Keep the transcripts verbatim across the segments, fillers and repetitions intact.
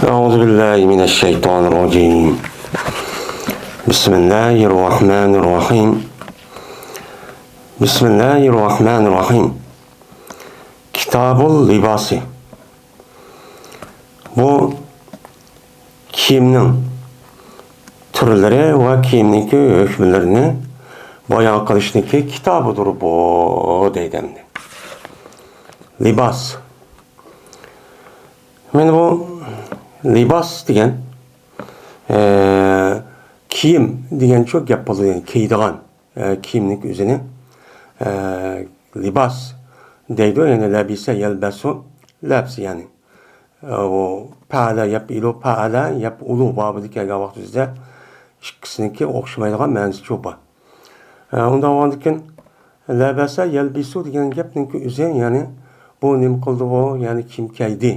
أعوذ بالله من الشيطان الرجيم. بسم الله الرحمن الرحيم. بسم الله الرحمن الرحيم. كتاب اللباس. بۇ كىيىمنىڭ تۈرلىرى ۋە كىيىمنىڭكى ھۆكۈملىرىنى بايان قىلىشنىڭكى كىتابىدۇر بۇ، دەيدۇ ئەمدى. لىباس. مانا بۇ لىباس دېگەن، ئە، كىيىم دېگەنچۇ گەپ بولىدۇ، يەنى كىيىدىغان، ئە، كىيىمنىڭ ئۆزىنى، ئە، لىباس دەيدۇ، يەنى لەبىسە يەلبەسۇ، لەبس يەنى. ئە، ئۇ پەئەلە يەپ ئىلۇ، پەئەلە يەپ ئۇلۇ بابىدا كەلگەن ۋاقتىمىزدا ئىككىسىنىڭكى ئوخشىمايدىغان مەنىسىچۇ بار. ئە، ئۇنداق بولغاندىكىن، لەبەسە يەلبىسۇ دېگەن گەپنىڭكى ئۆزى، يەنى بۇ نېمە قىلدى بۇ، يەنى كىيىم كىيدى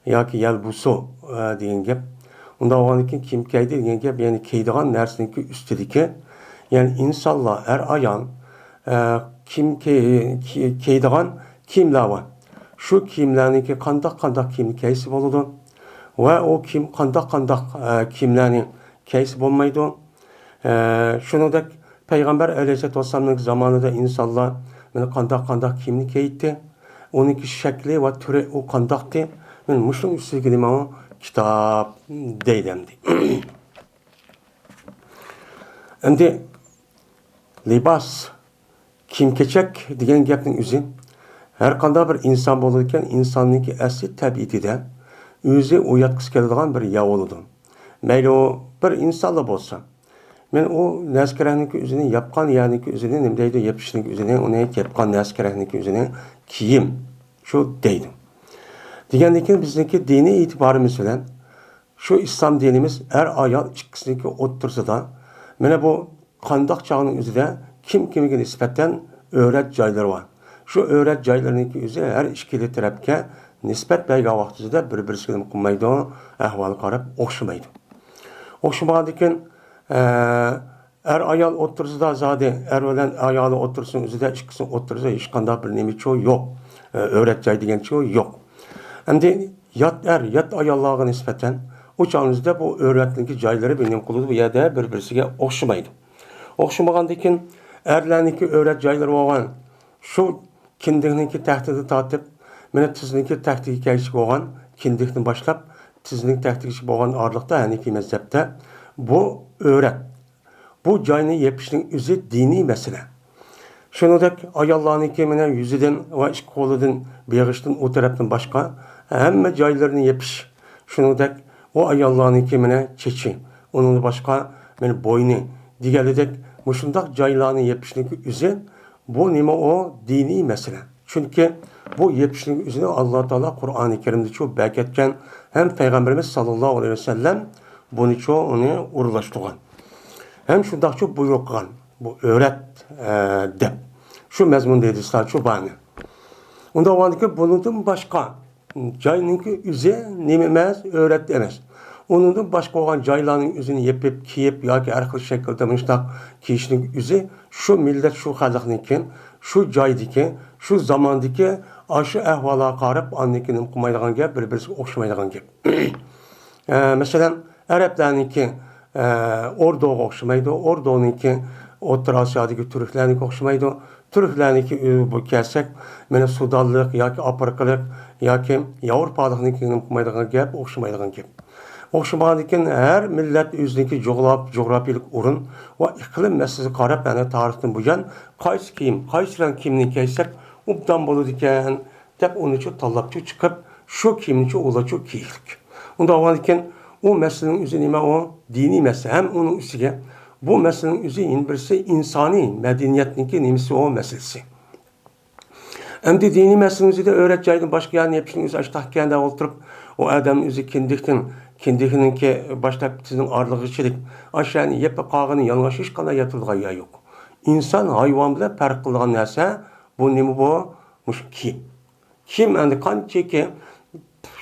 ياكى يەلبۇسۇ، ئە، دېگەن گەپ. ئۇنداق بولغاندىكىن كىيىم كىيدى دېگەن گەپ، يەنى كىيىدىغان نەرسىنىڭكى ئۈستىدىكى، يەنى ئىنسانلار، ئەر-ئايال، ئە، كىيىم كىي-، كىي-، كىيىدىغان كىيىملەر بار. شۇ كىيىملەرنىڭكى قانداق، قانداق كىيىمنى كىيسە بولىدۇ ۋە ئۇ كىيىم قانداق، قانداق، ئە، كىيىملەرنى كىيسە بولمايدۇ. ئە، شۇنىڭدەك پەيغەمبەر ئەلەيھىسسالاتۇ ۋەسسالامنىڭ زامانىدا ئىنسانلار مانا قانداق، قانداق كىيىمنى كىيەتتى، ئۇنىڭكى شەكلى ۋە تۈرى ئۇ قانداقتى، مانا مۇشۇنىڭ ئۈستىگە نېمە كىتاب دەيدۇ ئەمدى. ئەمدى لىباس، كىيىم-كېچەك دېگەن گەپنىڭ ئۆزى ھەر قانداق بىر ئىنسان بولىدىكەن، ئىنساننىڭكى ئەسلى تەبىئىتىدە ئۆزى ئۇياتقۇسى كېلىدىغان بىر يەر بولىدۇ. مەيلى ئۇ بىر ئىنسانلا بولسا، مەن ئۇ نەرسە-كېرەكنىڭكى ئۆزىنى، ياپقان يەرنىڭكى ئۆزىنى، نېمە دەيدۇ، يېپىشنىڭكى ئۆزىنى، ئۇنى ياپقان نەرسە-كېرەكنىڭكى ئۆزىنى كىيىم، شۇ دەيدۇ. دېگەندىن كېيىن بىزنىڭكى دىنىي ئېتىبارىمىز بىلەن شۇ ئىسلام دىنىمىز ئەر-ئايال ئىككىسىنىڭكى ئوتتۇرىسىدا، مانا بۇ قانداق چاغنىڭ ئۆزىدە كىم كىمگە نىسبەتەن ئۆرەت جايلىرى بار. شۇ ئۆرەت جايلىرىنىڭكى ئۆزى ھەر ئىككىلا تەرەپكە نىسبەت بەرگەن ۋاقتىدا بىر-بىرسىگە نېمە قىلمايدۇ، ئەھۋالى قاراپ ئوخشىمايدۇ. ئوخشىمىغاندىكىن، ئە، ئەر-ئايال ئوتتۇرىسىدا زادى، ئەر بىلەن ئايالى ئوتتۇرىسىنىڭ ئۆزىدە ئىككىسىنىڭ ئوتتۇرىسىدا ھېچقانداق بىر نېمىچۇ يوق. ئە، ئۆرەت جاي دېگەنچۇ يوق. ئەمدى يات ئەر، يات ئاياللارغا نىسبەتەن ئۇ چاغىمىزدا بۇ ئۆرەتنىڭكى جايلىرى بىر نېمە قىلىدۇ، بۇ يەردە بىر-بىرسىگە ئوخشىمايدۇ. ئوخشىمىغاندىكىن ئەرلەرنىڭكى ئۆرەت جايلىرى بولغان شۇ كىندىكنىڭكى تەختىدىن تارتىپ، مانا تىزنىڭكى تەختىگە كەلگۈچە بولغان، كىندىكتىن باشلاپ تىزنىڭ تەختىگىچە بولغان ئارىلىقتا ھەنىفىي مەزھەپتە بۇ ئۆرەت، بۇ جاينى يېپىشنىڭ ئۆزى دىنىي مەسىلە. شۇنىڭدەك ئاياللارنىڭكى مانا يۈزىدىن ۋە ئىككى قولىدىن، بېغىشتىن، ئۇ تەرەپتىن باشقا ھەممە جايلىرىنى يېپىش، شۇنىڭدەك ئۇ ئاياللارنىڭكى مانا چېچى، ئۇنىڭدىن باشقا مانا بوينى دېگەنلىدەك مۇشۇنداق جايلارنى يېپىشنىڭكى ئۆزى بۇ نېمە ئۇ؟ دىنىي مەسىلە. چۈنكى بۇ يېپىشنىڭ ئۆزىنى ئاللا تائالا قۇرئانى كەرىمدىچۇ بەركەتكەن ھەم پەيغەمبىرىمىز ساللاللاھۇ ئەلەيھى ۋەسەللەم بۇنىچۇ ئۇنى ئورۇنلاشتۇرغان. ھەم شۇنداقچۇ بۇيرۇق قىلغان. بۇ ئۆرەت، ئە، دەپ. شۇ مەزمۇندا ھەدىسلەرچۇ بارنى. ئۇنداق بولغاندىكىن بۇنىڭدىن باشقا جاينىڭكى ئۆزى نېمە ئەمەس، ئۆرەت ئەمەس. ئۇنىڭدىن باشقا بولغان جايلارنىڭ ئۆزىنى يېپىپ، كىيىپ ياكى ھەر خىل شەكىلدە مۇشۇنداق كىيىشنىڭ ئۆزى شۇ مىللەت، شۇ خەلقنىڭكى، شۇ جايدىكى، شۇ زاماندىكى ئاشۇ ئەھۋالغا قاراپ ئاندىن كېيىن نېمە قىلمايدىغان گەپ، بىر-بىرسىگە ئوخشىمايدىغان گەپ. ئە، مەسىلەن، ئەرەبلەرنىڭكى، ئە، ئوردۇغا ئوخشىمايدۇ، ئوردۇنىڭكى ئوتتۇرا ئاسىيادىكى تۈركلەرنىڭكى ئوخشىمايدۇ. تۈركلەرنىڭكى ئۆ-، بۇ كەلسەك، مانا سۇدانلىق ياكى ئافرىقىلىق ياكى ياۋروپالىقنىڭكى نېمە قىلمايدىغان گەپ، ئوخشىمايدىغان گەپ. ئوخشىمىغاندىكىن ھەر مىللەت ئۆزىنىڭكى جۇغراپ-، جۇغراپىيىلىك ئورۇن ۋە ئىقلىم مەسىلىسىگە قاراپ، يەنى تارىختىن بۇيان قايسى كىيىم، قايسى رەڭ كىيىمنى كىيسەك ئوبدان بولىدىكەن، دەپ ئۇنىچۇ تاللاپچۇ چىقىپ، شۇ كىيىمنىچۇ ئۇلارچۇ كىيىشلىك. ئۇنداق بولغاندىكىن ئۇ مەسىلىنىڭ ئۆزى نېمە ئۇ؟ دىنىي مەسىلە. ھەم ئۇنىڭ ئۈستىگە بۇ مەسىلىنىڭ ئۆزى يەنە بىرسى ئىنسانىي مەدەنىيەتنىڭكى نېمىسى ئۇ مەسىلىسى. ئەمدى دىنىي مەسىلىنىڭ ئۆزىدە ئۆرەت جايدىن باشقا يەرنى يېپىشنىڭ ئۆزى ئاشتاقكەن دەپ ئولتۇرۇپ، ئۇ ئادەمنىڭ ئۆزى كىندىكتىن، كىندىكنىڭكى باشلاپ تىزنىڭ ئارىلىقىغىچىلىك ئاشۇ يەرنى يېپىپ قالغىنى يالىڭاچ، ھېچقانداق يېپىلىدىغان يەر يوق. ئىنسان ھايۋان بىلەن پەرق قىلىدىغان نەرسە بۇ نېمە بۇ؟ مۇشۇ كىيىم. كىيىم ئەمدى قانچىكى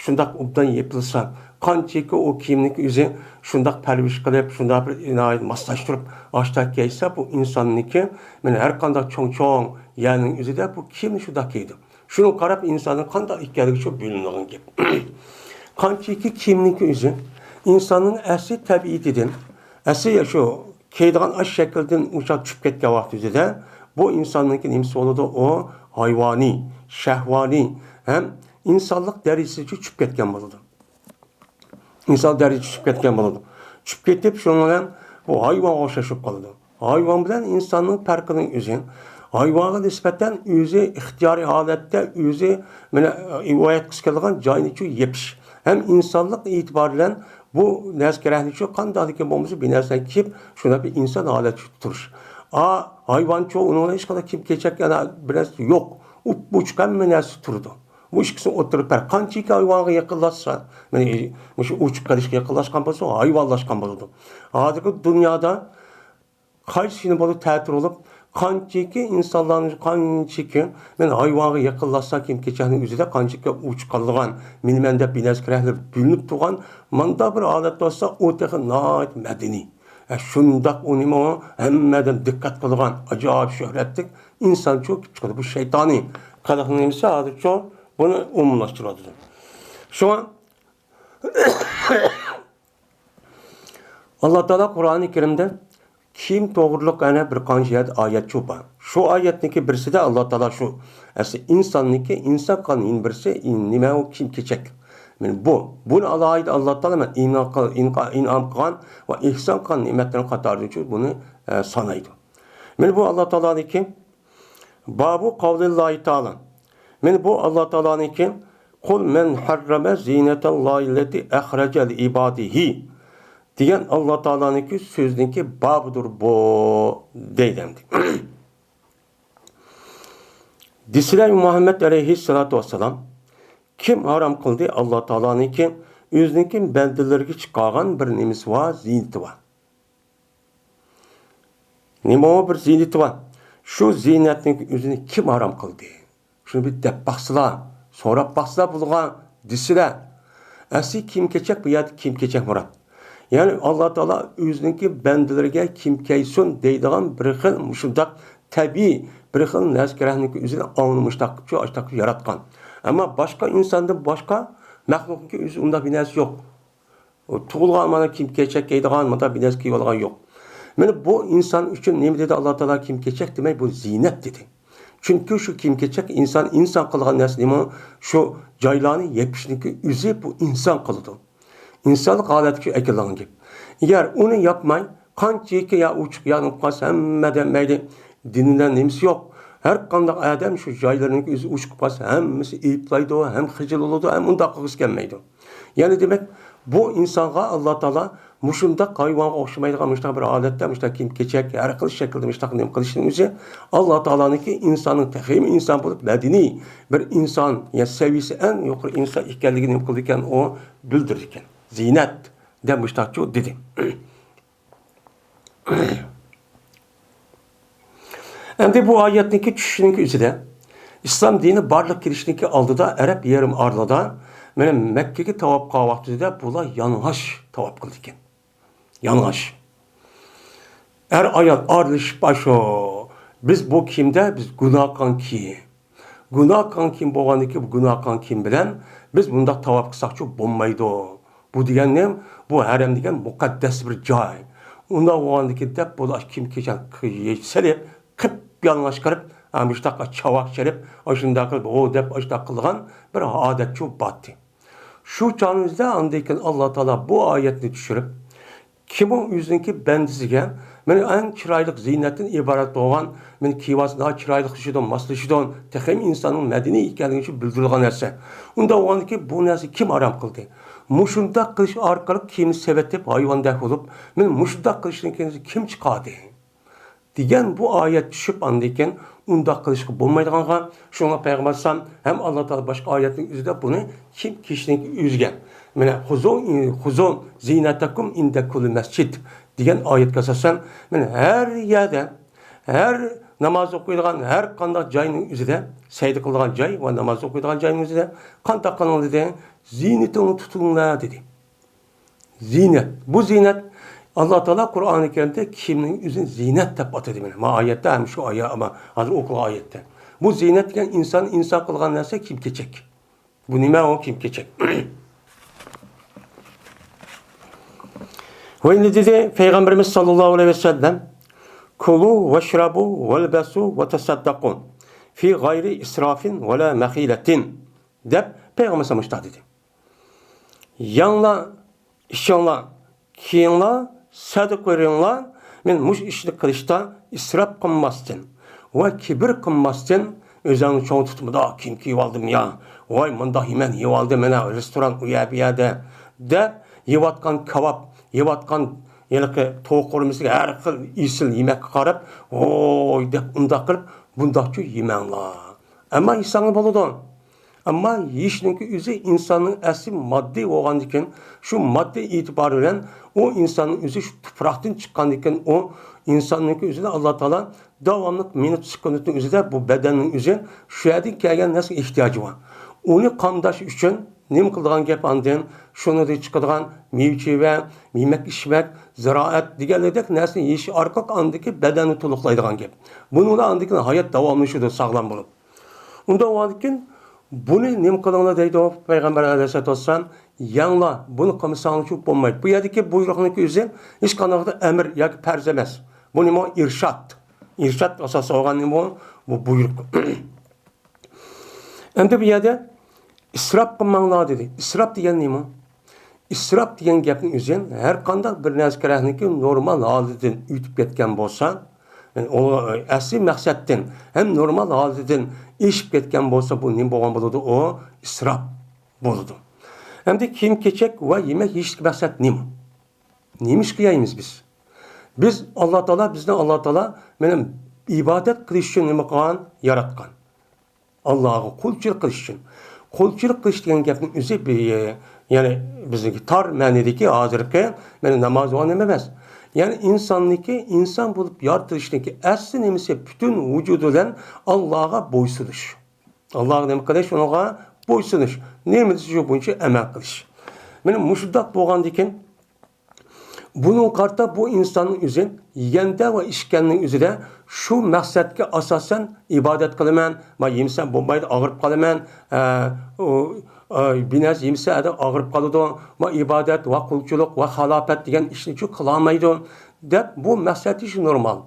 شۇنداق ئوبدان يېپىلسا، قانچىكى ئۇ كىيىمنىڭكى ئۆزى شۇنداق پەرۋىش قىلىپ، شۇنداق بىر ئىنايەت ماسلاشتۇرۇپ، ئاشتاق كىيسە، بۇ ئىنساننىڭكى، مانا، ھەر قانداق چوڭ-چوڭ يەرنىڭ ئۆزىدە بۇ كىيىمنى شۇنداق كىيىدۇ. شۇنىڭغا قاراپ ئىنساننىڭ قانداق ئىكەنلىكى شۇ بىلىنىدىغان گەپ. قانچىكى كىيىمنىڭكى ئۆزى ئىنساننىڭ ئەسلى تەبىئىتىدىن، ئەسلى شۇ كىيىدىغان ئاش شەكلىدىن ئوشاق چۈشۈپ كەتكەن ۋاقتى ئۆزىدە، بۇ ئىنساننىڭكى نېمىسى بولىدۇ؟ ئۇ ھايۋانىي، شەھۋانىي ھەم ئىنسانلىق دەرىجىسىگىچە چۈشۈپ كەتكەن بولىدۇ. ئىنسان دەرىجىسى چۈشۈپ كەتكەن بولىدۇ. چۈشۈپ كېتىپ، شۇنىڭ بىلەن بۇ ھايۋانغا ئوخشاش بولۇپ قالىدۇ. ھايۋان بىلەن ئىنساننىڭ پەرقىنىڭ ئۆزى، ھايۋانغا نىسبەتەن ئۆزى ئىختىيارىي ھالەتتە ئۆزى مانا ئىبادەت قىلىش كېلىدىغان جاينىچۇ يېپىش. ھەم ئىنسانلىق ئېتىبارى بىلەن بۇ نەرسە كېرەكلىكچۇ قانداقلىكى بولمىسا بىر نەرسىنى كىيىپ، شۇنداق بىر ئىنسان ھالەتتە تۇرۇش. ئا، ھايۋانچۇ ئۇنىڭ بىلەن ھېچقانداق كىيىم كېچەك يەنە بىر نەرسە يوق. ئۇپئوچۇق ھەممە نەرسە تۇرىدۇ. بۇ ئىككىسىنىڭ ئوتتۇرا پەرق. قانچىكى ھايۋانغا يېقىنلاشسا، مانا، مۇشۇ ئوچۇق قېلىشقا يېقىنلاشقان بولسا، ھايۋانلاشقان بولىدۇ. ھازىرقى دۇنيادا قايسى كۈنى بولۇپ تەتۈر بولۇپ، قانچىكى ئىنسانلارنى، قانچىكى مەن ھايۋانغا يېقىنلاشسا، كىيىم كېچەكنىڭ ئۆزىدە قانچىكى ئوچۇق قالىدىغان، مېنىمەن دەپ بىر نەرسە كېرەكلىك بۆلۈنۈپ تۇرغان مانداق بىر ھالەتتە بولسا، ئۇ تېخى ناھايىتى مەدەنىي. ئە، شۇنداق ئۇنى ھەممە ئادەم دىققەت قىلىدىغان ئاجايىپ شۆھرەتلىك ئىنسانچۇ كېلىپ چىقىدۇ. بۇ شەيتانىي قىلىقنىڭ نېمىسى ھازىرچۇ بۇنى ئومۇملاشتۇرۇۋاتىدۇ. شۇڭا ئاللا تائالا قۇرئانى كەرىمدە كىيىم توغرۇلۇق يەنە بىر قانچە يەردە ئايەتچۇ بار. شۇ ئايەتنىڭكى بىرسىدە ئاللا تائالا شۇ ئەسلى ئىنساننىڭكى، ئىنسان قىلغان يەنە بىرسى نېمە ئۇ كىيىم كېچەك. مانا بۇ، بۇنى ئالاھىدە ئاللا تائالا مانا ئىنئام قىل-، ئىنقا-، ئىنئام قىلغان ۋە ئېھسان قىلغان نېمەتلىرىنىڭ قاتارىدىچۇ بۇنى، ئە، سانايدۇ. مانا بۇ ئاللا تائالانىڭكى بابۇ قەۋلىللاھى تائالا. مانا بۇ ئاللا تائالانىڭكى، «قۇل مەن ھەررەمە زىنەتەللاھىللەتى ئەخرەجە لىئىبادىھى» دېگەن ئاللا تائالانىڭكى سۆزىنىڭكى بابىدۇر بۇ، دەيدۇ ئەمدى. دېسىلە، مۇھەممەد ئەلەيھىسسالاتۇ ۋەسسالام، كىم ھارام قىلدى ئاللا تائالانىڭكى ئۆزىنىڭكى بەندىلىرىگە چىقارغان بىر نېمىسى بار، زىننىتى بار. نېمە بىر زىننىتى بار. شۇ زىننەتنىڭ ئۆزىنى كىم ھارام قىلدى؟ شۇنى بىر دەپ باقسىلا، سوراپ باقسىلا بولغان دېسىلە. ئەسلى كىيىم-كېچەك بۇ يەردە كىيىم-كېچەك مۇراد. يەنى ئاللا تائالا ئۆزىنىڭكى بەندىلىرىگە كىيىم كىيسۇن دەيدىغان بىر خىل مۇشۇنداق تەبىئىي بىر خىل نەرسە كېرەكنىڭكى ئۆزىنى ئاڭلىمۇشتاق شۇ ئاشتاق ياراتقان. ئەمما باشقا ئىنساندىن باشقا مەخلۇقنىڭكى ئۆزى ئۇنداق بىر نەرسە يوق. ئۇ تۇغۇلغان مانا كىيىم-كېچەك كىيىدىغان، مانا بىر نەرسە كىيىۋالغان يوق. مانا بۇ ئىنسان ئۈچۈن نېمە دېدى ئاللا تائالا، كىيىم-كېچەك دېمەي، بۇ زىننەت دېدى. چۈنكى شۇ كىيىم-كېچەك ئىنسان، ئىنسان قىلغان نەرسە نېمە؟ شۇ جايلارنى يېپىشنىڭكى ئۆزى بۇ ئىنسان قىلىدۇ. ئىنسانلىق ھالەتكە ئەكېلىدىغان گەپ. ئەگەر ئۇنى ياپماي، قانچىكى يا ئوچۇق يا نېمە قىلسا ھەممە دەم مەيلى، دىنىدا نېمىسى يوق. ھەر قانداق ئادەم شۇ جايلىرىنىڭكى ئۆزى ئوچۇق قالسا ھەممىسى ئەيىبلەيدۇ، ھەم خىجىل بولىدۇ، ھەم ئۇنداق قىلغۇسى كەلمەيدۇ. يەنى دېمەك، بۇ ئىنسانغا ئاللا تائالا مۇشۇنداق ھايۋانغا ئوخشىمايدىغان مۇشۇنداق بىر ھالەتتە مۇشۇنداق كىيىم-كېچەك، ھەر خىل شەكىلدە مۇشۇنداق نېمە قىلىشنىڭ ئۆزى ئاللا تائالانىڭكى ئىنساننىڭ تېخىمۇ ئىنسان بولۇپ، مەدەنىي بىر ئىنسان، يا سەۋىيەسى ئەڭ يۇقىرى ئىنسان ئىكەنلىكىنى نېمە قىلىدىكەن، ئۇ بىلدۈرىدىكەن. زىننەت دەپ مۇشۇنداقچۇ دېدى. ئەمدى بۇ ئايەتنىڭكى چۈشۈشىنىڭكى ئۆزىدە، ئىسلام دىنى بارلىققا كېلىشنىڭكى ئالدىدا ئەرەب يېرىم ئارىلىدا مانا مەككىگە تاۋاپ قىلغان ۋاقتىدا بۇلار يالىڭاچ تاۋاپ قىلىدىكەن. يالىڭاچ. ئەر-ئايال ئارىلىشىپ ئاشۇ، بىز بۇ كىيىمدە بىز گۇناھ قىلغان كىيىم. گۇناھ قىلغان كىيىم بولغاندىكىن، بۇ گۇناھ قىلغان كىيىم بىلەن بىز بۇنداق تاۋاپ قىلساقچۇ بولمايدۇ. بۇ دېگەن نېمە؟ بۇ ھەرەم دېگەن مۇقەددەس بىر جاي. ئۇنداق بولغاندىكىن دەپ، بۇ كىيىم-كېچەك سېلىپ، قىپيالىڭاچ قىلىپ، ھە، مۇشۇنداق چاۋاك چېلىپ، ئاشۇنداق قىلىپ، ھو دەپ، ئاشۇنداق قىلغان بىر ئادەتچۇ باتتى. شۇ چاغنىڭ ئۆزىدە ئاندىن كېيىن ئاللا تائالا بۇ ئايەتنى چۈشۈرۈپ، كىم ئۇ ئۆزىنىڭكى بەندىسىگە، مانا ئەڭ چىرايلىق زىننەتتىن ئىبارەت بولغان، مانا كىيىۋالسا ناھايىتى چىرايلىقلىشىدۇ، ماسلىشىدۇ، تېخىمۇ ئىنساننىڭ مەدەنىي ئىكەنلىكى ئۈچۈن بىلدۈرىدىغان نەرسە. ئۇنداق بولغاندىكىن بۇ نەرسە كىم ھارام قىلدى؟ مۇشۇنداق قىلىش ئارقىلىق كىيىمنى سېۋەتىپ ھايۋاندەك بولۇپ، مانا مۇشۇنداق قىلىشنىڭ كەينىدىن كىم چىقاردى؟ دېگەن بۇ ئايەت چۈشۈپ، ئاندىن كېيىن ئۇنداق قىلىشقا بولمايدىغانغا، شۇڭا پەيغەمبەر ئەلەيھىسسالام ھەم ئاللا تائالا باشقا ئايەتنىڭ ئۆزىدە بۇنى كىيىم كىيىشنىڭ ئۆزىگە، مانا، خۇزۇ، خۇزۇ زىنەتەكۇم ئىندە كۇللى مەسجىد دېگەن ئايەتكە ئاساسەن، مانا، ھەر يەردە، ھەر ناماز ئوقۇيدىغان، ھەر قانداق جاينىڭ ئۆزىدە، سەجدە قىلىدىغان جاي ۋە ناماز ئوقۇيدىغان جاينىڭ ئۆزىدە قانداق قىلىڭ دېدى؟ زىننىتىڭلارنى تۇتۇڭلار دېدى. زىننەت. بۇ زىننەت ئاللا تائالا قۇرئانى كەرىمدە كىيىمنىڭ ئۆزىنى زىننەت دەپ ئاتىدى. مانا ما ئايەتتە ھەم شۇ ئايە-، ما ھازىر ئوقۇلغان ئايەتتە. بۇ زىننەت دېگەن ئىنسان، ئىنسان قىلغان نەرسە كىيىم-كېچەك. بۇ نېمە ئۇ كىيىم-كېچەك؟ ۋە ئەمدى دېدى پەيغەمبىرىمىز ساللاللاھۇ ئەلەيھى ۋەسەللەم، كۇلۇ ۋەشرەبۇ ۋەلبەسۇ ۋەتەسەددەقۇ فى غەيرى ئىسرافىن ۋەلا مەخىلەتىن، دەپ پەيغەمبىرىمىز مۇشۇنداق دېدى. يەڭلار، ئىچىڭلار، كىيىڭلار، سەدىقە بېرىڭلار، مەن مۇشۇ ئىشنى قىلىشتا ئىسراپ قىلماستىن ۋە كىبىر قىلماستىن، ئۆزۈڭنى چوڭ تۇتما، مۇنداق كىيىم كىيىۋالدىم يا، ۋاي مۇنداق يېمەك يېۋالدىم مانا رېستوران ئۇ يەر بۇ يەردە، دەپ يەۋاتقان كاۋاپ، يەۋاتقان ھېلىقى توۋا قورۇمىسىدىكى ھەر خىل ئېسىل يېمەككە قاراپ، ۋوي دەپ ئۇنداق قىلىپ، بۇنداقچۇ يېمەڭلار. ئەمما يېسەڭلار بولىدۇ. ئەمما يېيىشنىڭكى ئۆزى ئىنساننىڭ ئەسلى ماددىي بولغاندىكىن، شۇ ماددىي ئېتىبارى بىلەن ئۇ ئىنساننىڭ ئۆزى شۇ تۇپراقتىن چىققاندىكىن، ئۇ ئىنساننىڭكى ئۆزىنى ئاللا تائالا داۋاملىق مىنۇت سېكۇنتنىڭ ئۆزىدە بۇ بەدەننىڭ ئۆزى شۇ يەردىن كەلگەن نەرسىگە ئېھتىياجى بار. ئۇنى قامداش ئۈچۈن نېمە قىلىدىغان گەپ ئاندىن؟ شۇنىڭدىن چىقىدىغان مېۋە-چېۋە، يېمەك-ئىچمەك، زىرائەت دېگەنلىكتەك نەرسىنى يېيىش ئارقىلىق ئاندىكى بەدەننى تولۇقلايدىغان گەپ. بۇنىڭ بىلەن ئاندىكى ھايات داۋاملىشىدۇ، ساغلام بولۇپ. ئۇنداق بولغاندىكىن، بۇنى نېمە قىلىڭلار دەيدۇ پەيغەمبەر ئەلەيھىسسالاتۇ ۋەسسالام؟ يەڭلار، بۇنى قىلمىساڭلارچۇ بولمايدۇ. بۇ يەردىكى بۇيرۇقنىڭكى ئۆزى ھېچقانداق ئەمىر ياكى پەرز ئەمەس. بۇ نېمە؟ ئىرشاد. ئىرشاد ئاساسىي بولغان نېمە بۇ؟ بۇ بۇيرۇق. ئەمدى بۇ يەردە ئىسراپ قىلماڭلار دېدى. ئىسراپ دېگەن نېمە؟ ئىسراپ دېگەن گەپنىڭ ئۆزى ھەر قانداق بىر نەرسە كېرەكنىكى نورمال ھالىتىدىن ئۆتۈپ كەتكەن بولسا، يەنى ئۇ ئەسلى مەقسەتتىن ھەم نورمال ھالىتىدىن ئېشىپ كەتكەن بولسا، بۇ نېمە بولغان بولىدۇ؟ ئۇ ئىسراپ بولىدۇ. ئەمدى كىيىم-كېچەك ۋە يېمەك-يېيىشتىكى مەقسەت نېمە؟ نېمە ئىش قىليايمىز بىز؟ بىز، ئاللا تائالا، بىزنى ئاللا تائالا مانا ئىبادەت قىلىش ئۈچۈن نېمە قىلغان؟ ياراتقان. ئاللاغا قۇلچىلىق قىلىش ئۈچۈن. قۇلچىلىق قىلىش دېگەن گەپنىڭ ئۆزى بى-، يەنى بىزنىڭكى تار مەنىدىكى ھازىرقى مانا ناماز بولغان نېمە ئەمەس. يەنى ئىنساننىڭكى، ئىنسان بولۇپ يارىتىلىشنىڭكى ئەسلى نېمىسى؟ پۈتۈن ۋۇجۇدى بىلەن ئاللاغا بويسۇنۇش. ئاللاغا نېمە قىلىش؟ ئۇنىڭغا بويسۇنۇش. نېمە دېسە شۇ بويىچە ئەمەل قىلىش. مانا مۇشۇنداق بولغاندىكىن، بۇنىڭغا قارىتا بۇ ئىنساننىڭ ئۆزى يېگەندە ۋە ئىچكەننىڭ ئۆزىدە شۇ مەقسەتكە ئاساسەن ئىبادەت قىلىمەن، ما يېمىسەم بولمايدۇ، ئاغرىپ قالىمەن، ئە، ئۇ، ئە، بىر نەرسە يېمىسە ئادەم ئاغرىپ قالىدۇ، ما ئىبادەت ۋە قۇلچىلىق ۋە خالاپەت دېگەن ئىشنى شۇ قىلالمايدۇ، دەپ بۇ مەقسەت ئىش نورمال.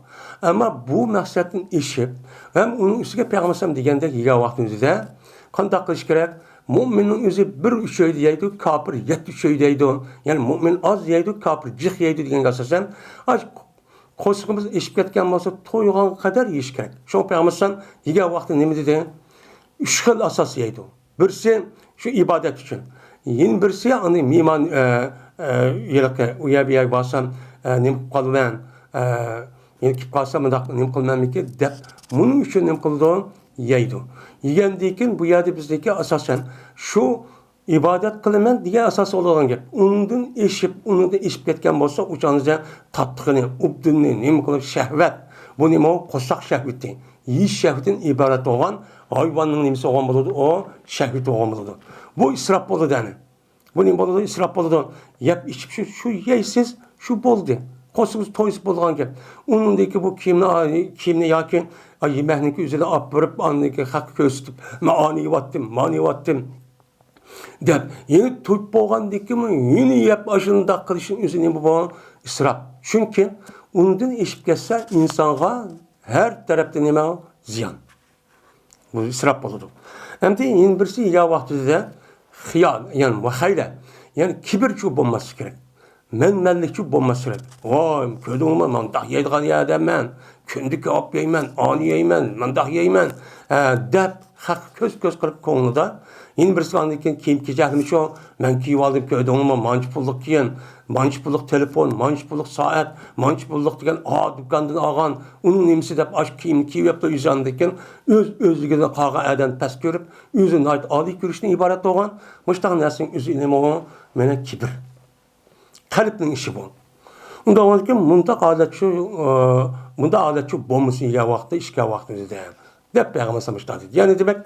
ئەمما بۇ مەقسەتتىن ئېشىپ، ھەم ئۇنىڭ ئۈستىگە پەيغەمبەر ئەلەيھىسسالام دېگەندەك يېگەن ۋاقتىمىزدا قانداق قىلىش كېرەك؟ مۇئمىننىڭ ئۆزى بىر ئۈچەيدە يەيدۇ، كاپىر يەتتە ئۈچەيدە يەيدۇ. يەنى مۇئمىن ئاز يەيدۇ، كاپىر جىق يەيدۇ دېگەنگە ئاساسەن، ئاش قورسىقىمىز ئېشىپ كەتكەن بولسا، تويغانغا قەدەر يېيىش كېرەك. شۇڭا پەيغەمبەر ئەلەيھىسسالام يېگەن ۋاقتى نېمە دېدى؟ ئۈچ خىل ئاساس يەيدۇ. بىرسى شۇ ئىبادەت ئۈچۈن. يەنە بىرسى ئاندىن مېھمان، ئە، ئە، ھېلىقى ئۇ يەر بۇ يەرگە بارسام، ئە، نېمە قىلىپ قالىمەن؟ ئە، يەنە كېلىپ قالسا مۇنداق نېمە قىلىمەنمىكىن دەپ، مۇنىڭ ئۈچۈن نېمە قىلىدۇ؟ يەيدۇ. يېگەندىن كېيىن بۇ يەردە بىزنىڭكى ئاساسەن شۇ ئىبادەت قىلىمەن دېگەن ئاساس بولىدىغان گەپ. ئۇنىڭدىن ئېشىپ، ئۇنىڭدىن ئېشىپ كەتكەن بولسا، ئۇ چاغدا تاتلىقىنى، ئوبداننى، نېمە قىلىپ شەھۋەت. بۇ نېمە؟ قورساق شەھۋىتى. يېيىش شەھۋىتىدىن ئىبارەت بولغان ھايۋاننىڭ نېمىسى بولغان بولىدۇ؟ ئۇ شەھۋىتى بولغان بولىدۇ. بۇ ئىسراپ بولىدۇ، يەنى. بۇ نېمە بولىدۇ؟ ئىسراپ بولىدۇ. يەپ ئىچىپ شۇ، شۇ يەيسىز، شۇ بولدى. قورسىقىڭىز تويسا بولغان گەپ. ئۇنىڭدىن كېيىن بۇ كىيىمنى، كىيىمنى ياكى، ئاي، يېمەكنىكى ئۆزىنى ئاپىرىپ، ئاندىن كېيىن خەققە كۆرسىتىپ، مەن ئانى يەۋاتتىم، مانى يەۋاتتىم دەپ، يەنە تويۇپ بولغاندىن كېيىن يەنە يەپ ئاشۇنداق قىلىشنىڭ ئۆزى نېمە بۇ؟ ئىسراپ. چۈنكى ئۇنىڭدىن ئېشىپ كەتسە، ئىنسانغا ھەر تەرەپتىن نېمە؟ زىيان. بۇ ئىسراپ بولىدۇ. ئەمدى يەنە بىرسى يېگەن ۋاقتىدا خىيال، يەنى مۇخەيلە، يەنى كىبىرچۇ بولماسلىق كېرەك. مەنمەنلىكچۇ بولماسلىق كېرەك. ۋاي، كۆردۈڭلارمۇ، مانداق يەيدىغان ئادەم مەن. كۈندە كاۋاپ يەيمەن، ئانى يەيمەن، مانداق يەيمەن، ھە، دەپ خەققە كۆز-كۆز قىلىپ كۆڭلىدە. يەنە بىرسى ئاندىن كېيىن كىيىم-كېچەكلىرىمۇ شۇ، مەن كىيىۋالدىم، كۆردۈڭلارمۇ، مانچە پۇللۇق كىيىم، مانچە پۇللۇق تېلېفون، مانچە پۇللۇق سائەت، مانچە پۇللۇق دېگەن، ئا، دۇكاندىن ئالغان، ئۇنىڭ نېمىسى دەپ ئاشۇ كىيىمنى كىيىۋېپتۇ، ئۆزى ئاندىن كېيىن ئۆز-ئۆزلۈكىدىن قالغان ئادەمنى پەس كۆرۈپ، ئۆزىنى ناھايىتى ئالىي كۆرۈشتىن ئىبارەت بولغان. مۇشۇنداق نەرسىنىڭ ئۆزى نېمە ئۇ؟ مانا كىبىر. قەلبنىڭ ئىشى بۇ. ئۇنداق بولغاندىكىن مۇنداق ھالەتچۇ، ئى، مۇنداق ھالەتچۇ بولمىسۇن يېگەن ۋاقىتتا، ئىچكەن ۋاقتىمىزدا دەپ پەيغەمبەر ئەلەيھىسسالام مۇشۇنداق دېدى. يەنى دېمەك،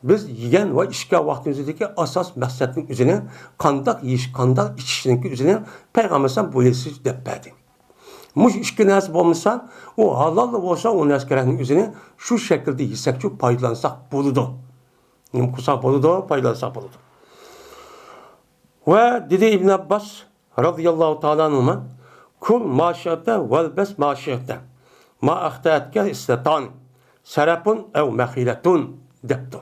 بىز يېگەن ۋە ئىچكەن ۋاقتىمىزدىكى ئاساس مەقسەتنىڭ ئۆزىنى، قانداق يېيىش، قانداق ئىچىشنىڭكى ئۆزىنى پەيغەمبەر ئەلەيھىسسالام بۇ ھەدىسى دەپ بەردى. مۇشۇ ئىككى نەرسە بولمىسا، ئۇ ھالاللا بولسا، ئۇ نەرسە كېرەكنىڭ ئۆزىنى شۇ شەكىلدە يېسەكچۇ پايدىلانساق بولىدۇ. نېمە قىلساق بولىدۇ؟ پايدىلانساق بولىدۇ. ۋە دېدى ئىبن ئابباس رازىياللاھۇ تائالا ئەنھۇما، كل ما شئت والبس ما شئت، ما أخطأتك اثنتان، سرف أو مخيلة دەپتۇ.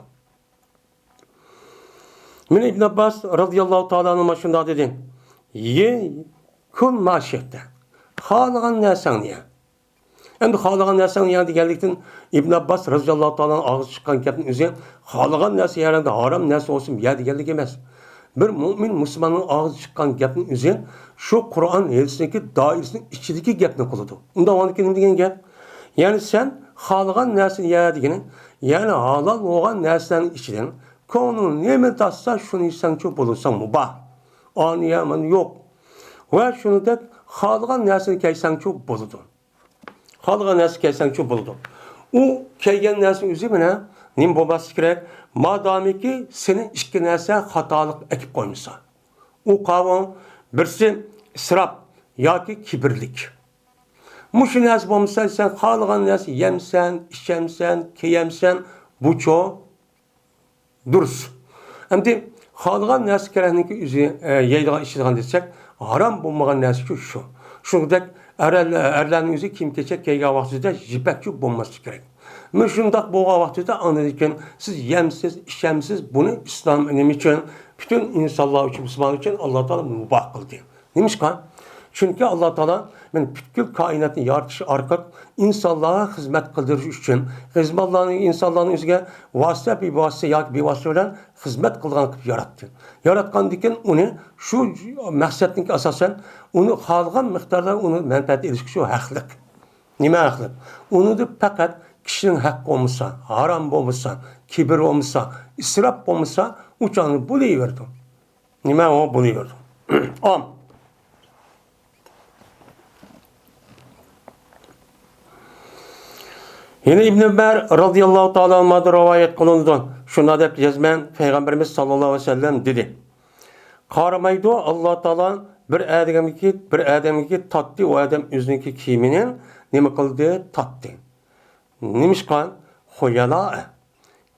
مانا ئىبن ئابباس رازىياللاھۇ تائالا ئەنھۇ مانا شۇنداق دېدى. يە، كل ما شئت. خالىغان نەرسەڭنى يە. ئەمدى خالىغان نەرسەڭنى يە دېگەنلىكتىن ئىبن ئابباس رازىياللاھۇ تائالا ئاغزى چىققان گەپنىڭ ئۆزى خالىغان نەرسە يەردە ھارام نەرسە بولسۇن يە دېگەنلىك ئەمەس. بىر مۆمىن مۇسۇلماننىڭ ئاغزى چىققان گەپنىڭ ئۆزى شۇ قۇرئان ھەدىسنىڭكى دائىرىسىنىڭ ئىچىدىكى گەپنى قىلىدۇ. ئۇنداق بولغاندىكىن نېمە دېگەن گەپ؟ يەنى سەن خالىغان نەرسىنى يە دېگىنى، يەنى ھالال بولغان نەرسىلەرنىڭ ئىچىدىن كۆڭلۈڭ نېمە تارتسا شۇنى يېسەڭچۇ بولىدۇ، مۇباھ. ئانى يە مانا يوق. ۋە شۇنىڭدەك خالىغان نەرسىنى كىيسەڭچۇ بولىدۇ. خالىغان نەرسە كىيسەڭچۇ بولىدۇ. ئۇ كىيگەن نەرسىنىڭ ئۆزى مانا نېمە بولماسلىقى كېرەك؟ مادامىكى سېنى ئىككى نەرسە خاتالىق ئەكىپ قويمىسا. ئۇ قاۋۇ، بىرسى ئىسراپ ياكى كىبىرلىك. مۇشۇ نەرسە بولمىسا، سەن خالىغان نەرسە يەمسەن، ئىچەمسەن، كىيەمسەن، بۇچۇ دۇرۇس. ئەمدى خالىغان نەرسە كېرەكنىڭكى ئۆزى، ئە، يەيدىغان، ئىچىدىغان دېسەك، ھارام بولمىغان نەرسىچۇ شۇ. شۇنىڭدەك ئەرلەر، ئەرلەرنىڭ ئۆزى كىيىم-كېچەك كىيگەن ۋاقتىدا يىپەكچۇ بولماسلىقى كېرەك. مانا شۇنداق بولغان ۋاقتىدا ئاندىن كېيىن سىز يەمسىز، ئىچەمسىز، بۇنى ئىسلام نېمە ئۈچۈن؟ پۈتۈن ئىنسانلار ئۈچۈن، مۇسۇلمان ئۈچۈن ئاللا تائالا مۇباھ قىلدى. نېمىشقا؟ چۈنكى ئاللا تائالا مانا پۈتكۈل كائىناتنى يارىتىش ئارقىلىق ئىنسانلارغا خىزمەت قىلدۇرۇش ئۈچۈن، خىزمەتلەرنى ئىنسانلارنىڭ ئۆزىگە ۋاسىتە، بىۋاسىتە ياكى بىۋاسىتە بىلەن خىزمەت قىلىدىغان قىلىپ ياراتتى. ياراتقاندىن كېيىن ئۇنى شۇ مەقسەتنىڭكى ئاساسەن ئۇنى خالىغان مىقداردا ئۇنى مەنپەئەت ئېلىشقا شۇ ھەقلىق. نېمە ھەقلىق؟ ئۇنىڭدا پەقەت كىشىنىڭ ھەققى بولمىسا، ھارام بولمىسا، كىبىر بولمىسا، ئىسراپ بولمىسا، ئۇ چاغدا بولۇۋېرىدۇ. نېمە ئۇ بولۇۋېرىدۇ. ئام. يەنە ئىبن ئۆمەر رازىياللاھۇ تائالا ئەنھۇدىن رىۋايەت قىلىنىدۇ. شۇنداق دەپ يازىمەن، پەيغەمبىرىمىز ساللاللاھۇ ئەلەيھى ۋەسەللەم دېدى. قارىمايدۇ، ئاللا تائالا بىر ئادەمگە، بىر ئادەمگە تارتتى، ئۇ ئادەم ئۆزىنىڭكى كىيىمىنى نېمە قىلدى؟ تارتتى. نېمىشقا؟ خۇيالا،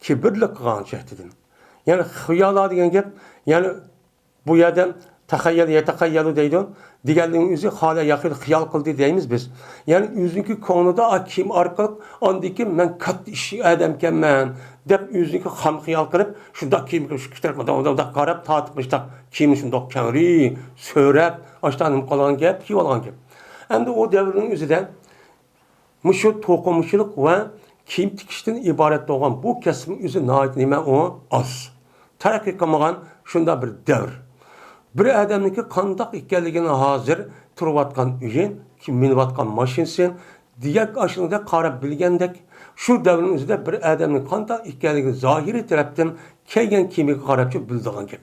كىبىرلىك قىلغان جەھىتىدىن. يەنى خۇيالا دېگەن گەپ، يەنى بۇ يەردە تەخەييەل، يەتەخەييەلۇ دەيدۇ. دېگەننىڭ ئۆزى خالا ياخىدا خىيال قىلدى دەيمىز بىز. يەنى ئۆزىنىڭكى كۆڭلىدە، ئا، كىيىم ئارقىلىق، ئاندىن كېيىن مەن كاتتا ئىش ئادەمكەنمەن دەپ ئۆزىنىڭكى خام خىيال قىلىپ، شۇنداق كىيىم كىيىپ، شۇ كىتابقا مۇنداق قاراپ، تارتىپ، مۇشۇنداق كىيىمنى شۇنداق كەڭرى سۆرەپ، ئاشۇنداق نېمە قىلغان گەپ، كىيىۋالغان گەپ. ئەمدى ئۇ دەۋرنىڭ ئۆزىدە مۇشۇ توقۇمىچىلىق ۋە كىيىم تىكىشتىن ئىبارەت بولغان بۇ كەسىپنىڭ ئۆزى ناھايىتى نېمە ئۇ؟ ئاز. تەرەققىي قىلمىغان شۇنداق بىر دەۋر. بىر ئادەمنىڭكى قانداق ئىكەنلىكىنى ھازىر تۇرۇۋاتقان ئۆيى، مىنىۋاتقان ماشىنىسى دېگەن ئاشۇنىڭدەك قاراپ بىلگەندەك، شۇ دەۋرنىڭ ئۆزىدە بىر ئادەمنىڭ قانداق ئىكەنلىكىنى زاھىرىي تەرەپتىن كىيگەن كىيىمىگە قاراپچۇ بىلىدىغان گەپ.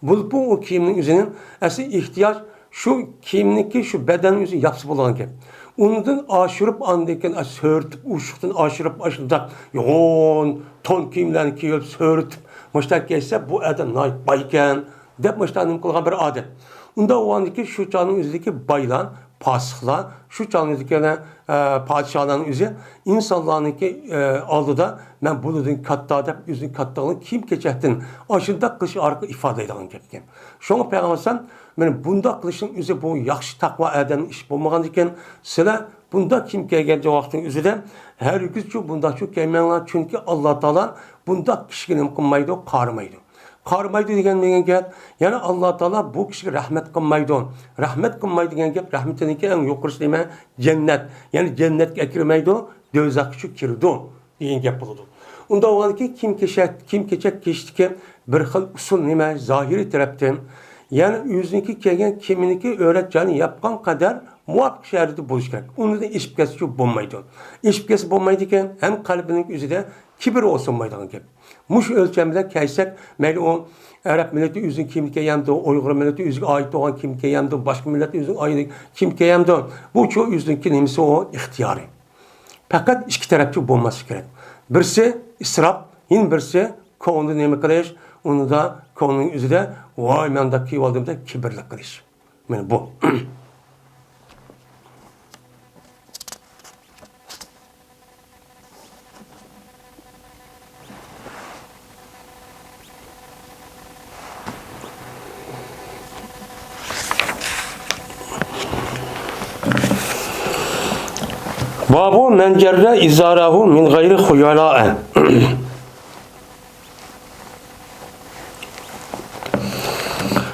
بولۇپمۇ ئۇ كىيىمنىڭ ئۆزىنىڭ ئەسلى ئېھتىياج شۇ كىيىمنىڭكى شۇ بەدەننىڭ ئۆزىنى ياپسا بولىدىغان گەپ. ئۇنىڭدىن ئاشۇرۇپ، ئاندىن كېيىن سۆرىتىپ، ئۇششۇقتىن ئاشۇرۇپ، ئاشۇنداق يوغان تون كىيىملەرنى كىيىپ، سۆرىتىپ، مۇشۇنداق كىيسە، بۇ ئادەم ناھايىتى بايكەن، دەپ مۇشۇنداق نېمە قىلغان بىر ئادەت. ئۇنداق بولغاندىكىن شۇ چاغنىڭ ئۆزىدىكى بايلار، پاسىقلار، شۇ چاغنىڭ ئۆزىدىكى، ئە، پادىشاھلارنىڭ ئۆزى ئىنسانلارنىڭكى، ئە، ئالدىدا مەن بۇلىدىن كاتتا دەپ ئۆزىنى كاتتىلىقىنى كىيىم-كېچەكتىن ئاشۇنداق قىلىش ئارقىلىق ئىپادىلەيدىغان گەپكەن. شۇڭا پەيغەمبەر ئەلەيھىسسالام، مانا بۇنداق قىلىشنىڭ ئۆزى بۇ ياخشى تەقۋا ئادەمنىڭ ئىشى بولمىغاندىكىن، سىلەر بۇنداق كىيىم كىيگەن ۋاقتىنىڭ ئۆزىدە ھەرگىزچۇ بۇنداقچۇ كىيمەڭلار، چۈنكى ئاللا تائالا بۇنداق كىشىگە نېمە قىلمايدۇ، قارىمايدۇ. قارىمايدۇ دېگەن، دېگەن گەپ، يەنى ئاللا تائالا بۇ كىشىگە رەھمەت قىلمايدۇ. رەھمەت قىلمايدۇ دېگەن گەپ، رەھمىتىنىڭكى ئەڭ يۇقىرىسى نېمە؟ جەننەت. يەنى جەننەتكە ئەكىرمەيدۇ، دوزاخقىچۇ كىرىدۇ دېگەن گەپ بولىدۇ. ئۇنداق بولغاندىكىن كىيىم-كېچەك، كىيىم-كېچەك كىيىشتىكى بىر خىل ئۇسۇل نېمە؟ زاھىرىي تەرەپتىن، يەنى ئۆزىنىڭكى كىيگەن كىيىمىنىڭكى ئۆرەت جايىنى ياپقان قەدەر مۇۋاپىق شەرتتە بولۇشى كېرەك. ئۇنىڭدىن ئېشىپ كەتسىچۇ بولمايدۇ. ئېشىپ كەتسە بولمايدىكەن، ھەم قەلبىنىڭ ئۆزىدە كىبىر بولسا بولمايدىغان گەپ. مۇشۇ ئۆلچەم بىلەن كىيسەك، مەيلى ئۇ ئەرەب مىللىتى ئۆزىنىڭ كىيىمىنى كىيەمدۇ، ئۇيغۇر مىللىتى ئۆزىگە ئائىت بولغان كىيىمنى كىيەمدۇ، باشقا مىللەت ئۆزىنىڭ ئائىت كىيىم كىيەمدۇ، بۇچۇ ئۆزىنىڭكى نېمىسى ئۇ، ئىختىيارى. پەقەت ئىككى تەرەپچە بولماسلىقى كېرەك. بىرسى ئىسراپ، يەنە بىرسى كۆڭلىدە نېمە قىلىش، ئۇندا كۆڭلىنىڭ ئۆزىدە، ۋاي، مەن مۇنداق كىيىۋالدىم دەپ كىبىرلىك قىلىش. مانا بۇ. بابۇ مەن جەررە ئىزارەھۇ مىن غەيرى خۇيەلائە.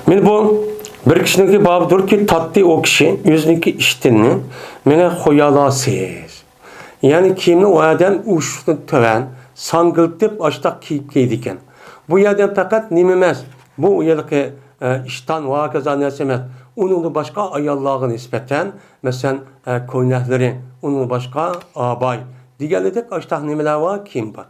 مانا بۇ بىر كىشىنىڭكى بابىدۇركى، تارتتى ئۇ كىشى ئۆزىنىڭكى ئىشتىنىنى، مانا، خۇيالاسىز. يەنى كىيىمنى ئۇ ئادەم ئۇششۇقتىن تۆۋەن ساڭگىلىتىپ ئاشتاق كىيىپ كىيىدىكەن. بۇ ئادەم پەقەت نېمە ئەمەس، بۇ ھېلىقى، ئە، ئىشتان ۋە ھاكازا نەرسە ئەمەس. ئۇنىڭدىن باشقا ئاياللارغا نىسبەتەن، مەسىلەن، ئە، كوينەكلىرى، ئۇنىڭدىن باشقا ئاباي دېگەنلىدەك ئاشتاق نېمىلەر بار، كىيىم بار.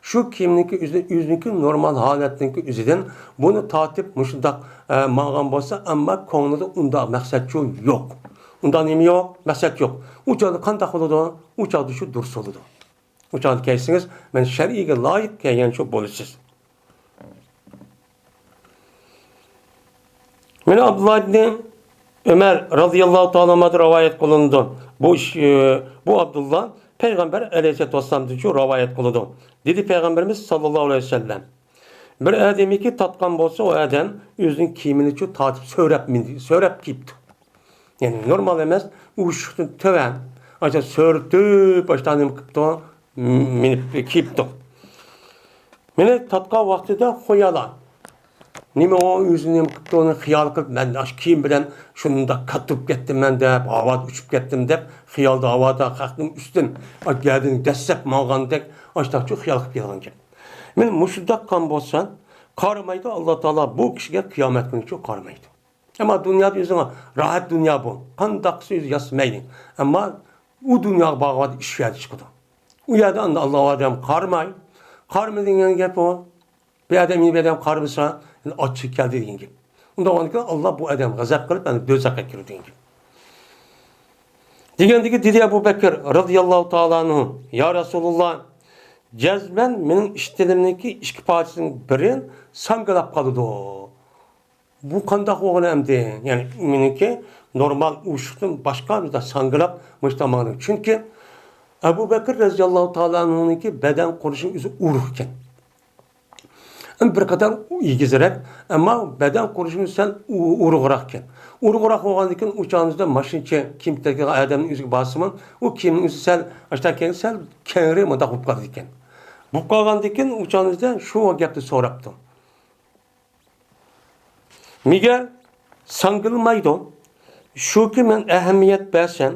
شۇ كىيىمنىڭكى ئۆزى، ئۆزىنىڭكى نورمال ھالەتنىڭكى ئۆزىدىن بۇنى تارتىپ مۇشۇنداق، ئە، ماڭغان بولسا، ئەمما كۆڭلىدە ئۇنداق مەقسەتچۇ يوق. ئۇنداق نېمە يوق؟ مەقسەت يوق. ئۇ چاغدا قانداق بولىدۇ؟ ئۇ چاغدا شۇ دۇرۇس بولىدۇ. ئۇ چاغدا كىيسىڭىز، مانا شەرئىگە لايىق كىيگەنچۇ بولىسىز. مانا ئابدۇللا ئىبنى ئۆمەر رازىياللاھۇ تائالا ئەنھۇدىن رىۋايەت قىلىنىدۇ. بۇ ئىش، ئى، بۇ ئابدۇللا پەيغەمبەر ئەلەيھىسسالاتۇ ۋەسسالامدىنچۇ رىۋايەت قىلىدۇ. دېدى پەيغەمبىرىمىز ساللاللاھۇ ئەلەيھى ۋەسەللەم، بىر ئادەمكى تارتقان بولسا، ئۇ ئادەم ئۆزىنىڭ كىيىمىنىچۇ تارتىپ سۆرەپ مىندى، سۆرەپ كىيىپتۇ. يەنى نورمال ئەمەس، ئۇششۇقتىن تۆۋەن، ئاشۇ سۆرىتىپ، ئاشۇنداق نېمە قىپتۇ، مىنىپ كىيىپتۇ. مانا تارتقان ۋاقتىدا خۇيالا. نېمە ئۇ ئۆزى نېمە قىپتۇ، ئۇنى خىيال قىلىپ، مەن ئاشۇ كىيىم بىلەن شۇنداق كاتتا بولۇپ كەتتىم مەن دەپ، ھاۋادا ئۇچۇپ كەتتىم دەپ، خىيالدا ھاۋادا خەقنىڭ ئۈستىدىن، ئاشۇ گەدىنى دەسسەپ ماڭغاندەك، ئاشۇنداقچۇ خىيال قىلىپ كەلگەن گەپ. مانا مۇشۇنداق قىلغان بولسا، قارىمايدۇ، ئاللا تائالا بۇ كىشىگە قىيامەت كۈنىچۇ قارىمايدۇ. ئەمما دۇنيادا ئۆزۈڭ راھەت دۇنيا بۇ. قانداق قىلسا ئۆزى ياسىمايلى. ئەمما ئۇ دۇنياغا بارغاندا ئىش شۇ يەردە چىقىدۇ. ئۇ يەردە ئەمدى ئاللا ئادەم قارىماي. قارىما دېگەن گەپ ئۇ. بىر ئادەم يەنە بىر ئادەم قارىمىسا، يەنە ئاچچىقى كەلدى دېگەن گەپ. ئۇنداق بولغاندىكىن ئاللا بۇ ئادەمگە غەزەپ قىلىپ، يەنە دوزاخقا كىرىدۇ دېگەن گەپ. دېگەندىكى دېدى ئەبۇ بەكرى رازىياللاھۇ تائالا ئەنھۇ، يا رەسۇلاللا، جەزمەن مېنىڭ ئىشتىنىمنىڭكى ئىككى پارچىسىنىڭ بىرى ساڭگىلاپ قالىدۇ. بۇ قانداق بولغىنى ئەمدى؟ يەنى مېنىڭكى نورمال ئۇششۇقتىن باشقا بىردە ساڭگىلاپ مۇشۇنداق ماڭىدۇ. چۈنكى ئەبۇ بەكرى رەزىياللاھۇ تائالا ئەنھۇنىڭكى بەدەن قۇرۇلۇشى ئۆزى ئورۇق ئىكەن. ئەمما بىر قەدەر ئېگىزرەك، ئەمما بەدەن قۇرۇلۇشى سەل ئۇ-، ئورۇقراق ئىكەن. ئورۇقراق بولغاندىكىن ئۇ چاغىمىزدا ماشىنىچە كىيىم تىكىدىغان ئادەمنىڭ ئۆزىگە بارسىمۇ، ئۇ كىيىمنىڭ ئۆزى سەل، ئاشۇنداق كەينى سەل كەڭرى مۇنداق بولۇپ قالىدىكەن. بولۇپ قالغاندىكىن ئۇ چاغىمىزدا شۇ گەپنى سوراپتۇ. مېگەر ساڭگىلمايدۇ. شۇكى مەن ئەھمىيەت بەرسەم،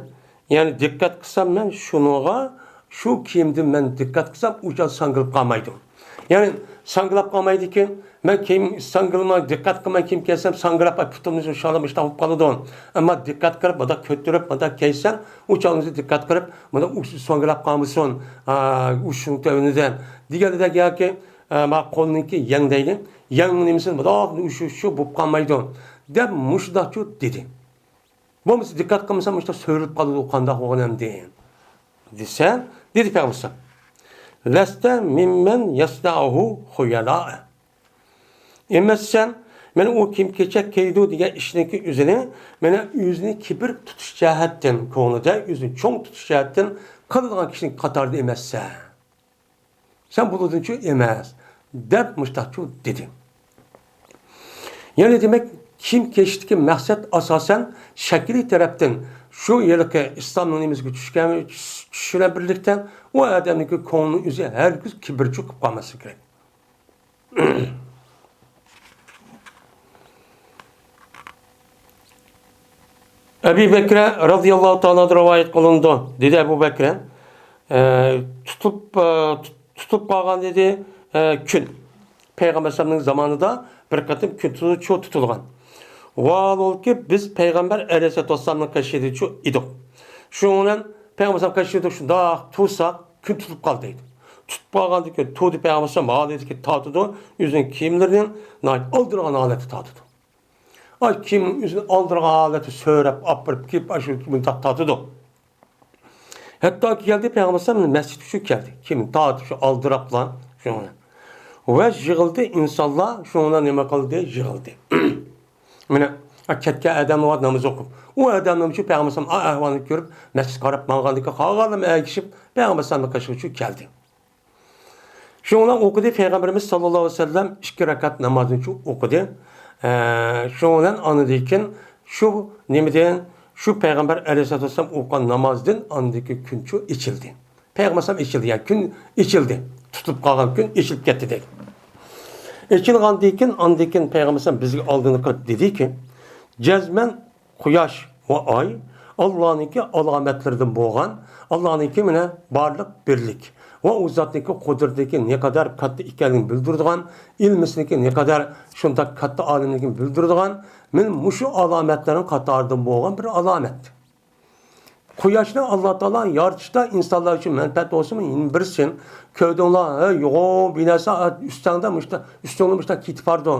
يەنى دىققەت قىلسام مەن شۇنىڭغا، شۇ كىيىمدىن مەن دىققەت قىلسام، ئۇ چاغ ساڭگىلىپ قالمايدۇ. يەنى ساڭگىلاپ قالمايدىكەن. مەن كىيىم ساڭگىلماي، دىققەت قىلماي كىيىم كىيسەم، ساڭگىلاپ، پۇتۇمنى شۇنداق مۇشۇنداق بولۇپ قالىدۇ. ئەمما دىققەت قىلىپ، مۇنداق كۆتۈرۈپ، مۇنداق كىيسەم، ئۇ چاغ ئۆزى دىققەت قىلىپ، مۇنداق ئۇ ساڭگىلاپ قالمىسۇن، ئا، ئۇ شۇنىڭ تۆۋىنىدە دېگەندەك ياكى ئە، ما قولنىڭكى يەڭ دەيلى. يەڭ نېمىسى مۇنداق شۇ، شۇ بولۇپ قالمايدۇ دەپ مۇشۇنداقچۇ دېدى. بولمىسا دىققەت قىلمىسام مۇشۇنداق سۆرىلىپ قالىدۇ، قانداق بولغىنى ئەمدى دېسە، دېدى پەيغەمبەر، لەستە مىممەن يەسنەئۇھۇ خۇيەلائە. ئەمەسسەن، مانا ئۇ كىيىم كېچەك كىيىدۇ دېگەن ئىشنىڭكى ئۆزىنى، مانا ئۆزىنى كىبىر تۇتۇش جەھەتتىن، كۆڭلىدە ئۆزىنى چوڭ تۇتۇش جەھەتتىن قىلىدىغان كىشىنىڭ قاتارىدا ئەمەسسەن. سەن بۇلىدىنچۇ ئەمەس، دەپ مۇشتاقچۇ دېدى. يەنى دېمەك، كىيىم كىيىشتىكى مەقسەت ئاساسەن شەكلىي تەرەپتىن شۇ ھېلىقى ئىسلامنىڭ نېمىسىگە چۈشكەن، چۈشۈش بىلەن بىرلىكتە ئۇ ئادەمنىڭكى كۆڭلىنىڭ ئۆزى ھەرگىز كىبىرچۇ قىلىپ قالماسلىقى كېرەك. ئەبۇ بەكرە رازىياللاھۇ تائالا رىۋايەت قىلىنىدۇ، دېدى ئەبۇ بەكرە، ئە، تۇتۇپ، ئە، تۇت-، تۇتۇپ قالغان دېدى، ئە، كۈن. پەيغەمبەر ئەلەيھىسسالامنىڭ زامانىدا بىر قېتىم كۈن تۇتۇلۇشى تۇتۇلغان. ۋاھالبۇلكى، بىز پەيغەمبەر ئەلەيھىسسالاتۇ ۋەسسالامنىڭ قېشىدا ئىدۇق. شۇنىڭ بىلەن پەيغەمبەر ئەلەيھىسسالام قېشىدا شۇنداق تۇرساق، كۈن تۇتۇلۇپ قالدى دەيدۇ. تۇتۇپ قالغاندىن كېيىن تۇردى پەيغەمبەر ئەلەيھىسسالام، ھالىدىكى تارتىدۇ، ئۆزىنىڭ كىيىملىرىنى ناھايىتى ئالدىرىغان ھالەتتە تارتىدۇ. ئاي، كىيىمنىڭ ئۆزىنى ئالدىرىغان ھالەتتە سۆرەپ ئاپىرىپ كىيىپ، ئاشۇ مۇنداق تارتىدۇ. ھەتتاكى كەلدى، پەيغەمبەر ئەلەيھىسسالام مەسچىتكىچۇ كەلدى. كىيىمنى تارتىپ شۇ ئالدىراپلا شۇنىڭ بىلەن. ۋە يىغىلدى ئىنسانلار، شۇنىڭ بىلەن نېمە قىلدى؟ يىغىلدى. مانا، كەتكەن ئادەم بار ناماز ئوقۇپ. ئۇ ئادەمنىڭ شۇ پەيغەمبەر ئەلەيھىسسالام ئەھۋالىنى كۆرۈپ، مەسچىتكە قاراپ ماڭغاندىكىن قالغانلىرىمۇ ئەگىشىپ، پەيغەمبەر ئەلەيھىسسالامنىڭ قېشىغىچۇ كەلدى. شۇنىڭ بىلەن ئوقۇدى، پەيغەمبىرىمىز ساللاللاھۇ ئەلەيھى ۋەسەللەم ئىككى رەكەت نامازنىچۇ ئوقۇدى. ئە، شۇنىڭ بىلەن ئاندىن كېيىن شۇ نېمىدىن، شۇ پەيغەمبەر ئەلەيھىسسالاتۇ ۋەسسالام ئوقۇغان نامازدىن ئاندىكى كۈن شۇ ئېچىلدى. پەيغەمبەر ئەلەيھىسسالام ئېچىلدى، يەنى كۈن ئېچىلدى. تۇتۇلۇپ قالغان كۈن ئېچىلىپ كەتتى دەيدۇ. ئېچىلغاندىن كېيىن، ئاندىن كېيىن پەيغەمبەر ئەلەيھىسسالام بىزگە ئالدىنقى دېدىكى، جەزمەن قۇياش ۋە ئاي ئاللانىڭكى ئالامەتلىرىدىن بولغان، ئاللانىڭكى مانا بارلىق بىرلىك ۋە ئۇ زاتنىڭكى قۇدرىتىنىڭكى نەقەدەر كاتتا ئىكەنلىكىنى بىلدۈرىدىغان، ئىلمىسىنىڭكى نەقەدەر شۇنداق كاتتا ئالىملىكىنى بىلدۈرىدىغان، مانا مۇشۇ ئالامەتلەرنىڭ قاتارىدىن بولغان بىر ئالامەت. قۇياشنى ئاللا تائالا يارىتىشتا ئىنسانلار ئۈچۈن مەنپەئەت بولسىمۇ، يەنە بىرسى، كۆردۈڭلار، ھە، يوغان بىر نەرسە ئۈستەڭدە مۇشتا، ئۈستۈڭدە مۇشتا كېتىپ بارىدۇ.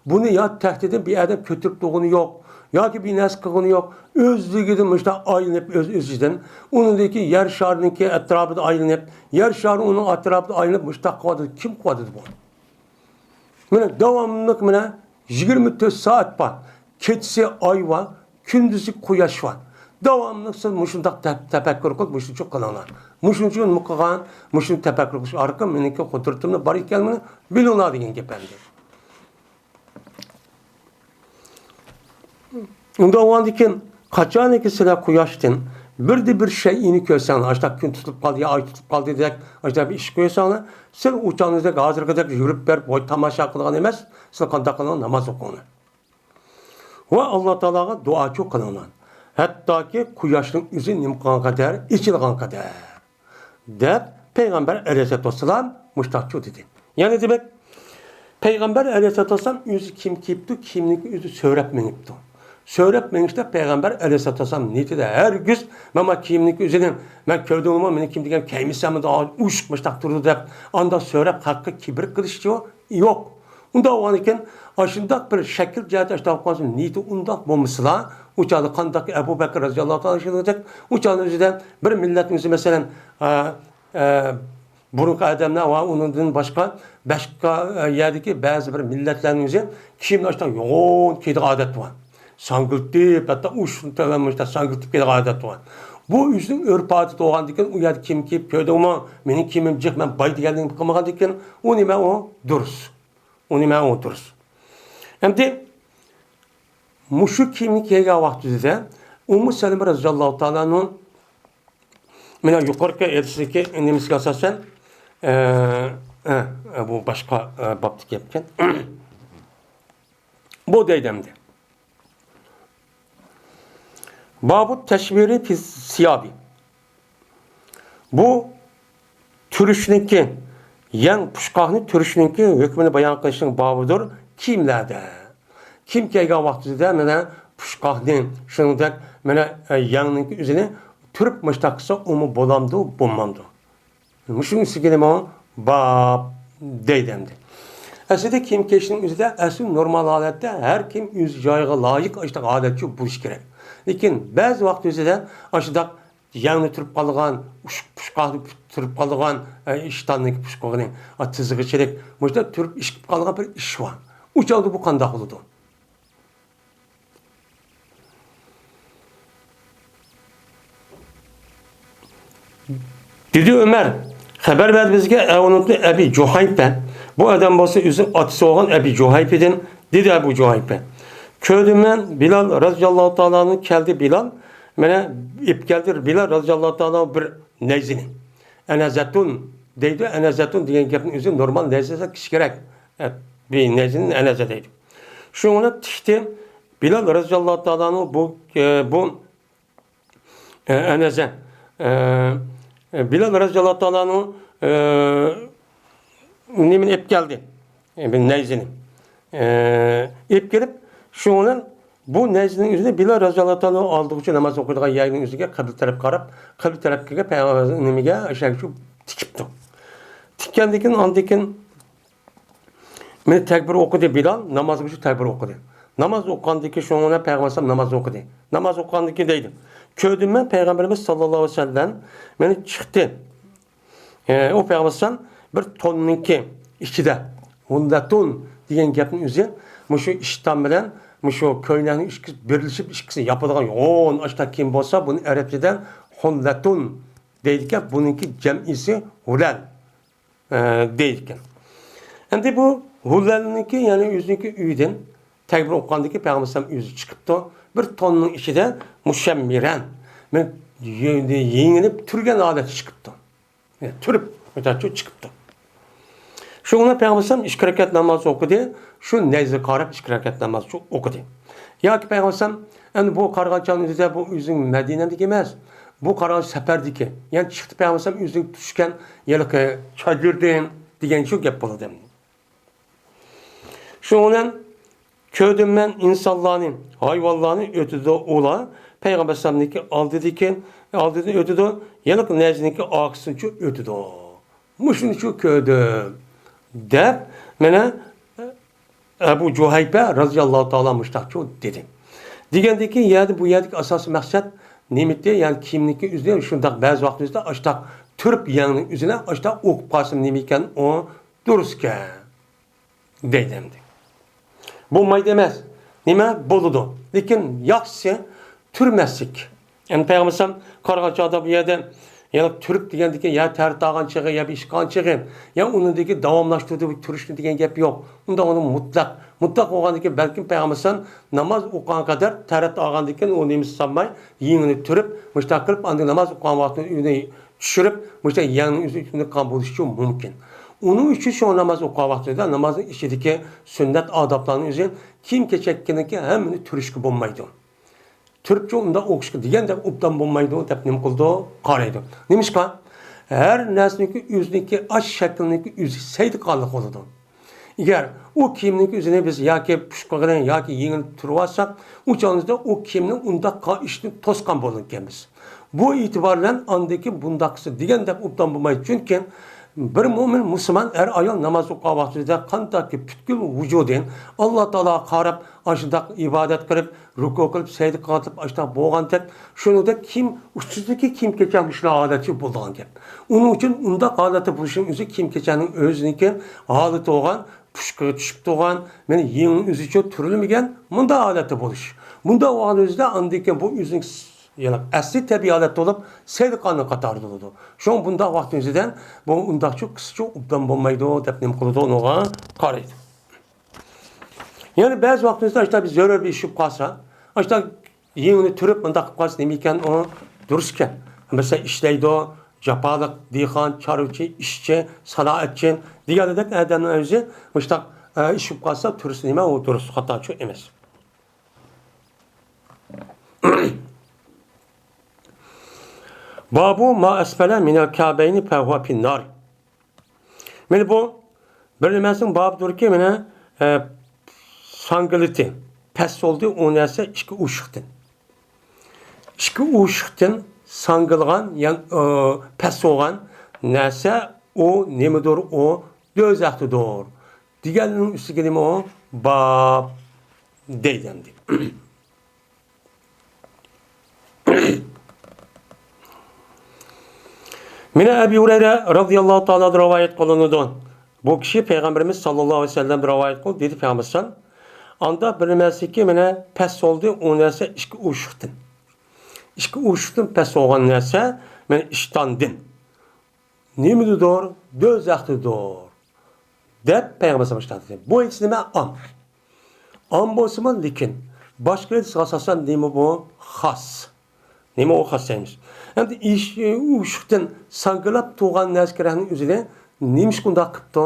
بۇنى يا تەختىدىن بىر ئادەم كۆتۈرۈپ تۇرغىنى يوق، ياكى بىر نەرسە قىلغىنى يوق. ئۆزلۈكىدىن مۇشتا ئايلىنىپ، ئۆز ئۆزىدىن. ئۇنىڭدىن كېيىن يەر شارىنىڭكى ئەتراپىدا ئايلىنىپ، يەر شارى ئۇنىڭ ئەتراپىدا ئايلىنىپ، مۇشتا قىلىۋاتىدۇ. كىم قىلىۋاتىدۇ بۇ؟ مانا داۋاملىق مانا يىگىرمە تۆت سائەت بار. كېچىسى ئاي بار، كۈندۈزى قۇياش بار. داۋاملىق سىز مۇشۇنداق تەپ-، تەپەككۇر قىلىپ، مۇشۇنچە قىلىڭلار. مۇشۇنچە نېمە قىلغان، مۇشۇنى تەپەككۇر قىلىش ئارقىلىق مېنىڭكى قۇدرىتىمنىڭ بار ئىكەنلىكىنى بىلىڭلار دېگەن گەپ ئەمدى. ئۇنداق بولغاندىكىن، قاچانكى سىلەر قۇياشتىن بىردە بىر شەيئىنى كۆرسەڭلار، ئاشۇنداق كۈن تۇتۇپ قالدى يا ئاي تۇتۇپ قالدى دېگەن ئاشۇنداق بىر ئىش كۆرسەڭلار، سىلەر ئۇ چاغنىڭىزدەك ھازىرقىدەك يۈگۈرۈپ بېرىپ ۋاي تاماشا قىلغان ئەمەس، سىلەر قانداق قىلىڭلار، ناماز ئوقۇڭلار. ۋە ئاللا تائالاغا دۇئاچۇ قىلىڭلار. ھەتتاكى قۇياشنىڭ ئۆزى نېمە قىلغان قەدەر، ئېچىلغان قەدەر. دەپ پەيغەمبەر ئەلەيھىسسالاتۇ ۋەسسالام مۇشتاقچۇ دېدى. يەنى دېمەك، پەيغەمبەر ئەلەيھىسسالاتۇ ۋەسسالام ئۆزى كىيىم كىيىپتۇ، كىيىمنىڭكى ئۆزى سۆرەپ مېڭىپتۇ. سۆرەپ مېڭىشتا پەيغەمبەر ئەلەيھىسسالاتۇ ۋەسسالام نىيىتىدە ھەرگىز، مانا كىيىمنىڭكى ئۆزىنى، مەن كۆردۈڭلارمۇ مېنىڭ كىيىم دېگەن كىيمىسەممۇ دەپ ئۇششۇق مۇشتاق تۇرىدۇ دەپ، ئانداق سۆرەپ خەققە كىبىر قىلىشچۇ يوق. ئۇنداق بولغاندىكىن، ئاشۇنداق بىر شەكىل جەھەتتە ئاشۇنداق قىلغان نىيىتى ئۇنداق بولمىسىلا، ئۇ چاغدا قانداق ئەبۇ بەكرى رەزىياللاھۇ تائالا ئەنھۇ دېگەندەك، ئۇ چاغدا ئۆزىدە بىر مىللەتنىڭ ئۆزى، مەسىلەن، ئە، ئە، بۇرۇنقى ئادەملەر ۋە ئۇنىڭدىن باشقا باشقا، ئە، يەردىكى بەزى بىر مىللەتلەرنىڭ ئۆزى كىيىمنى ئاشۇنداق يوغان كىيىدىغان ئادەتى بار. ساڭگىلتىپ، ھەتتا ئۇششۇقتەك مۇشۇنداق ساڭگىلتىپ كىيىدىغان ئادەتى بار. بۇ ئۆزىنىڭ ئۆرپ-ئادىتى بولغاندىكىن، ئۇ يەردە كىيىم كىيىپ كۆردۈڭمۇ، مېنىڭ كىيىمىم جىق، مەن باي دېگەنلىكىنى قىلمىغاندىكىن، ئۇ نېمە ئۇ دۇرۇس. ئۇ نېمە ئۇ دۇرۇس. ئەمدى مۇشۇ كىيىمنى كىيگەن ۋاقتىدا ئۇممۇ سەلىمە رەزىياللاھۇ تائالا ئەنھۇ، مانا يۇقىرىقى ھەدىستىكى نېمىسىگە ئاساسەن، ئە، ئە، بۇ باشقا، ئە، بابتىكى گەپكەن. بۇ دەيدۇ ئەمدى. بابۇ تەشۋىرى فىس سىيابى. بۇ تۈرۈشنىڭكى، يەڭ پۇچقاقنى تۈرۈشنىڭكى ھۆكمىنى بايان قىلىشنىڭ بابىدۇر كىيىملەردە. كىيىم كىيگەن ۋاقتىدا مانا پۇچقاقنى، شۇنىڭدەك مانا، ئە، يەڭنىڭكى ئۆزىنى تۈرۈپ مۇشتاق قىلسا، ئۇمۇ بولامدۇ، بولمامدۇ؟ مۇشۇنىڭ ئىچىگە نېمە باب دەيدۇ ئەمدى. ئەسلىدە كىيىم كىيىشنىڭ ئۆزىدە ئەسلى نورمال ھالەتتە ھەر كىم ئۆز جايىغا لايىق ئاشۇنداق ھالەتچۇ بولۇشى كېرەك. لېكىن بەزى ۋاقىت ئۆزىدە ئاشۇنداق يەڭنى تۈرۈپ قالىدىغان، ئۇششۇق پۇچقاقنى تۈرۈپ قالىدىغان، ئە، ئىشتاننىڭكى پۇچقىقىنى، ئا، تىزىغىچىلىك، مۇشۇنداق تۈرۈپ ئىشقىپ قالىدىغان بىر ئىش بار. ئۇ چاغدا بۇ قانداق بولىدۇ؟ دېدى ئۆمەر، خەۋەر بەردى بىزگە ئەۋنۇبنى ئەبى جۇھەيپە. بۇ ئادەم بولسا ئۆزى ئاتىسى بولغان ئەبى جۇھەيپىدىن. دېدى ئەبۇ جۇھەيپە، كۆردۈم مەن بىلال رەزىياللاھۇ تائالا ئەنھۇ كەلدى. بىلال مانا ئېلىپ كەلدى، بىلال رەزىياللاھۇ تائالا ئەنھۇ بىر نەيزىنى. ئەنەزەتۇن دەيدۇ، ئەنەزەتۇن دېگەن گەپنىڭ ئۆزى نورمال نەيزە كىشى كېرەك. ئە، بىر نەيزىنى ئەنەزە دەيدۇ. شۇنى تىكتى. بىلال رەزىياللاھۇ تائالا ئەنھۇ بۇ، ئە، بۇ ئە، ئەنەزە. ئە، بىلال رەزىياللاھۇ تائالا ئەنھۇ، ئە، نېمىنى ئېلىپ كەلدى؟ ئە، بىر نەيزىنى. ئە، ئېلىپ كېلىپ، شۇنىڭ بىلەن بۇ نەيزىنىڭ ئۆزىنى بىلال رەزىياللاھۇ تائالا ئەنھۇ ئالدىغۇچە ناماز ئوقۇيدىغان يەرنىڭ ئۆزىگە قىبلە تەرەپ قاراپ، قىبلە تەرەپكە پەيغەمبەر نېمىگە ئەشەگىچە تىكىپتۇ. تىككەندىن كېيىن، ئاندىن كېيىن مانا تەكبىر ئوقۇدى بىلال، نامازغا شۇ تەكبىر ئوقۇدى. ناماز ئوقۇغاندىن كېيىن شۇنىڭ بىلەن پەيغەمبەر ئەلەيھىسسالام ناماز ئوقۇدى. ناماز ئوقۇغاندىن كېيىن دەيدۇ، كۆردۈم مەن پەيغەمبىرىمىز ساللاللاھۇ ئەلەيھى ۋەسەللەم مانا چىقتى. ئە، ئۇ پەيغەمبەر ئەلەيھىسسالام بىر توننىڭكى ئىچىدە، ھۇللەتۇن دېگەن گەپنىڭ ئۆزى مۇشۇ ئىشتان بىلەن مۇشۇ كۆينەكنىڭ ئىككىسى بىرلىشىپ، ئىككىسىنى ياپىدىغان يوغان ئاشتا كىيىم بولسا، بۇنى ئەرەبچىدە ھۇللەتۇن دەيدىكەن، بۇنىڭكى جەمئىسى ھۇلەل. ئە، دەيدىكەن. ئەمدى بۇ ھۇلەلنىڭكى، يەنى ئۆزىنىڭكى ئۆيىدىن تەكبىر ئوقۇغاندىن كېيىن پەيغەمبەر ئەلەيھىسسالام ئۆزى چىقىپتۇ. بىر توننىڭ ئىچىدە مۇشەممىرەن، مەن يېڭىلىپ تۇرغان ھالەتتە چىقىپتۇ. يەنى تۇرۇپ، مۇشۇنداق چىقىپتۇ. شۇڭا پەيغەمبەر ئەلەيھىسسالام ئىككى رەكەت ناماز ئوقۇدى. شۇ نەيزىگە قاراپ ئىككى رەكەت ناماز ئوقۇدى. ياكى پەيغەمبەر ئەلەيھىسسالام، ئەمدى بۇ قارىغانچانىڭ ئۆزىدە، بۇ ئۆزىنىڭ مەدىنەدىكى ئەمەس، بۇ قارىغانچا سەپەردىكى. يەنى چىقتى پەيغەمبەر ئەلەيھىسسالام ئۆزىنىڭ چۈشكەن ھېلىقى چۆلدىن دېگەن شۇ گەپ بولىدۇ. شۇنىڭ بىلەن كۆردۈم مەن ئىنسانلارنى، ھايۋانلارنى ئۆتىدۇ ئۇلار، پەيغەمبەر ئەلەيھىسسالامنىڭكى ئالدىدىكى، ئالدىدىن ئۆتىدۇ، يەنە نەيزىنىڭكى ئارقىسىدىنچۇ ئۆتىدۇ. مۇشۇنىچۇ كۆردۈم، دەپ، مانا، ئەبۇ جۇھەيپە رەزىياللاھۇ تائالا مۇشۇنداقچۇ دېدى. دېگەندىكىن، يەردە، بۇ يەردىكى ئاساسىي مەقسەت نېمىتى؟ يەنى كىيىمنىڭكى ئۆزىنى شۇنداق بەزى ۋاقىت ئۆزىدە ئاشتاق تۈرۈپ يەڭنىڭ ئۆزىنى ئاشتاق ئوقۇپ قالسىمۇ نېمە ئىكەن ئۇ؟ دۇرۇسكەن. دەيدۇ ئەمدى. بولمايدۇ ئەمەس. نېمە؟ بولىدۇ. لېكىن ياخشىسى تۈرمەسلىك. يەنى پەيغەمبەر ئەلەيھىسسالام قارىغان چاغدا بۇ يەردە يەنى تۈرۈپ دېگەندىكىن يا تەرەت ئالغان چېغى، يا بىر ئىش قىلغان چېغى، يا ئۇنىڭدىكى داۋاملاشتۇردى بۇ تۈرۈشنى دېگەن گەپ يوق. ئۇنداق ئۇنىڭ مۇتلەق. مۇتلەق بولغاندىكىن بەلكىم پەيغەمبەر ئەلەيھىسسالام ناماز ئوقۇغان قەدەر تەرەت ئالغاندىكىن ئۇ نېمىسى سالماي، يېڭىنى تۈرۈپ، مۇشۇنداق قىلىپ ئاندىن ناماز ئوقۇغان ۋاقتىدا ئۆزىنى چۈشۈرۈپ، مۇشۇنداق يەڭنىڭ ئۆزى ئۈستىدە قالغان بولۇشى مۇمكىن. ئۇنىڭ ئۈچۈن شۇ ناماز ئوقۇغان ۋاقتىدا نامازنىڭ ئىچىدىكى سۈننەت ئادابلارنىڭ ئۆزى كىيىم كېچەككىنىڭكى ھەممىنى تۈرۈشكە بولمايدۇ. تۈرۈپچۇ ئۇنداق ئوقۇشقا دېگەندەك ئوبدان بولمايدۇ دەپ نېمە قىلىدۇ؟ قارايدۇ. نېمىشقا؟ ھەر نەرسىنىڭكى ئۆزىنىڭكى ئاش شەكلىنىڭكى ئۆزى سەيدىقانلىق بولىدۇ. ئەگەر ئۇ كىيىمنىڭكى ئۆزىنى بىز ياكى پۇشقىغىنى ياكى يېڭىنى تۈرۈۋالساق، ئۇ چاغىمىزدا ئۇ كىيىمنى ئۇنداق قا-، ئىشتىن توسقان بولىدىكەنمىز. بۇ ئېتىبار بىلەن ئاندىكى بۇنداقسى دېگەندەك ئوبدان بولمايدۇ. چۈنكى بىر مۆمىن مۇسۇلمان ئەر-ئايال ناماز ئوقۇغان ۋاقتىدا قانداكى پۈتكۈل ۋۇجۇدى ئاللا تائالاغا قاراپ، ئاشۇنداق ئىبادەت قىلىپ، رۇكۇ قىلىپ، سەجدە قىلىپ، ئاشۇنداق بولغاندەك، شۇنىڭدەك كىيىم ئۈستىدىكى كىيىم كېچەك شۇنداق ھالەتتە بولىدىغان گەپ. ئۇنىڭ ئۈچۈن ئۇنداق ھالەتتە بولۇشنىڭ ئۆزى كىيىم كېچەكنىڭ ئۆزىنىڭكى ھالىتى بولغان، پۇشقىغا چۈشۈپ تۇرغان، مانا يېڭىنىڭ ئۆزىچۇ تۈرۈلمىگەن، مۇنداق ھالەتتە بولۇش. مۇنداق بولغان ئۆزىدە ئاندىن كېيىن بۇ ئۆزىنىڭ يەنى ئەسلى تەبىئىي ھالەتتە بولۇپ، سەيدىقاننىڭ قاتارىدا بولىدۇ. شۇڭا بۇنداق ۋاقىتنىڭ ئۆزىدە بۇ ئۇنداقچۇ قىسچۇ ئوبدان بولمايدۇ دەپ نېمە قىلىدۇ، ئۇنىڭغا قارايدۇ. يەنە بەزى ۋاقىتتا ئاشۇنداق بىر زۆرۈر بىر ئىش بولۇپ قالسا، ئاشۇنداق يېڭىنى تۈرۈپ مۇنداق قىلىپ قالسا نېمە ئىكەن ئۇ؟ دۇرۇس ئىكەن. مەسىلەن، ئىشلەيدۇ، جاپالىق دېھقان، چارۋىچى، ئىشچى، سانائەتچى دېگەندەك ئادەمنىڭ ئۆزى مۇشۇنداق، ئە، ئىش بولۇپ قالسا تۈرسە نېمە ئۇ دۇرۇس، خاتاچۇ ئەمەس. بابۇ ما ئەسفەلە مىنەل كەبەينى فەھۇۋە فىننار. مانا بۇ بىر نېمىسىنىڭ بابىدۇركى، مانا، ئە، ساڭگىلىتى پەس بولدى، ئۇ نەرسە ئىككى ئوشۇقتىن. ئىككى ئوشۇقتىن ساڭگىلغان، يەنى، ئە، پەس بولغان نەرسە ئۇ نېمىدۇر؟ ئۇ دوزاختىدۇر. دېگەننىڭ ئۈستىگە نېمە ئۇ؟ باب دەيدۇ ئەمدى. مانا ئەبى ھۇرەيرە رەزىياللاھۇ تائالا رىۋايەت قىلىنىدۇ. بۇ كىشى پەيغەمبىرىمىز ساللاللاھۇ ئەلەيھى ۋەسەللەم رىۋايەت قىلدى، دېدى پەيغەمبەر ئەلەيھىسسالام، ئاندا بىر نەرسىكى مانا پەس بولدى، ئۇ نەرسە ئىككى ئوشۇقتىن. ئىككى ئوشۇقتىن پەس بولغان نەرسە مانا ئىشتاندىن. نېمىدىدۇر؟ دوزاختىدۇر، دەپ پەيغەمبەر ئەلەيھىسسالام ئىشتاندىن. بۇ ھەدىس نېمە؟ ئام. ئام بولسىمۇ، لېكىن باشقا ھەدىسكە ئاساسەن نېمە بۇ؟ خاس. نېمە ئۇ خاس دەيمىز؟ ئەمدى ئىش-، ئوشۇقتىن ساڭگىلاپ تۇرغان نەرسە كېرەكنىڭ ئۆزىنى نېمىشقا ئۇنداق قىپتۇ؟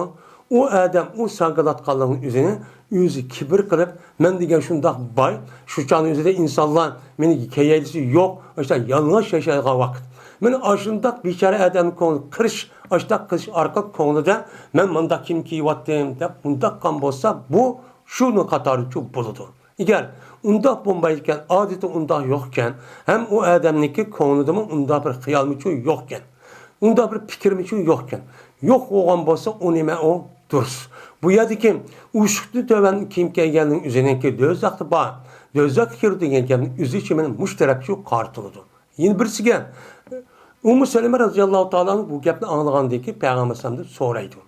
ئۇ ئادەم ئۇ ساڭگىلاتقانلىقنىڭ ئۆزىنى ئۆزى كىبىر قىلىپ، مەن دېگەن شۇنداق باي، شۇ چاغنىڭ ئۆزىدە ئىنسانلار مېنى كېيەيلىسى يوق، ئاشۇنداق يالىڭاچ ياشايدىغان ۋاقىت. مەن ئاشۇنداق بىچارە ئادەمنى كۆڭلى قىرىش، ئاشۇنداق قىلىش ئارقىلىق كۆڭلىدە مەن مۇنداق كىيىم كىيىۋاتتىم دەپ ئۇنداق قىلغان بولسا، بۇ شۇنىڭ قاتارىچۇ بولىدۇ. ئەگەر ئۇنداق بولمايدىكەن، ئادىتى ئۇنداق يوقكەن، ھەم ئۇ ئادەمنىڭكى كۆڭلىدىمۇ ئۇنداق بىر خىيالمىچۇ يوقكەن، ئۇنداق بىر پىكىرمىچۇ يوقكەن، يوق بولغان بولسا، ئۇ نېمە ئۇ؟ دۇرۇس. بۇ يەردىكى ئوشۇقتىن تۆۋەن كىيىم كىيگەننىڭ ئۆزىنىڭكى دوزاختا بار، دوزاخقا كىرىدۇ دېگەن گەپنىڭ ئۆزىچۇ مانا مۇشۇ تەرەپچۇ قارىتىلىدۇ. يەنە بىرسىگە، ئۇممۇ سەلەمە رەزىياللاھۇ تائالا ئانھا بۇ گەپنى ئاڭلىغاندىن كېيىن پەيغەمبەر ئەلەيھىسسالامدىن سورايدۇ.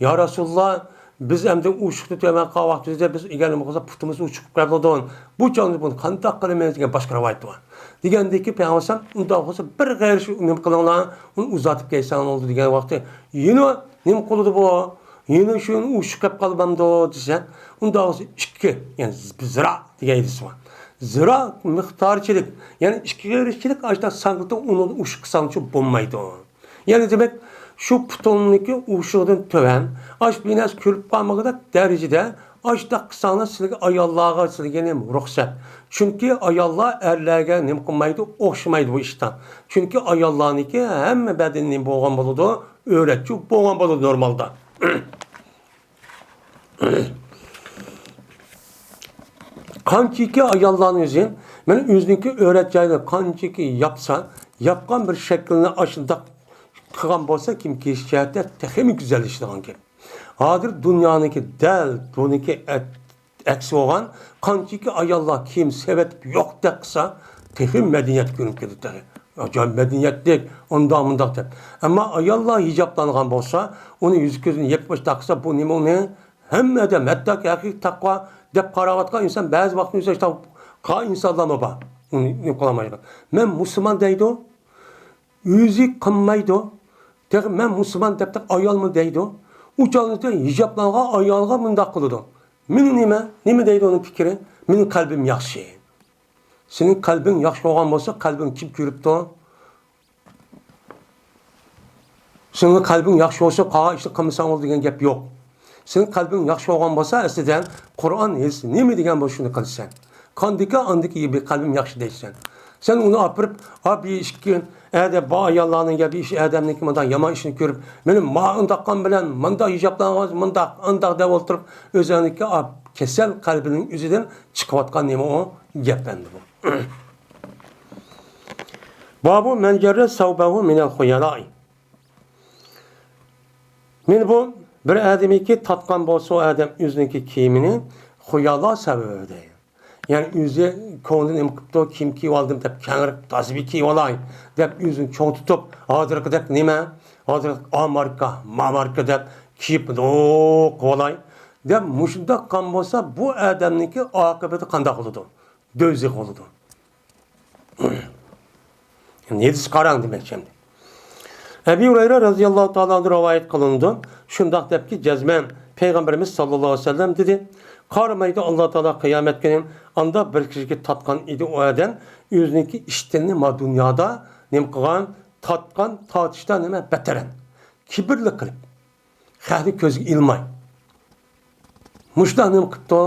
يا رەسۇلاللا، بىز ئەمدى ئوشۇقتا تۆۋەن قالغان ۋاقتىمىزدا بىز ئەگەر نېمە قىلسا پۇتىمىز ئۇچۇپ قېلىدۇ. بۇ چاغدا بۇنى قانداق قىلىمىز دېگەن باشقا رىۋايەت بار. دېگەندىكى پەيغەمبەر ئەلەيھىسسالام ئۇنداق بولسا بىر غەيرىي شۇ نېمە قىلىڭلار، ئۇنى ئۇزارتىپ كەلسەڭلار بولدى دېگەن ۋاقتى يەنە نېمە قىلىدۇ بۇ؟ يەنە شۇ ئۇششۇق قېلىپ قالمامدۇ دېسە، ئۇنداق بولسا ئىككى، يەنى زىرا دېگەن ھەدىسى بار. زىرا مىقدارچىلىك، يەنى ئىككى قېرىشچىلىك ئاشۇنداق سانقىلتىڭ ئۇنىڭدىن ئۇششۇق قىلساڭچۇ بولمايدۇ. يەنى دېمەك، شۇ پۇتۇڭنىكى ئۇششۇقىدىن تۆۋەن، ئاشۇ بىر نەرسە كۆرۈپ قالمىغۇدەك دەرىجىدە ئاشۇنداق قىلساڭلار سىلەرگە ئاياللارغا سىلەرگە نېمە رۇخسەت. چۈنكى ئاياللار ئەرلەرگە نېمە قىلمايدۇ، ئوخشىمايدۇ بۇ ئىشتا. چۈنكى ئاياللارنىڭكى ھەممە بەدىنى نېمە بولغان بولىدۇ، ئۆرەتچۇ بولغان بولىدۇ نورمالدا. قانچىكى ئاياللارنىڭ ئۆزى، مانا ئۆزىنىڭكى ئۆرەت جايىنى قانچىكى ياپسا، ياپقان بىر شەكىلنى ئاشۇنداق قىلغان بولسا، كىيىم كىيىش جەھەتتە تېخىمۇ گۈزەللىشىدىغان گەپ. ھازىر دۇنيانىڭكى دەل بۇنىڭكى ئەت-، ئەكسى بولغان، قانچىكى ئاياللار كىيىم سېۋەتىپ يوقتەك قىلسا، تېخى مەدەنىيەت كۆرۈنۈپ كېتىدۇ تېخى. ئاجايىپ مەدەنىيەتلىك، ئۇنداق مۇنداق دەپ. ئەمما ئاياللار ھىجابلانغان بولسا، ئۇنى يۈزى كۆزىنى يېپىپ مۇشۇنداق قىلسا، بۇ نېمە ئۇنى؟ ھەممە ئادەم، ھەتتاكى ھەقىقىي تەقۋا دەپ قاراۋاتقان ئىنسان، بەزى ۋاقىتتا ئۆزى ئىنسانلارمۇ بار. ئۇنى نېمە قىلالمايدىغان. مەن مۇسۇلمان دەيدۇ، ئۆزى قىلمايدۇ. تېخى مەن مۇسۇلمان دەپ ئايالمۇ دەيدۇ. ئۇ چاغدا ھىجابلانغان ئايالغا مۇنداق قىلىدۇ. مېنىڭ نېمە؟ نېمە دەيدۇ ئۇنىڭ پىكرى؟ مېنىڭ قەلبىم ياخشى. سېنىڭ قەلبىڭ ياخشى بولغان بولسا، قەلبىڭ كىم كۆرۈپتۇ؟ سېنىڭ قەلبىڭ ياخشى بولسا، قالغان ئىشنى قىلمىساڭ بولىدۇ دېگەن گەپ يوق. سېنىڭ قەلبىڭ ياخشى بولغان بولسا، ئەسلىدە قۇرئان، ھەدىس نېمە دېگەن بولسا، شۇنى قىلىسەن. قاندىكى، ئاندىكى بىر قەلبىم ياخشى دەيسەن. سەن ئۇنى ئاپىرىپ، ئا، بىر ئىككى، ئەدە، بار ئاياللارنىڭ يا بىر ئىش، ئادەمنىڭكى مۇنداق يامان ئىشىنى كۆرۈپ، مېنى ما ئۇنداققان بىلەن، مۇنداق ھىجابلانغان، مۇنداق، ئانداق دەپ ئولتۇرۇپ، ئۆزۈڭنىڭكى، ئا، كېسەل قەلبىنىڭ ئۆزىدىن چىقىۋاتقان نېمە ئۇ؟ گەپ ئەمدى بۇ. بابۇ مەن جەررە سەۋبەھۇ مىنەل خۇيەلائى. مانا بۇ بىر ئادەمكى تارتقان بولسا، ئۇ ئادەم ئۆزىنىڭكى كىيىمىنى خۇيالا سەۋەبى دەيدۇ. يەنى ئۆزى كۆڭلىدىن نېمە قىپتۇ، كىيىم كىيىۋالدىم دەپ، كەڭرى تازا بىر كىيىۋالاي دەپ، ئۆزىنى چوڭ تۇتۇپ، ھازىرقىدەك نېمە، ھازىر ئا ماركا، ما ماركا دەپ كىيىپ، دوق قىلىۋالاي دەپ مۇشۇنداق قىلغان بولسا، بۇ ئادەمنىڭكى ئاقىۋىتى قانداق بولىدۇ؟ دوزاخ بولىدۇ. نېدىسى قاراڭ دېمەكچى ئەمدى. ئەبى ھۇرەيرە رەزىياللاھۇ تائالا ئەنھۇ رىۋايەت قىلىنىدۇ. شۇنداق دەپكى، جەزمەن پەيغەمبىرىمىز ساللاللاھۇ ئەلەيھى ۋەسەللەم دېدى، قارىمايدۇ ئاللا تائالا قىيامەت كۈنى، ئاندا بىر كىشىگە تارتقان ئىدى ئۇ ئادەم، ئۆزىنىڭكى ئىشتىنىنى ما دۇنيادا نېمە قىلغان، تارتقان، تارتىشتا نېمە بەتەرەن، كىبىرلىك قىلىپ. خەقنى كۆزگە ئىلماي. مۇشۇنداق نېمە قىپتۇ؟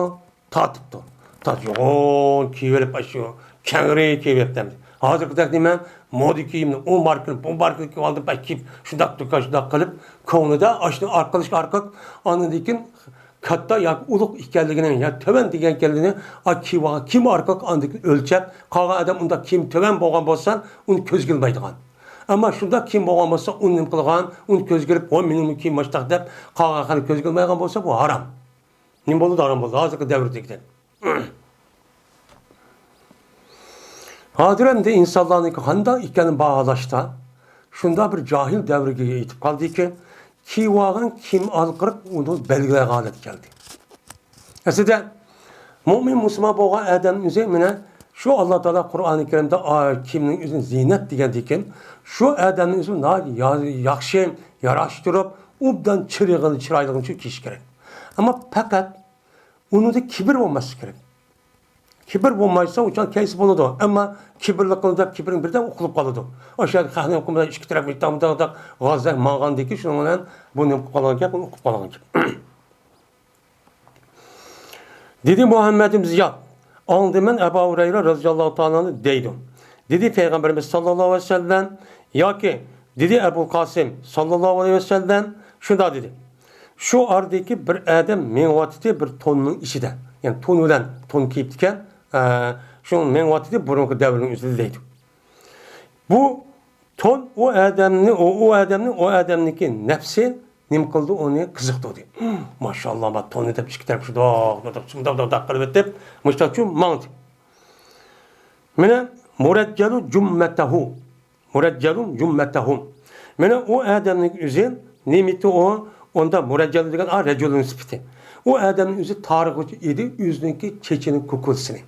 تارتىپتۇ. تارت يوغان كىيىۋېلىپ، ئاشۇ كەڭرى كىيىۋېلىپتۇ ئەمدى. ھازىرقىدەك نېمە؟ مودا كىيىمنى، ئۇ ماركىنى، بۇ ماركىنى كىيىۋالدىم، بەك كىيىپ، شۇنداق دۇكان، شۇنداق قىلىپ، كۆڭلىدە ئاشۇنى ئارقىلىشقا ئارقىلىق، ئاندىن كېيىن كاتتا ياكى ئۇلۇغ ئىكەنلىكىنى، يا تۆۋەن دېگەن ئىكەنلىكىنى، ئا، كىيىۋالغان كىيىم ئارقىلىق ئاندىن كېيىن ئۆلچەپ، قالغان ئادەم ئۇنداق كىيىم تۆۋەن بولغان بولسا، ئۇنى كۆزگە ئىلمايدىغان. ئەمما شۇنداق كىيىم بولغان بولسا، ئۇنى نېمە قىلغان، ئۇنى كۆزگە ئىلىپ، ۋاي، مېنىڭمۇ كىيىم مۇشۇنداق دەپ، قالغان خەقنى كۆزگە ئىلمايدىغان بولسا، بۇ ھارام. نېمە بولىدۇ؟ ھارام بولىدۇ. ھازىرقى دەۋردىكىدەك. ھازىر ئەمدى ئىنسانلارنىڭكى قانداق ئىكەننى باھالاشتا، شۇنداق بىر جاھىل دەۋرگە يېتىپ قالدىكى، كىيىۋالغان كىيىم ئارقىلىق ئۇنى بەلگىلەيدىغان ھالەتكە كەلدى. ئەسلىدە، مۆمىن مۇسۇلمان بولغان ئادەم ئۆزى، مانا، شۇ ئاللا تائالا قۇرئانى كەرىمدە، ئا، كىيىمنىڭ ئۆزىنى زىننەت دېگەندىكىن، شۇ ئادەمنىڭ ئۆزى ناھايىتى يا-، ياخشى ياراشتۇرۇپ، ئوبدان چىرايلىق، چىرايلىقىنى كىيىش كېرەك. ئەمما پەقەت ئۇنىڭدا كىبىر بولماسلىقى كېرەك. كىبىر بولمايسا، ئۇچان كەيسى بولىدۇ. ئەمما كىبىرلىق قىلدى دەپ، كىبىرىڭ بىردەم ئۇقۇلۇپ قالىدۇ. ئاشۇ يەردە خەقنى ئۇقۇمىدا ئىككى تەرەپ مۇنداق، مۇنداق، مۇنداق غازاك ماڭغاندىكى، شۇنىڭ بىلەن بۇ نېمە قىلىپ قالغان گەپ، ئۇنى ئۇقۇپ قالغان گەپ. دېدى مۇھەممەد ئىبن زىياد، ئاڭلىدىم مەن ئەبا ھۇرەيرە رەزىياللاھۇ تائالا ئەنھۇ دەيدۇ. دېدى پەيغەمبىرىمىز ساللاللاھۇ ئەلەيھى ۋەسەللەم، ياكى دېدى ئەبۇل قاسىم ساللاللاھۇ ئەلەيھى ۋەسەللەم شۇنداق دېدى، شۇ ئارىدىكى بىر ئادەم مېڭىۋاتىدۇ بىر توننىڭ ئىچىدە. يەنى تون بىلەن، تون كىيىپتىكەن، ئە، شۇ مېڭىۋاتىدۇ بۇرۇنقى دەۋرنىڭ ئۆزىدە دەيدۇ. بۇ تون ئۇ ئادەمنى، ئۇ، ئۇ ئادەمنى، ئۇ ئادەمنىڭكى نەپسى نېمە قىلدى، ئۇنى قىزىقتۇردى. ماشائاللا، ما توننى دەپ ئىككى تەرەپ شۇنداق، شۇنداق، شۇنداق، شۇنداق قىلىۋېتىپ، مۇشتاچۇ ماڭدى. مانا، مۇرەججەلۇ جۇممەتەھۇ. مۇرەججەلۇ جۇممەتەھۇ. مانا ئۇ ئادەمنىڭ ئۆزى نېمىتى ئۇ؟ ئۇندا مۇرەججەلۇ دېگەن، ئا، رەجۇلنىڭ سۈپىتى. ئۇ ئادەمنىڭ ئۆزى تارىغۇچە ئىدى، ئۆزىنىڭكى چېچىنىڭ كوكۇلىسىنى.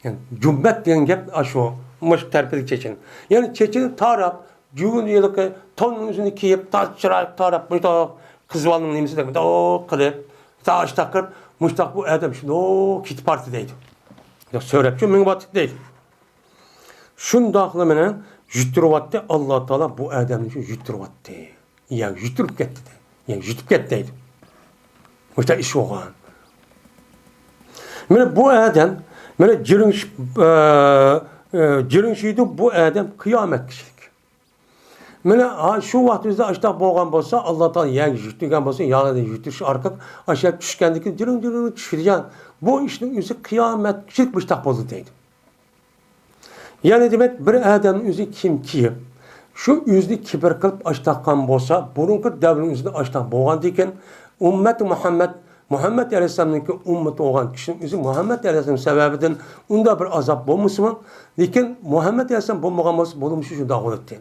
يەنى جۇممەت دېگەن گەپ ئاشۇ، مۇشۇ تەرىپىدىكى چېچىنى. يەنى چېچىنى تاراپ، جۇۋۇن ھېلىقى توننىڭ ئۆزىنى كىيىپ، تازا چىرايلىق تاراپ، مۇشۇنداق قىزىۋالنىڭ نېمىسىدەك مۇنداق قىلىپ، تا ئاشتاق قىلىپ، مۇشتاق بۇ ئادەم شۇنداق كېتىپ بارتى دەيدۇ. مۇنداق سۆرەپچۇ مېڭىۋاتتى دەيدۇ. شۇنداقلا مېنى يۈتتۈرۈۋاتتى، ئاللا تائالا بۇ ئادەمنى شۇ يۈتتۈرۈۋاتتى. يا يۈتتۈرۈپ كەتتى دەيدۇ. يا يۈتۈپ كەتتى دەيدۇ. مۇشۇنداق ئىش بولغان. مانا بۇ ئادەم، مانا جىرىڭشىپ، ئە، ئە، جىرىڭشىيدۇ بۇ ئادەم قىيامەت كىشىلىك. مانا، ھا، شۇ ۋاقتىمىزدا ئاشتاق بولغان بولسا، ئاللا تائالا يەرگە يۈتتۈرگەن بولسا، يەردىن يۈتتۈرۈش ئارقىلىق ئاشۇ يەرگە چۈشكەندىن كېيىن جىرىڭ-جىرىڭ چۈشىدىغان بۇ ئىشنىڭ ئۆزى قىيامەت كىشىلىك مۇشتاق بولدى دەيدۇ. يەنى دېمەك، بىر ئادەمنىڭ ئۆزى كىيىم كىيىپ، شۇ ئۆزىنى كىبىر قىلىپ ئاشتاققان بولسا، بۇرۇنقى دەۋرنىڭ ئۆزىدە ئاشتاق بولغاندىكىن، ئۈممەتى مۇھەممەد، مۇھەممەد ئەلەيھىسسالامنىڭكى ئۈممىتى بولغان كىشىنىڭ ئۆزى مۇھەممەد ئەلەيھىسسالام سەۋەبىدىن ئۇنداق بىر ئازاب بولمىسىمۇ، لېكىن مۇھەممەد ئەلەيھىسسالام بولمىغان بولسا، بولمىسا شۇنداق بولاتتى.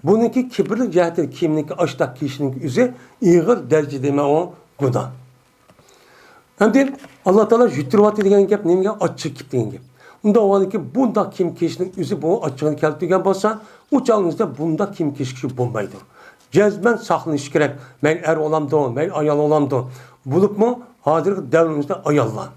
بۇنىڭكى كىبىرلىك جەھەتتىن كىيىمنىڭكى ئاشتاق كىيىشنىڭ ئۆزى ئېغىر دەرىجىدە نېمە ئۇ؟ گۇناھ. ئەمدى ئاللا تائالا يۈتتۈرۈۋاتتى دېگەن گەپ نېمىگە؟ ئاچچىقى كېلىپ دېگەن گەپ. ئۇنداق بولغاندىكىن بۇنداق كىيىم كىيىشنىڭ ئۆزى بۇ ئاچچىقىنى كەلتۈرگەن بولسا، ئۇ چاغنىڭىزدا بۇنداق كىيىم كىيىشكە بولمايدۇ. جەزمەن ساقلىنىش كېرەك. مەيلى ئەر بولامدۇ، مەيلى ئايال بولامدۇ. بولۇپمۇ ھازىرقى دەۋرىمىزدە ئاياللار.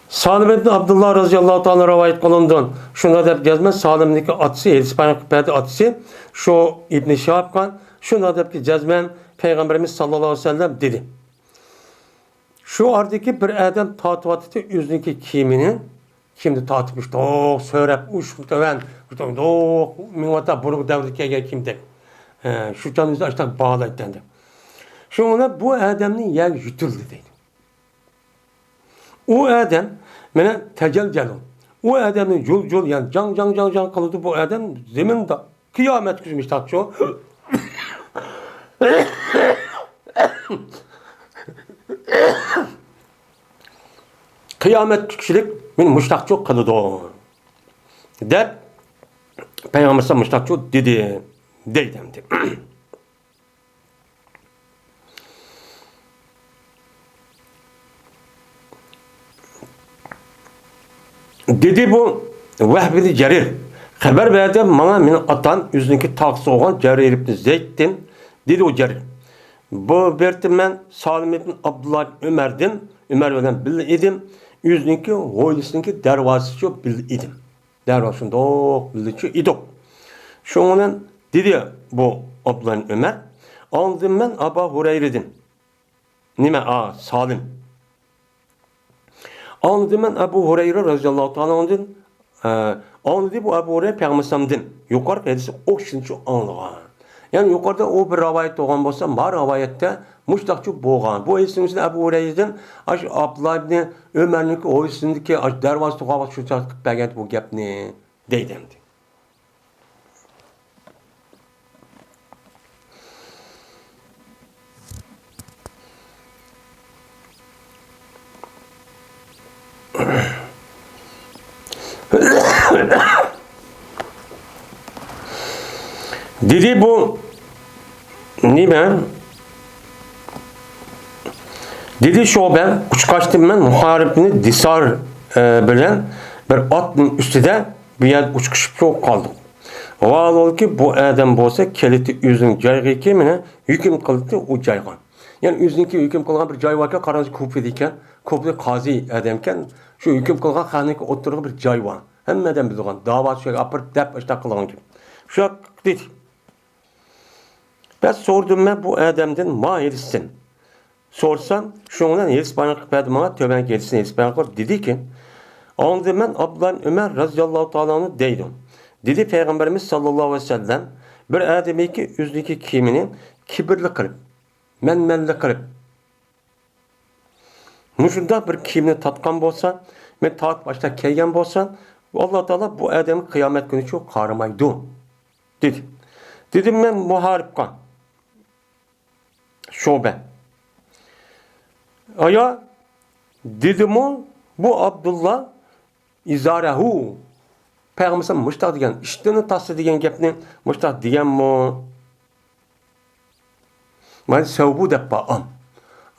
سالىم ئىبن ئابدۇللا رازىياللاھۇ تائالا رىۋايەت قىلىنىدۇ. شۇنداق دەپ جەزمەن سالىمنىڭكى ئاتىسى، ھەدىس بايان قىلىپ بەردى ئاتىسى، شۇ ئىبنى شىھابقا، شۇنداق دەپكى جەزمەن پەيغەمبىرىمىز ساللاللاھۇ ئەلەيھى ۋەسەللەم دېدى. شۇ ئارىدىكى بىر ئادەم تارتىۋاتىدۇ ئۆزىنىڭكى كىيىمىنى، كىيىمنى تارتىپ، مۇشتاق سۆرەپ، ئۇشۇق تۆۋەن، مۇشتاق مېڭىۋاتىدۇ، بۇرۇنقى دەۋردە كىيگەن كىيىمدەك. ھە، شۇ چاغدا ئۆزى ئاشتاق باغلايتتى ئەمدى. شۇڭا بۇ ئادەمنى يەرگە يۈتۈردى دەيدۇ. ئۇ ئادەم مانا تەجەلجەلۇ. ئۇ ئادەمنى جۇل-جۇل، يەنى جاڭ-جاڭ-جاڭ-جاڭ قىلىدۇ بۇ ئادەم زېمىندا. قىيامەت كۈنى مۇشتاقچۇ. قىيامەت كۈنى كىشىلىك مېنى مۇشتاقچۇ قىلىدۇ، دەپ پەيغەمبەر مۇشتاقچۇ دېدى، دەيدۇ ئەمدى. دېدى بۇ ۋەھب ئىبنى جەرىر. خەۋەر بەردى ماڭا مېنىڭ ئاتام ئۆزىنىڭكى تاغىسى بولغان جەرىر ئىبنى زەيدتىن، دېدى ئۇ جەرىر. بۇ بېرىپ مەن سالىم ئىبن ئابدۇللا ئىبن ئۆمەردىن، ئۆمەر بىلەن بىللە ئىدىم. ئۆزىنىڭكى ھويلىسىنىڭكى دەرۋازىسىچۇ بىللە ئىدىم. دەرۋازا شۇنداق بىللىچۇ ئىدۇق. شۇنىڭ بىلەن دېدى بۇ ئابدۇللا ئىبن ئۆمەر، ئاڭلىدىم مەن ئابا ھۇرەيرىدىن. نېمە، ئا، سالىم. ئاڭلىدىم مەن ئەبۇ ھۇرەيرە رەزىياللاھۇ تائالا ئانھۇدىن، ئە، ئاڭلىدى بۇ ئەبۇ ھۇرەيرە پەيغەمبەرمىزدىن يۇقىرىقى ھەدىسنى ئوخشىشىنچە ئاڭلىغان. يەنى يۇقىرىدا ئۇ بىر رىۋايەت بولغان بولسا، ما رىۋايەتتە مۇشتاقچۇ بولغان. بۇ ھەدىسنىڭ ئىچىدە ئەبۇ ھۇرەيرىدىن ئاشۇ ئابدۇللا ئىبنى ئۆمەرنىڭكى ھويلىسىدىكى ئاشۇ دەرۋازا تۇغاۋاتقان شۇ چاغدا قىلىپ بەرگەن بۇ گەپنى دەيدۇ ئەمدى. دېدى بۇ نېمە؟ دېدى شۇبە، ئۇچقاچتىم مەن مۇھارىبنى دىسار، ئە، بىلەن بىر ئاتنىڭ ئۈستىدە بۇ يەردە ئۇچقۇشۇپ قالدۇق. ۋاھالەنكى، بۇ ئادەم بولسا كەلتى ئۆزىنىڭ جايىغىكى مېنى ھۆكۈم قىلدى ئۇ جايغا. يەنى ئۆزىنىڭكى ھۆكۈم قىلغان بىر جاي باركەن، قاراڭ، كوپىدا ئىكەن، كوپىدا قازى ئادەمكەن، شۇ ھۆكۈم قىلغان خەقنىڭكى ئوتتۇرىغا بىر جاي بار. ھەممە ئادەم بىلىدىغان، داۋا شۇ يەرگە ئاپىرىپ دەپ ئاشۇنداق قىلغانكەن. شۇ دېدى. بەس سورىدىم مەن بۇ ئادەمدىن ما ھېلىسىدىن. سورىسام، شۇنىڭ بىلەن ھېلىس بايان قىلىپ بەردى ماڭا، تۆۋەنكى ھېلىسىنى ھېلىس بايان قىلىپ دېدىكى، ئاڭلىدىم مەن ئابدۇللا ئىبن ئۆمەر رەزىياللاھۇ تائالا ئانھۇ دەيدۇ. دېدى پەيغەمبىرىمىز ساللاللاھۇ ئەلەيھى ۋەسەللەم، بىر ئادەمكى ئۆزىنىڭكى كىيىمىنى كىبىرلىك قىلىپ، مەنمەنلىك قىلىپ، مۇشۇنداق بىر كىيىمنى تارتقان بولسا، مەن تارتىپ ئاشۇنداق كىيگەن بولسا، ئاللا تائالا بۇ ئادەمگە قىيامەت كۈنىچۇ قارىمايدۇ، دېدى. دېدىم مەن مۇھارىبقا، شۇبە. ئايا، دېدىمۇ بۇ ئابدۇللا ئىزارەھۇ. پەيغەمبەر مۇشتاق دېگەن، ئىشتىنى تاسلا دېگەن گەپنى مۇشتاق دېگەنمۇ؟ مانا سەۋبۇ دەپ بار، ئام.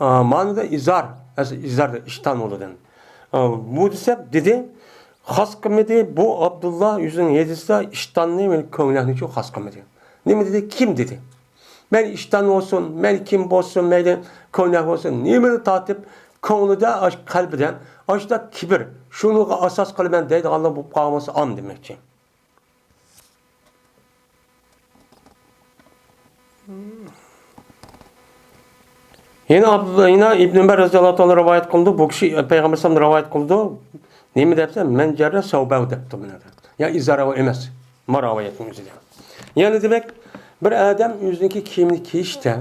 ئا، مانىدا ئىزار، ئەسلى ئىزار دە ئىشتان بولىدۇ. ئا، بۇ دېسە، دېدى، خاس قىلمىدى. بۇ ئابدۇللا ئۆزىنىڭ ھەدىسىدە ئىشتاننى ۋە كۆڭلەكنى چۇ خاس قىلمىدى. نېمە دېدى؟ كىم دېدى؟ مەيلى ئىشتان بولسۇن، مەيلى كىم بولسۇن، مەيلى كۆڭلەك بولسۇن، نېمىنى تارتىپ كۆڭلىدە، ئاش-، قەلبىدە ئاشۇنداق كىبىر، شۇنىڭغا ئاساس قىلىمەن دەيدىغانلار بولۇپ قالغان بولسا ئام دېمەكچى. يەنە ئابدۇللا، يەنە ئىبن ئۆمەر رەزىياللاھۇ تائالا رىۋايەت قىلىدۇ. بۇ كىشى پەيغەمبەر ئەلەيھىسسالامدىن رىۋايەت قىلىدۇ. نېمە دەپسە، مەن جەررە سەۋبەھۇ دەپتۇ بۇنى. يا ئىزارەۋۇ ئەمەس. ما رىۋايەتنىڭ ئۆزىدە. يەنى دېمەك، بىر ئادەم ئۆزىنىڭكى كىيىمىنى كىيىشتە،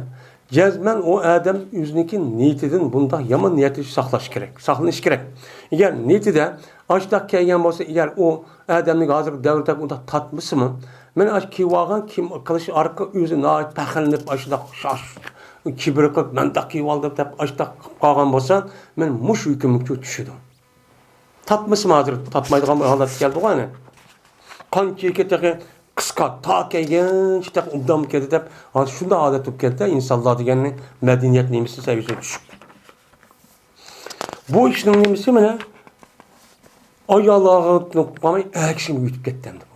جەزمەن ئۇ ئادەم ئۆزىنىڭكى نىيىتىدىن بۇنداق يامان نىيەتنى ساقلاش كېرەك، ساقلىنىش كېرەك. ئەگەر نىيىتىدە ئاشۇنداق كەلگەن بولسا، ئەگەر ئۇ ئادەمنىڭ ھازىرقى دەۋردە ئۇنداق تارتمىسىمۇ، مەن ئاشۇ كىيىۋالغان كىيىم قىلىش ئارقىلىق ئۆزى ناھايىتى پەخىرلىنىپ، ئاشۇنداق شاش، كىبىر قىلىپ، مەنداق كىيىۋالدىم دەپ ئاشۇنداق قىلىپ قالغان بولسا، مەن مۇشۇ ھۆكۈمگە چۈشىدۇ. تارتمىسىمۇ ھازىر، تارتمايدىغان بىر ھالەتكە كەلدىغۇ ئەنە. قانچىكى تېخى قىسقا، تا كەلگەنچە تېخى ئوبدانمۇ كەلدى دەپ، ھازىر شۇنداق ھالەت بولۇپ كەتتى ئىنسانلار دېگەننى مەدەنىيەت نېمىسى سەۋىيەسىگە چۈشۈپ. بۇ ئىشنىڭ نېمىسى مانا ئاياللارغا قالماي ئەر كىشىگە يېتىپ كەتتى ئەمدى بۇ.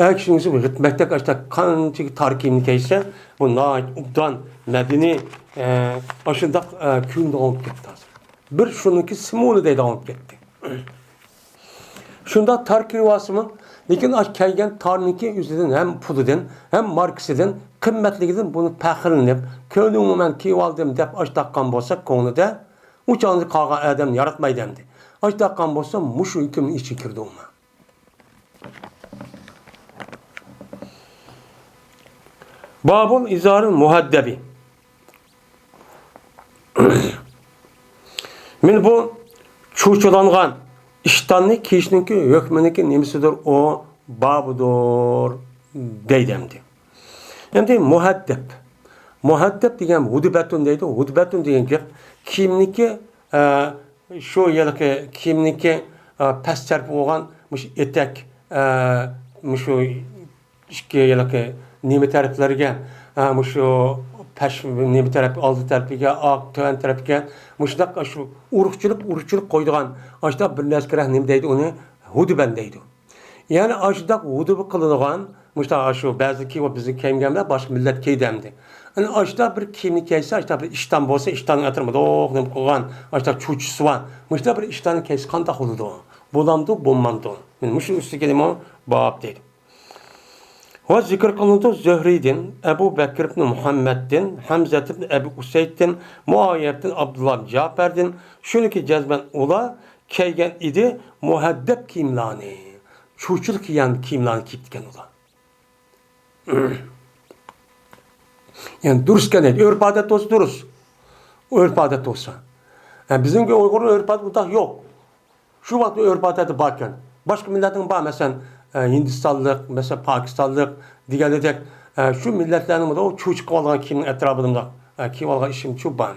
ئەر كىشىنىڭ مەكتەپكە ئاشتا قانچىكى تار كىيىمنى كىيسە، بۇ ناھايىتى ئوبدان، مەدەنىي، ئە، ئاشۇنداق، ئە، كۆرۈنىدىغان بولۇپ كەتتى ھازىر. بىر شۇنىڭكى سىمۋولى دەيدىغان بولۇپ كەتتى. شۇنداق تار كىيىۋالسىمۇ، لېكىن ئاشۇ كەلگەن تارنىڭكى ئۆزىدىن ھەم پۇلىدىن، ھەم ماركىسىدىن، قىممەتلىكىدىن بۇنى پەخىرلىنىپ، كۆرۈڭە مەن كىيىۋالدىم دەپ ئاشۇنداق قىلغان بولسا كۆڭلىدە، ئۇ چاغدا قالغان ئادەمنى ياراتمايدۇ ئەمدى. ئاشۇنداق قىلغان بولسا مۇشۇ ھۆكۈمنىڭ ئىچىگە كىرىدۇ ئۇمۇ. بابۇل ئىزارىل مۇھەددەبى. مانا بۇ چۇچىلانغان ئىشتاننى كىيىشنىڭكى ھۆكمىنىڭكى نېمىسىدۇر، ئۇ بابىدۇر دەيدۇ ئەمدى. ئەمدى مۇھەددەب. مۇھەددەب دېگەن ھۇدبەتۇن دەيدۇ. ھۇدبەتۇن دېگەن گەپ كىيىمنىڭكى، ئە، شۇ ھېلىقى كىيىمنىڭكى، ئە، پەس تەرىپى بولغان مۇشۇ ئېتەك، ئە، مۇشۇ ئىككى ھېلىقى نېمە تەرەپلەرگە، ئە، مۇشۇ پەش نېمە تەرەپ، ئالدى تەرىپىگە، ئارقا، تۆۋەن تەرەپكە مۇشۇنداق شۇ ئۇرۇقچىلىق، ئۇرۇقچىلىق قويىدىغان ئاشۇنداق بىر نەرسىگە نېمە دەيدۇ، ئۇنى ھۇدبەن دەيدۇ. يەنى ئاشۇنداق ھۇدبە قىلىنغان، مۇشۇنداق ئاشۇ بەزى كىيىۋ بىزنىڭ كىيمىگەنلەر باشقا مىللەت كىيدى ئەمدى. ئەنە ئاشۇنداق بىر كىيىمنى كىيسە، ئاشۇنداق بىر ئىشتان بولسا، ئىشتاننىڭ ئەتراپىدا دوق نېمە قىلغان، ئاشۇنداق چۇچىسى بار. مۇشۇنداق بىر ئىشتاننى كىيسە قانداق بولىدۇ؟ بولامدۇ، بولمامدۇ؟ مانا مۇشۇنىڭ ئۈستىگە نېمە باب دەيدۇ. ۋە زىكىر قىلىنىدۇ زۆھرىدىن، ئەبۇ بەكر ئىبن مۇھەممەدتىن، ھەمزە ئىبن ئەبى ئۇسەيدتىن، مۇئاۋىيە ئىبن ئابدۇللا ئىبن جەپەردىن، شۇنىكى جەزمەن ئۇلار كەلگەن ئىدى، مۇھەددەب كىيىملارنى، چۇچىلىق كىيگەن كىيىملارنى كىيىپتىكەن ئۇلار. يەنى دۇرۇس ئىكەن دەيدۇ. ئۆرپ-ئادەت بولسا دۇرۇس. ئۆرپ-ئادەت بولسا. ھە، بىزنىڭكى ئۇيغۇرنىڭ ئۆرپ-ئادىتى ئۇنداق يوق. شۇ ۋاقىتتا ئۆرپ-ئادەتى باركەن. باشقا مىللەتنىڭ بار، مەسىلەن، ئە، ھىندىستانلىق، مەسىلەن، پاكىستانلىق دېگەندەك، ئە، شۇ مىللەتلەرنىڭ بۇ چۇچ قىلىۋالغان كىيىمنىڭ ئەتراپىدا مۇنداق، ئە، كىيىۋالغان ئىشىم شۇ بار.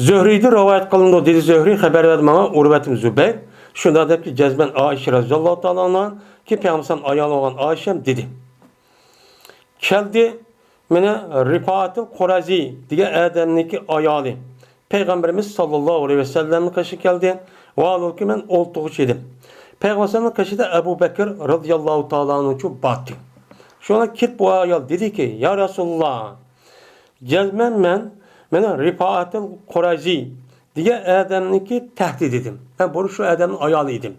زۆھرىدىن رىۋايەت قىلىنىدۇ، دېدى زۆھرى، خەۋەر بەردى ماڭا ئۇرۋەت ئىبن زۇبەير. شۇنداق دەپتۇ، جەزمەن ئائىشە رەزىياللاھۇ تائالا ئەنھا، كى پەيغەمبەر ئايالى بولغان ئائىشەم دېدى. كەلدى، مانا رىپائەتىل قۇرەزى دېگەن ئادەمنىڭكى ئايالى پەيغەمبىرىمىز ساللاللاھۇ ئەلەيھى ۋەسەللەمنىڭ قېشىغا كەلدى. ۋاھالەنكى مەن ئولتۇرغۇچى ئىدىم. پەيغەمبەر قېشىدا ئەبۇ بەكىر رەزىياللاھۇ تائالا ئەنھۇ بار ئىدى. شۇڭا كېلىپ بۇ ئايال دېدىكى، يا رەسۇلاللا، جەزمەن مەن، مانا رىپائەتىل قۇرەزى دېگەن ئادەمنىڭكى تەھدىت ئىدىم. مەن بۇرۇن شۇ ئادەمنىڭ ئايالى ئىدىم.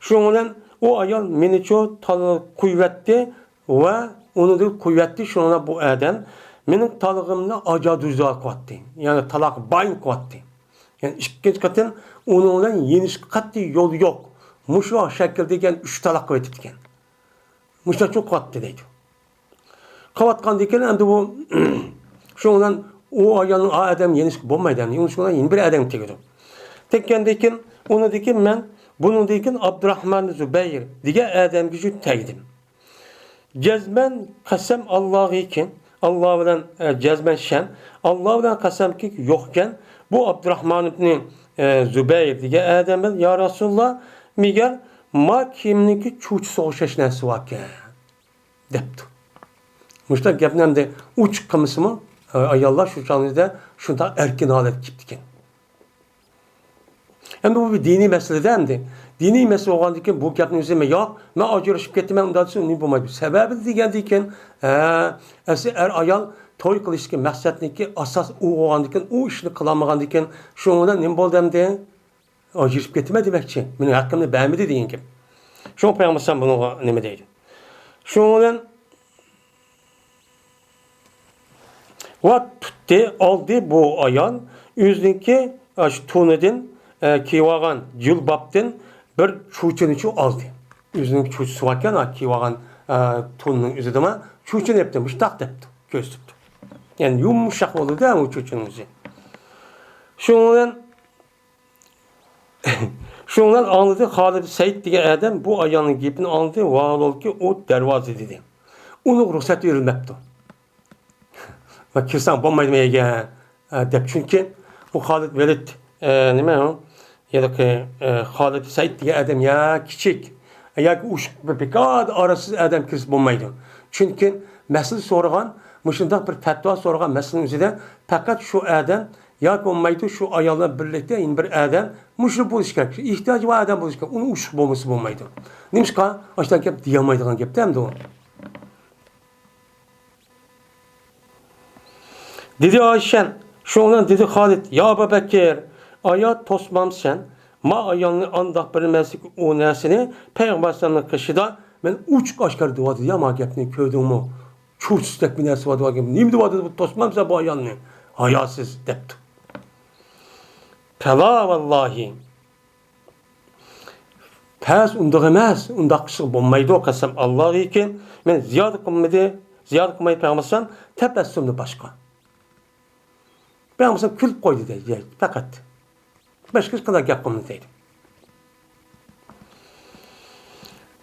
شۇنىڭ بىلەن ئۇ ئايال مېنىچۇ تال-، قويۇۋەتتى ۋە ئۇنى قويۇۋەتتى. شۇنىڭ بىلەن بۇ ئادەم مېنىڭ تالىقىمنى ئاجا-دۇجا قىلىۋەتتى. يەنى تالاق باين قىلىۋەتتى. يەنى ئىككىنچى قېتىم ئۇنىڭ بىلەن يېنىشقا قەتئىي يول يوق. مۇشۇ شەكىلدە يەنە ئۈچ تالاق قىلىۋېتىپتىكەن. مۇشۇنداق قىلىۋاتتى دەيدۇ. قىلىۋاتقاندىن كېيىن ئەمدى بۇ، شۇنىڭ بىلەن ئۇ ئايالنىڭ، ئا ئادەم يېنىشقا بولمايدۇ، ئەمدى شۇنىڭ بىلەن يەنە بىر ئادەمگە تېگىدۇ. تەگكەندىن كېيىن، ئۇنىڭدىن كېيىن مەن، بۇنىڭدىن كېيىن ئابدۇراھمان زۇبەير دېگەن ئادەمگە شۇ تەگدىم. جەزمەن قەسەم ئاللاغىكىن، ئاللا بىلەن، ئە، جەزمەن شەن، ئاللا بىلەن قەسەمكى يوقكەن، بۇ ئابدۇراھمان ئىبنى، ئە، زۇبەير دېگەن ئادەم بىلەن، يا رەسۇلاللا، مېگەر ما كىيىمنىڭكى چۇچىسىغا ئوخشاش نەرسە باركەن. دەپتۇ. مۇشۇنداق گەپنى ئەمدى ئوچۇق قىلمىسىمۇ، ئاياللار شۇ چاغدا شۇنداق ئەركىن ھالەتكە كېلىپتىكەن. ئەمدى بۇ بىر دىنىي مەسىلىدە ئەمدى. دىنىي مەسىلە بولغاندىكىن بۇ گەپنى ئۆزى، ياق، مەن ئاجرىشىپ كېتىمەن، ئۇنداق دېسە، ئۇنى بولمايدۇ. سەۋەبى دېگەندىكىن، ھە، ئەسلى ئەر ئايال توي قىلىشتىكى مەقسەتنىڭكى ئاساس ئۇ بولغاندىكىن، ئۇ ئىشنى قىلالمىغاندىكىن، شۇنىڭ بىلەن نېمە بولدى ئەمدى؟ ئاجرىشىپ كېتىمەن دېمەكچى. مېنىڭ ھەققىمنى بەرمىدى دېگەن گەپ. شۇڭا پەيغەمبەر ئەلەيھىسسالام بۇنىڭغا نېمە دەيدۇ؟ شۇنىڭ بىلەن ۋە تۇتتى، ئالدى بۇ ئايال ئۆزىنىڭكى، ئە، شۇ تونىدىن، ئە، كىيىۋالغان جىلبابتىن بىر چۇچىنى شۇ ئالدى. ئۆزىنىڭ چۇچىسى باركەن، ھە، كىيىۋالغان، ئە، تونىنىڭ ئۆزىدىمۇ چۇچىنى ئەپتۇ، مۇشتاق دەپتۇ، كۆرسىتىپتۇ. يەنى يۇمشاق بولىدۇ، ئۇ چۇچىنىڭ ئۆزى. شۇنىڭ بىلەن شۇنىڭ بىلەن ئاڭلىدى، خالىد سەئىد دېگەن ئادەم بۇ ئايالنىڭ گېپىنى ئاڭلىدى، ۋاھالەنكى ئۇ دەرۋازىدا ئىدى. ئۇنىڭغا رۇخسەت بېرىلمەپتۇ. ۋە كىرسەڭ بولمايدۇ مەيگە، ئە، دەپ. چۈنكى ئۇ خالىد ۋەلىد، ئە، نېمە ئۇ؟ ھېلىقى، ئە، خالىد سەئىد دېگەن ئادەم يا كىچىك، ياكى ئۇششۇق بىر بىكار ئاراسىز ئادەم كىرسە بولمايدۇ. چۈنكى مەسىلە سورىغان، مۇشۇنداق بىر پەتىۋا سورىغان مەسىلىنىڭ ئۆزىدە پەقەت شۇ ئادەم ياكى بولمايدۇ، شۇ ئايال بىلەن بىرلىكتە يەنە بىر ئادەم مۇشۇ بولۇشى كېرەك. شۇ ئېھتىياجى بار ئادەم بولۇشى كېرەك. ئۇنىڭ ئۇششۇق بولمىسا بولمايدۇ. نېمىشقا؟ ئاشۇنداق گەپ دېيەلمەيدىغان گەپتە ئەمدى ئۇ. دېدى ئايشەن. شۇنىڭ بىلەن دېدى خالىد، يا ئەبا بەكىر، ئايا توسمامسەن؟ ما ئايالنى ئانداق بىلمەسلىك ئۇ نەرسىنى پەيغەمبەر ئەلەيھىسسالامنىڭ قېشىدا مەن ئوچۇق ئاشكارا دېۋاتىدۇ، يا ما گەپنى كۆردۈڭمۇ؟ چۇرچۇستەك بىر نەرسە بار دېۋاتىدۇ. نېمە دېۋاتىدۇ بۇ، توسمامسەن بۇ ئايالنى؟ ھاياسىز دەپتۇ. پەلا ۋاللاھى. پەس ئۇنداق ئەمەس، ئۇنداق قىلسا بولمايدۇ، قەسەم ئاللاغىكىن، مەن زىيادە قىلمىدى، زىيادە قىلماي پەيغەمبەر ئەلەيھىسسالام تەبەسسۇمدىن باشقا. پەيغەمبەر ئەلەيھىسسالام كۈلۈپ قويدى دەيدۇ، پەقەت. باشقا ھېچقانداق گەپ قىلمىدى دەيدۇ.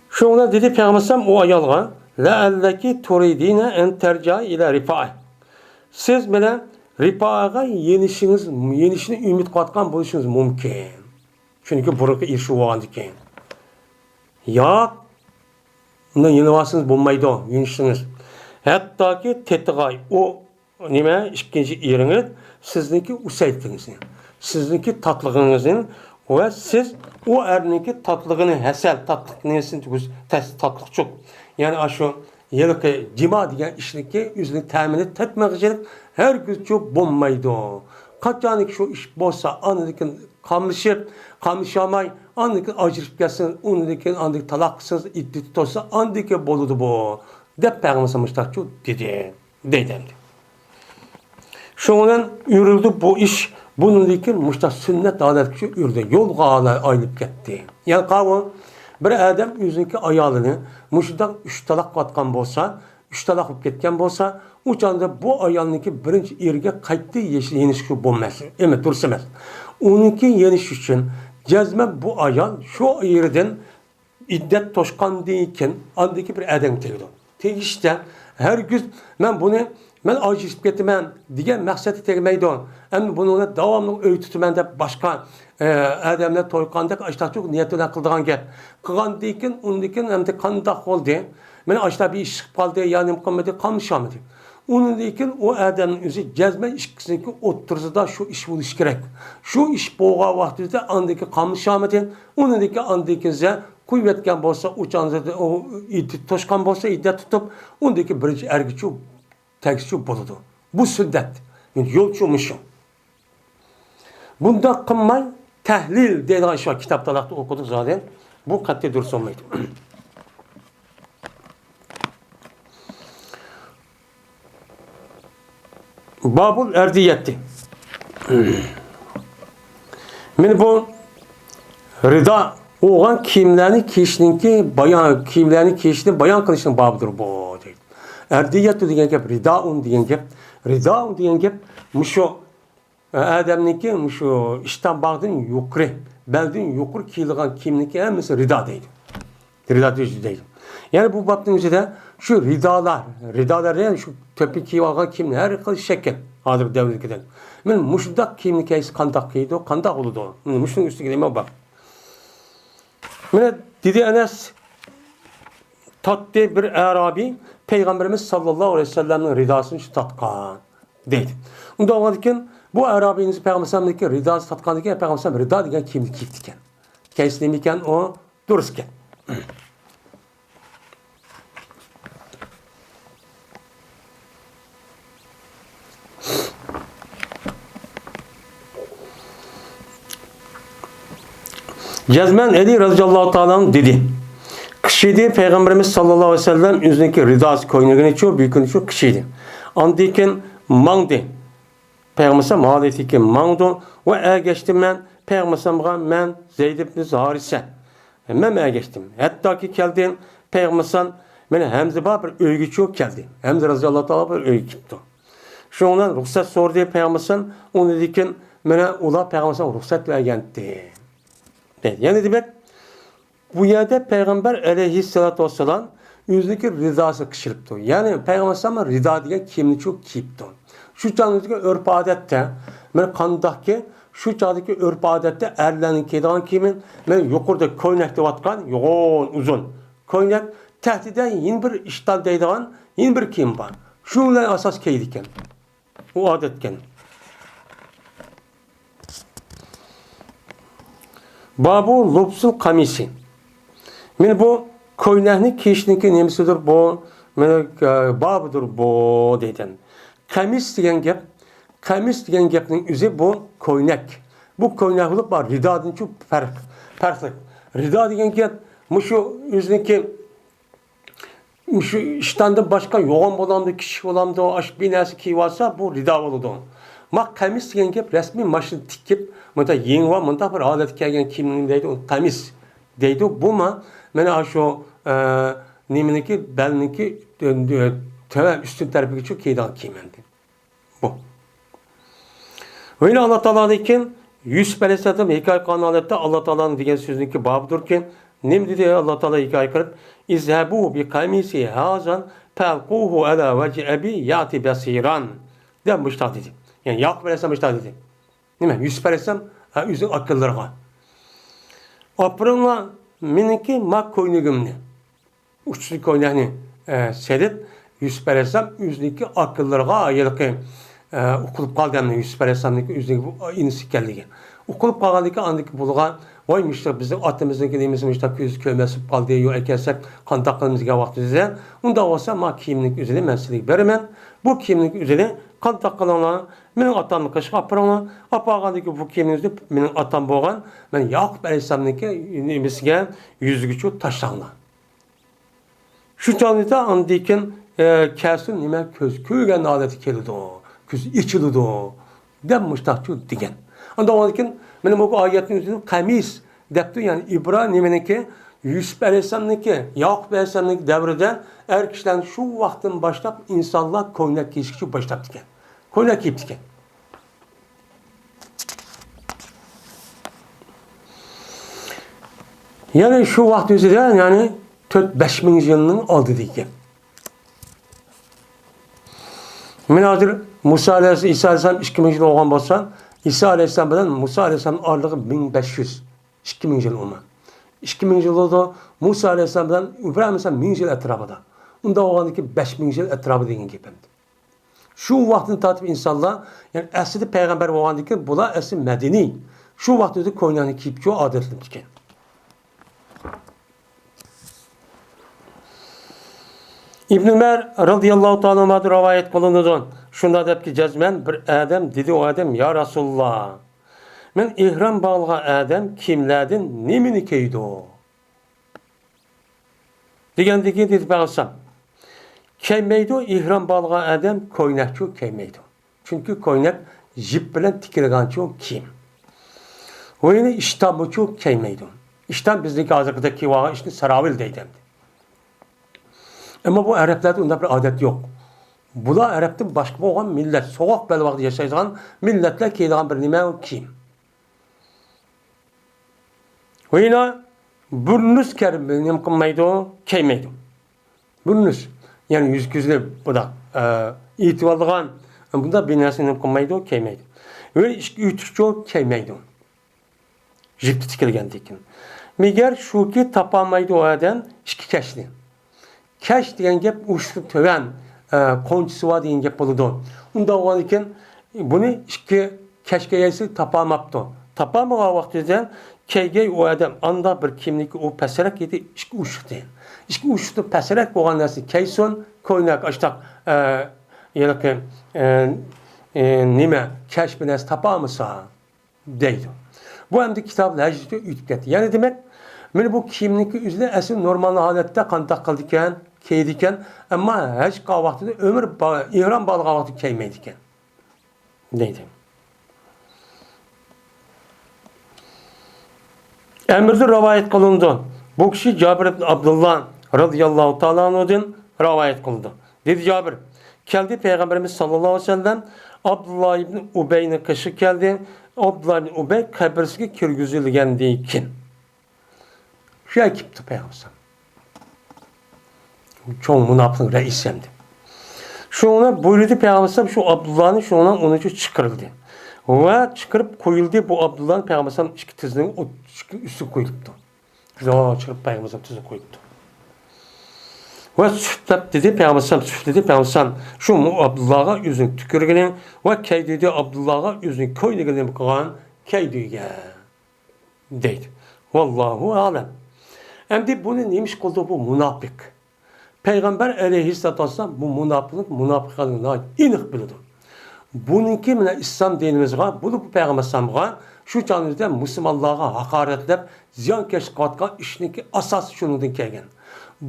شۇنىڭ بىلەن دېدى پەيغەمبەر ئەلەيھىسسالام ئۇ ئايالغا، لەئەللەكى تۇرىدىنە ئەن تەرجىئى ئىلە رىفائە. سىز مانا رىفائەگە يېنىشىڭىز، يېنىشنى ئۈمىد قىلىۋاتقان بولۇشىڭىز مۇمكىن. چۈنكى بۇرۇنقى ئېرىشىۋالغاندىكىن. ياق، ئۇنداق يېنىۋالسىڭىز بولمايدۇ، يېنىشسىڭىز. ھەتتاكى تېتىغاي، ئۇ نېمە، ئىككىنچى ئېرىڭىز سىزنىڭكى ئۇسەيلىتىڭىزنى، سىزنىڭكى تاتلىقىڭىزنى ۋە سىز ئۇ ئەرنىڭكى تاتلىقىنى، ھەسەل، تاتلىق نېمىسىنى، تەس-، تاتلىقچۇق. يەنى ئاشۇ ھېلىقى جىما دېگەن ئىشنىڭكى ئۆزىنىڭ تەمىنى تەتمىگۈچىلىك ھەرگىزچۇ بولمايدۇ. قاچانكى شۇ ئىش بولسا، ئاندىن كېيىن قاملىشىپ، قاملىشالماي، ئاندىن كېيىن ئاجرىشىپ كەتسىڭىز، ئۇندىن كېيىن ئاندىن كېيىن تالاق قىلسىڭىز، ئىددىتى توشسا، ئاندىن كېيىن بولىدۇ بۇ، دەپ پەيغەمبەر مۇشتاقچۇ دېدى. دەيدۇ ئەمدى. شۇنىڭ بىلەن ئۆرۈلدى بۇ ئىش. بۇنىڭدىن كېيىن مۇشۇنداق سۈننەت ھالەتكىچە ئۆرۈلدى. يولغا ئايلىنىپ كەتتى. يەنى قاۋۇ، بىر ئادەم ئۆزىنىڭكى ئايالىنى مۇشۇنداق ئۈچ تالاق قىلىۋاتقان بولسا، ئۈچ تالاق بولۇپ كەتكەن بولسا، ئۇ چاغدا بۇ ئايالنىڭكى بىرىنچى ئېرىگە قايتا يېشى-، يېنىشكە بولماس. ئەمەس، دۇرۇس ئەمەس. ئۇنىڭكى يېنىش ئۈچۈن جەزمەن بۇ ئايال شۇ ئېرىدىن ئىددەت توشقاندىن كېيىن ئاندىكى بىر ئادەمگە تېگىدۇ. تېگىشتە ھەرگىز مەن بۇنى، مەن ئاجرىشىپ كېتىمەن دېگەن مەقسەتتە تەگمەيدۇ. ئەمدى بۇنىڭ بىلەن داۋاملىق ئۆي تۇتىمەن دەپ باشقا، ئە، ئادەملەر توي قىلغاندەك ئاشتاقچۇ نىيەت بىلەن قىلىدىغان گەپ. قىلغاندىن كېيىن، ئۇندىن كېيىن ئەمدى قانداق بولدى؟ مانا ئاشتا بىر ئىش چىقىپ قالدى، يا نېمە قىلمىدى، قاملىشالمىدى. ئۇنىڭدىن كېيىن ئۇ ئادەمنىڭ ئۆزى جەزمەن ئىككىسىنىڭكى ئوتتۇرىسىدا شۇ ئىش بولۇشى كېرەك. شۇ ئىش بولغان ۋاقتىدا ئاندىن كېيىن قاملىشالمىدى. ئۇنىڭدىن كېيىن ئاندىن كېيىن قويۇۋەتكەن بولسا، ئۇ چاغدا ئۇ ئىددىتى توشقان بولسا، ئىددەت تۇتۇپ، ئۇندىن كېيىن بىرىنچى ئەرگىچۇ تەگسىچۇ بولىدۇ. بۇ سۈننەت. يولچۇ مۇشۇ. بۇنداق قىلماي، تەھلىل دەيدىغان ئىش بار. كىتابتا ئوقۇدۇق زادى. بۇ قەتئىي دۇرۇس بولمايدۇ. بابۇل ئەردىيەتتى. مانا بۇ رىدا بولغان كىيىملەرنى كىيىشنىڭكى بايان، كىيىملەرنى كىيىشنى بايان قىلىشنىڭ بابىدۇر بۇ، دەيدۇ. ئەردىيەتتۇ دېگەن گەپ، رىدائۇن دېگەن گەپ. رىدائۇن دېگەن گەپ مۇشۇ ئادەمنىڭكى مۇشۇ ئىشتان باغدىن يۇقىرى، بەلدىن يۇقىرى كىيىدىغان كىيىمنىڭكى ھەممىسى رىدا دەيدۇ. رىدا دەيدۇ. يەنى بۇ بابنىڭ ئىچىدە شۇ رىدالار، رىدالار دېگەن شۇ تۆپنى كىيىۋالغان كىيىم، ھەر خىل شەكىل، ھازىرقى دەۋردىكىدەك. مانا مۇشۇنداق كىيىمنى كىيسە قانداق كىيىدۇ، قانداق بولىدۇ؟ مانا مۇشۇنىڭ ئۈستىگە نېمە بار؟ مانا دېدى ئەنەس، تارتتى بىر ئەرابىي پەيغەمبىرىمىز ساللاللاھۇ ئەلەيھى ۋەسەللەمنىڭ رىداسىنى شۇ تارتقان. دەيدۇ. ئۇنداق بولغاندىكىن، بۇ ئەرابىي ئىنسان پەيغەمبەر ئەلەيھىسسالامنىڭكى رىداسى تارتقاندىكىن، پەيغەمبەر ئەلەيھىسسالام رىدا دېگەن كىيىمنى كىيىپتىكەن. كەيسى نېمە ئىكەن ئۇ؟ دۇرۇس ئىكەن. جەزمەن ئەلى رەزىياللاھۇ تائالا ئەنھۇ دېدى، قىشىدى پەيغەمبىرىمىز ساللاللاھۇ ئەلەيھى ۋەسەللەم ئۆزىنىڭكى رىداسى، كوينىكىنىچۇ، بۆكىنىچۇ قىشىدى. ئاندىن كېيىن ماڭدى. پەيغەمبەر ئەلەيھىسسالام ھالىتىكى ماڭدۇ ۋە ئەگەشتىم مەن پەيغەمبەر ئەلەيھىسسالامغا، مەن زەيد ئىبن ھارىسە. مەن ئەگەشتىم. ھەتتاكى كەلدى پەيغەمبەر ئەلەيھىسسالام، مانا ھەمزە بار بىر ئۆيگىچۇ كەلدى. ھەمزە رەزىياللاھۇ تائالا بىر ئۆيگە كېلىپتۇ. شۇنىڭ بىلەن رۇخسەت سورىدى پەيغەمبەر ئەلەيھىسسالام. ئۇنىڭدىن كېيىن مانا ئۇلار پەيغەمبەر ئەلەيھىسسالامغا رۇخسەت بەرگەنتى. دەيدۇ. يەنى دېمەك، بۇ يەردە پەيغەمبەر ئەلەيھىسسالاتۇ ۋەسسالام ئۆزىنىڭكى رىداسى قىشىلىپتۇ. يەنى پەيغەمبەر ئەلەيھىسسالام رىدا دېگەن كىيىمنىچۇ كىيىپتۇ. شۇ چاغدىكى ئۆرپ-ئادەتتە، مانا قانداقكى، شۇ چاغدىكى ئۆرپ-ئادەتتە ئەرلەرنىڭ كىيىدىغان كىيىمى، مانا يۇقىرىدا كوينەك دەۋاتقان يوغان ئۇزۇن كوينەك، تەختىدە يەنە بىر ئىشتان دەيدىغان يەنە بىر كىيىم بار. شۇ بىلەن ئاساس كىيىدىكەن. ئۇ ئادەتكەن. بابۇ لۇبسۇل قامىسى. مانا بۇ كوينەكنى كىيىشنىڭكى نېمىسىدۇر بۇ؟ مانا، ئە، بابىدۇر بۇ دەيدىكەن. قامىس دېگەن گەپ، قامىس دېگەن گەپنىڭ ئۆزى بۇ كوينەك. بۇ كوينەك بولۇپ، بۇ رىدادىنچۇ پەرق، پەرقلىق. رىدا دېگەن گەپ مۇشۇ ئۆزىنىڭكى مۇشۇ ئىشتاندىن باشقا يوغان بولامدۇ، كىچىك بولامدۇ، ئاشۇ بىر نەرسە كىيىۋالسا، بۇ رىدا بولىدۇ. ما قامىس دېگەن گەپ رەسمىي ماشىنا تىكىپ، مۇنداق يېڭىۋال، مۇنداق بىر ھالەتكە كەلگەن كىيىمنى دەيدۇ، قامىس دەيدۇ. بۇ ما، مانا شۇ، ئە، نېمىنىڭكى، بەلنىڭكى تۆ-، تۆ-، تۆۋەن ئۈستۈن تەرىپىگىچۇ كىيىدىغان كىيىم ئەمدى. بۇ. ۋە يەنە ئاللا تائالادىن كېيىن يۈسۈپ ئەلەيھىسسالام ھېكايە قىلغان ھالەتتە ئاللا تائالانىڭ دېگەن سۆزىنىڭكى بابىدۇركى، نېمە دېدى ئاللا تائالا ھېكايە قىلىپ؟ «اذهبوا بقميصي هذا فألقوه على وجه أبي يأت بصيرا» دەپ مۇشۇنداق دېدى. يەنى ياقۇپ ئەلەيھىسسالام مۇشۇنداق دېدى. نېمە؟ يۈسۈپ ئەلەيھىسسالام، ھە، ئۆزىنىڭ ئاكىلىرىغا. ئاپىرىڭلار مېنىڭكى ما كوينىكىمنى. ئۇچىسىدىكى كوينەكنى، ئە، سېلىپ، يۈسۈپ ئەلەيھىسسالام ئۆزىنىڭكى ئاكىلىرىغا، ھېلىقى، ئە، ئۇقۇلۇپ قالدى ئەمدى يۈسۈپ ئەلەيھىسسالامنىڭكى ئۆزىنىڭكى بۇ ئىنىسى ئىكەنلىكى. ئۇقۇلۇپ قالغاندىن كېيىن ئاندىكى بۇلىغا، ۋاي مۇشۇ بىزنىڭ ئاتىمىزنىڭكى نېمىسى مۇشۇنداق كۆزى كۆرمەس بولۇپ قالدى، يوق ئەكەلسەك قانداق قىلىمىز دېگەن ۋاقتىمىزدا، ئۇنداق بولسا ما كىيىمنىڭ ئۆزىنى مەن سىلەرگە بېرىمەن. بۇ كىيىمنىڭ ئۆزىنى قانداق قىلىڭلار، مېنىڭ ئاتامنىڭ قېشىغا ئاپىرىڭلار. ئاپارغاندىن كېيىن بۇ كىيىمنىڭ ئۆزىنى مېنىڭ ئاتام بولغان، مەن ياقۇپ ئەلەيھىسسالامنىڭكى نېمىسىگە، يۈزىگىچۇ تاشلاڭلار. شۇ چاغدا ئاندىن كېيىن، ئە، كەلسۇن نېمە كۆز كۆرگەن ھالەتكە كېلىدۇ. كۆزى ئېچىلىدۇ. دەپ مۇشتاقچۇ دېگەن. ئاندىن كېيىن مانا بۇ ئايەتنىڭ ئۆزىدىن قەمىس دەپتۇ، يەنى ئىبرا نېمىنىڭكى؟ يۈسۈپ ئەلەيھىسسالامنىڭكى، ياقۇپ ئەلەيھىسسالامنىڭكى دەۋرىدە ئەر كىشىلەرنى شۇ ۋاقىتتىن باشلاپ ئىنسانلار كوينەك كىيىشكىچۇ باشلاپتىكەن. كوينەك كىيىپتىكەن. يەنى شۇ ۋاقىت ئۆزىدە، يەنى تۆت بەش مىڭ يىلنىڭ ئالدىدا ئىكەن. مانا ھازىر مۇسا ئەلەيھىسسالام، ئىسا ئەلەيھىسسالام ئىككى مىڭ يىل بولغان بولسا، ئىسا ئەلەيھىسسالام بىلەن مۇسا ئەلەيھىسسالام ئارىلىقى مىڭ بەش يۈز، ئىككى مىڭ يىل ئومۇمەن. ئىككى مىڭ يىل بولىدۇ. مۇسا ئەلەيھىسسالام بىلەن ئىبراھىم ئەلەيھىسسالام مىڭ يىل ئەتراپىدا. ئۇنداق بولغاندىكىن بەش مىڭ يىل ئەتراپىدا دېگەن گەپ ئەمدى. شۇ ۋاقىتتىن تارتىپ ئىنسانلار، يەنى ئەسلىدە پەيغەمبەر بولغاندىن كېيىن بۇلار ئەسلى مەدەنىي. شۇ ۋاقىتتا كوينەكنى كىيىپچۇ ئادەتلىنىپتىكەن. ئىبن ئۆمەر رەزىياللاھۇ تائالا ئەنھۇدىن رىۋايەت قىلىنىدۇ. شۇنداق دەپتىكى، جەزمەن بىر ئادەم دېدى، ئۇ ئادەم، يا رەسۇلاللا، مەن ئېھرام باغلىغان ئادەم كىيىملەردىن نېمىنى كىيىدۇ؟ دېگەندىكىن دېدى پەيغەمبەر، كىيمەيدۇ، ئېھرام باغلىغان ئادەم كوينەكچۇ كىيمەيدۇ. چۈنكى كوينەك يىپ بىلەن تىكىلگەنچۇ كىيىم. ۋە يەنە ئىشتانمۇچۇ كىيمەيدۇ. ئىشتان بىزنىڭكى ھازىرقىدەك كىيىۋالغان ئىشنى ساراۋىل دەيدۇ ئەمدى. ئەمما بۇ ئەرەبلەردە ئۇنداق بىر ئادەت يوق. بۇلار ئەرەبتىن باشقا بولغان مىللەت، سوغۇق بەلباغدا ياشايدىغان مىللەتلەر كىيىدىغان بىر نېمە ئۇ كىيىم. ۋە يەنە بۇرنۇس كەر-، نېمە قىلمايدۇ، كىيمەيدۇ. بۇرنۇس، يەنى يۈز-كۆزىنى بۇنداق، ئە، ئېتىۋالىدىغان، بۇنداق بىر نەرسىنى نېمە قىلمايدۇ، كىيمەيدۇ. ۋە ئىككى ئۆتۈكچۇ كىيمەيدۇ. يىپتا تىكىلگەندىكىن. مەگەر شۇكى، تاپالمايدۇ ئۇ ئادەم ئىككى كەشنى. كەش دېگەن گەپ ئۇچىسى تۆۋەن، ئە، قونچىسى بار دېگەن گەپ بولىدۇ. ئۇنداق بولغاندىكىن بۇنى ئىككى كەچكە يەتسە تاپالماپتۇ. تاپالمىغان ۋاقتىدا كىيگەي ئۇ ئادەم ئانداق بىر كىيىمنىكى ئۇ پەسرەك ئىدى، ئىككى ئۇششۇقتى. ئىككى ئۇششۇقتىن پەسرەك بولغان نەرسە كىيسۇن، كوينەك ئاشتاق، ئە، ھېلىقى، ئە، ئە، نېمە، كەش بىر نەرسە تاپالمىسا. دەيدۇ. بۇ ئەمدى كىتاب ھەجدىن ئۆتۈپ كەتتى. يەنى دېمەك، مانا بۇ كىيىمنىڭكى ئۆزىنى ئەسلى نورمال ھالەتتە قانداق قىلىدىكەن، كىيىدىكەن، ئەمما ھەج قىلغان ۋاقتىدا ئۆمرە با-، ئېھرام باغلىغان ۋاقتىدا كىيمەيدىكەن. دەيدۇ. ئەمىردىن رىۋايەت قىلىنىدۇ. بۇ كىشى جابىر ئىبن ئابدۇللا رازىياللاھۇ تائالا ئەنھۇدىن رىۋايەت قىلىدۇ. دېدى جابىر، كەلدى پەيغەمبىرىمىز ساللاللاھۇ ئەلەيھى ۋەسەللەم ئابدۇللا ئىبن ئۇبەينىڭ قېشىغا كەلدى. ئابدۇللا ئىبن ئۇبەي قەبرىسىگە كىرگۈزۈلگەندىن كېيىن. شۇ يەرگە كېلىپتۇ پەيغەمبەر. چوڭ مۇناپىقنىڭ رەئىسى ئەمدى. شۇڭا بۇيرۇدى پەيغەمبەر شۇ ئابدۇللانى شۇڭا ئۇنىڭ ئۈچۈن چىقىرىلدى. ۋە چىقىرىپ قويۇلدى بۇ ئابدۇللانى پەيغەمبەر ئىككى تىزىنىڭ ئۈستىگە قويۇلۇپتۇ. شۇنداق چىقىرىپ پەيغەمبەر تىزىگە قويۇپتۇ. ۋە سۈفلەپ دېدى پەيغەمبەر، سۈفلىدى پەيغەمبەر، شۇ ئابدۇللاغا ئۆزىنىڭ تۈكۈرۈكىنى ۋە كەيدىدى ئابدۇللاغا ئۆزىنىڭ كوينىكىنى قىلغان كەيدىگە دەيدۇ. ۋاللاھۇ ئەلەم. ئەمدى بۇنى نېمە ئىش قىلدى بۇ مۇناپىق؟ پەيغەمبەر ئەلەيھىسسالاتۇ ۋەسسالام بۇ مۇناپىقنىڭ مۇناپىق ئىكەنلىكىنى ناھايىتى ئېنىق بىلىدۇ. بۇنىڭكى مانا ئىسلام دىنىمىزغا، بۇ پەيغەمبەر ئەلەيھىسسالامغا شۇ چاغنىڭ ئۆزىدە مۇسۇلمانلارغا ھاقارەتلەپ، زىيانكەشلىك قىلىۋاتقان ئىشنىڭكى ئاساسى شۇنىڭدىن كەلگەن.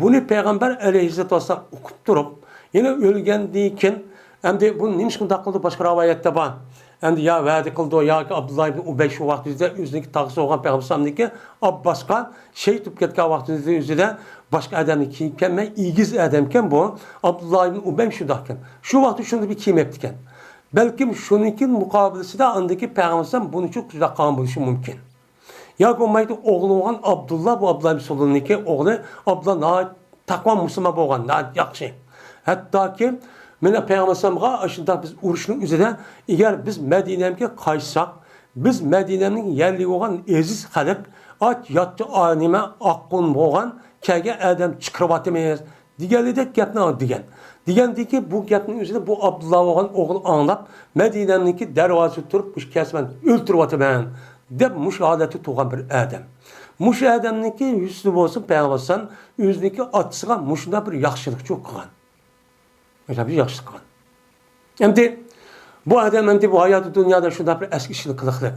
بۇنى پەيغەمبەر ئەلەيھىسسالاتۇ ۋەسسالام ئۇقۇپ تۇرۇپ، يەنە ئۆلگەندىن كېيىن، ئەمدى بۇ نېمىشقا مۇنداق قىلدى؟ باشقا رىۋايەتتە بار. ئەمدى يا ۋەدە قىلىدۇ ياكى ئابدۇللا ئىبن ئۇبەي شۇ ۋاقىت ئۆزىدە ئۆزىنىڭكى تاغىسى بولغان پەيغەمبەر ئەلەيھىسسالامنىڭكى ئابباسقا شېھىت بولۇپ كەتكەن ۋاقتىدا ئۆزىدە باشقا ئادەمنى كىيىپ كەلمەي، ئېگىز ئادەمكەن بۇ. ئابدۇللا ئىبن ئۇبەي شۇنداقكەن. شۇ ۋاقىتتا شۇنداق بىر كىيىم ئەپتىكەن. بەلكىم شۇنىڭكى مۇقابىلىسىدە ئاندىكى پەيغەمبەر ئەلەيھىسسالام بۇنى شۇ قىلغان بولۇشى مۇمكىن. ياكى بولمايدۇ، ئوغلى بولغان ئابدۇللا، بۇ ئابدۇللا ئىبن سولۇلنىڭكى ئوغلى ئابدۇللا ناھايىتى تەقۋا مۇسۇلمان بولغان، ناھايىتى ياخشى. ھەتتاكى مانا پەيغەمبەر ئەلەيھىسسالامغا ئاشۇنداق بىز ئۇرۇشنىڭ ئۆزىدە، ئەگەر بىز مەدىنەمگە قايتساق، بىز مەدىنەمنىڭ يەرلىرى بولغان ئېزىز خەلق، ئاچ ياتتى، نېمە، ئاققۇن بولغان، كەلگەن ئادەم چىقىرىۋاتىمىز. دېگەنلىدەك گەپنى دېگەن. دېگەندىكى بۇ گەپنىڭ ئۆزىنى بۇ ئابدۇللا بولغان ئوغلى ئاڭلاپ، مەدىنەمنىڭكى دەرۋازىسىدا تۇرۇپ، مۇشۇ كەلسە مەن ئۆلتۈرۈۋاتىمەن، دەپ مۇشۇ ھالەتتە تۇرغان بىر ئادەم. مۇشۇ ئادەمنىڭكى يۈزىدە بولسۇن پەيغەمبەر ئەلەيھىسسالام ئۆزىنىڭكى ئاتىسىغا مۇشۇنداق بىر ياخشىلىقچۇ قىلغان. مۇشۇنداق بىر ياخشىلىق قىلغان. ئەمدى بۇ ئادەم ئەمدى بۇ ھاياتىي دۇنيادا شۇنداق بىر ئەسكى ئىشنى قىلىقلىق.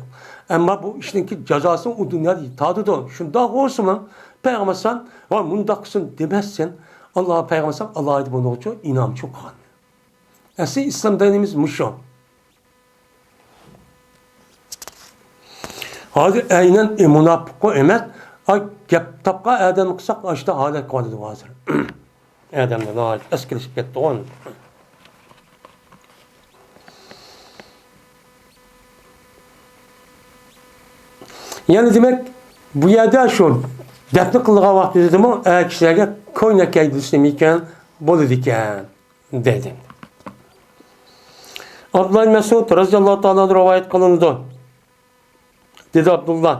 ئەمما بۇ ئىشنىڭكى جازاسىنى ئۇ دۇنيادا تارتىدۇ. شۇنداق بولسىمۇ، پەيغەمبەر ئەلەيھىسسالام، ۋاي، مۇنداق قىلسۇن دېمەسسەن. ئاللا پەيغەمبەر ئەلەيھىسسالام ئالاھىدە بۇنىڭغىچۇ ئىنئامچۇ قىلغان. ئەسلى ئىسلام دىنىمىز مۇشۇ. ھازىر ئەينەن مۇناپىققۇ ئەمەس، ئا، گەپ تاپقان ئادەم قىلساق، ئاشۇنداق ھالەت قىلىۋاتىدۇ ھازىر. ئادەملەر ناھايىتى ئەسكىلىشىپ كەتتىغۇ. يەنى دېمەك، بۇ يەردە شۇ دەپنە قىلىدىغان ۋاقتىدىمۇ ئەر كىشىلەرگە كوينەك كىيدۈرسە نېمىكەن، بولىدىكەن، دەيدۇ. ئابدۇللا ئىبن مەسئۇد رەزىياللاھۇ تائالا ئەنھۇ رىۋايەت قىلىنىدۇ. دېدى ئابدۇللا.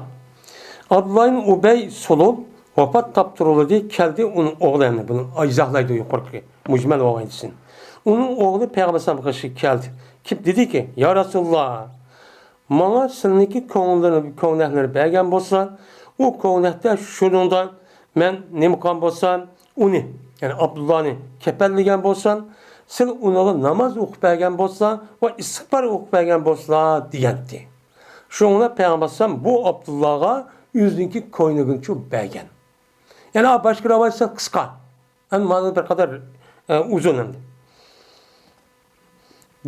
ئابدۇللا ئىبن ئۇبەي سۇلۇل ۋاپات تاپتۇرۇلدى، كەلدى ئۇنىڭ ئوغلى، يەنى بۇنى ئىزاھلايدۇ يۇقىرىقى مۇجمەل بولغان ھەدىسىنى. ئۇنىڭ ئوغلى پەيغەمبەر ئەلەيھىسسالامغا كەلدى. كېلىپ دېدىكى، يا رەسۇلاللا، ماڭا سىلىنىڭكى كۆڭۈللىرى، كۆڭلەكلىرى بەرگەن بولسا، ئۇ كۆڭلەكتە شۇنىڭدا مەن نېمە قىلغان بولسام، ئۇنى، يەنى ئابدۇللانى كەپەنلىگەن بولسام، سىلەر ئۇنىڭغا ناماز ئوقۇپ بەرگەن بولسىلا ۋە ئىستىغپار ئوقۇپ بەرگەن بولسىلا دېگەنتى. شۇڭا پەيغەمبەر ئەلەيھىسسالام بۇ ئابدۇللاغا ئۆزىنىڭكى كوينىكىنى بەرگەن. يەنى باشقا رىۋايەت قىسقا. ئەمما مانا بىر قەدەر، ئە، ئۇزۇن ئەمدى.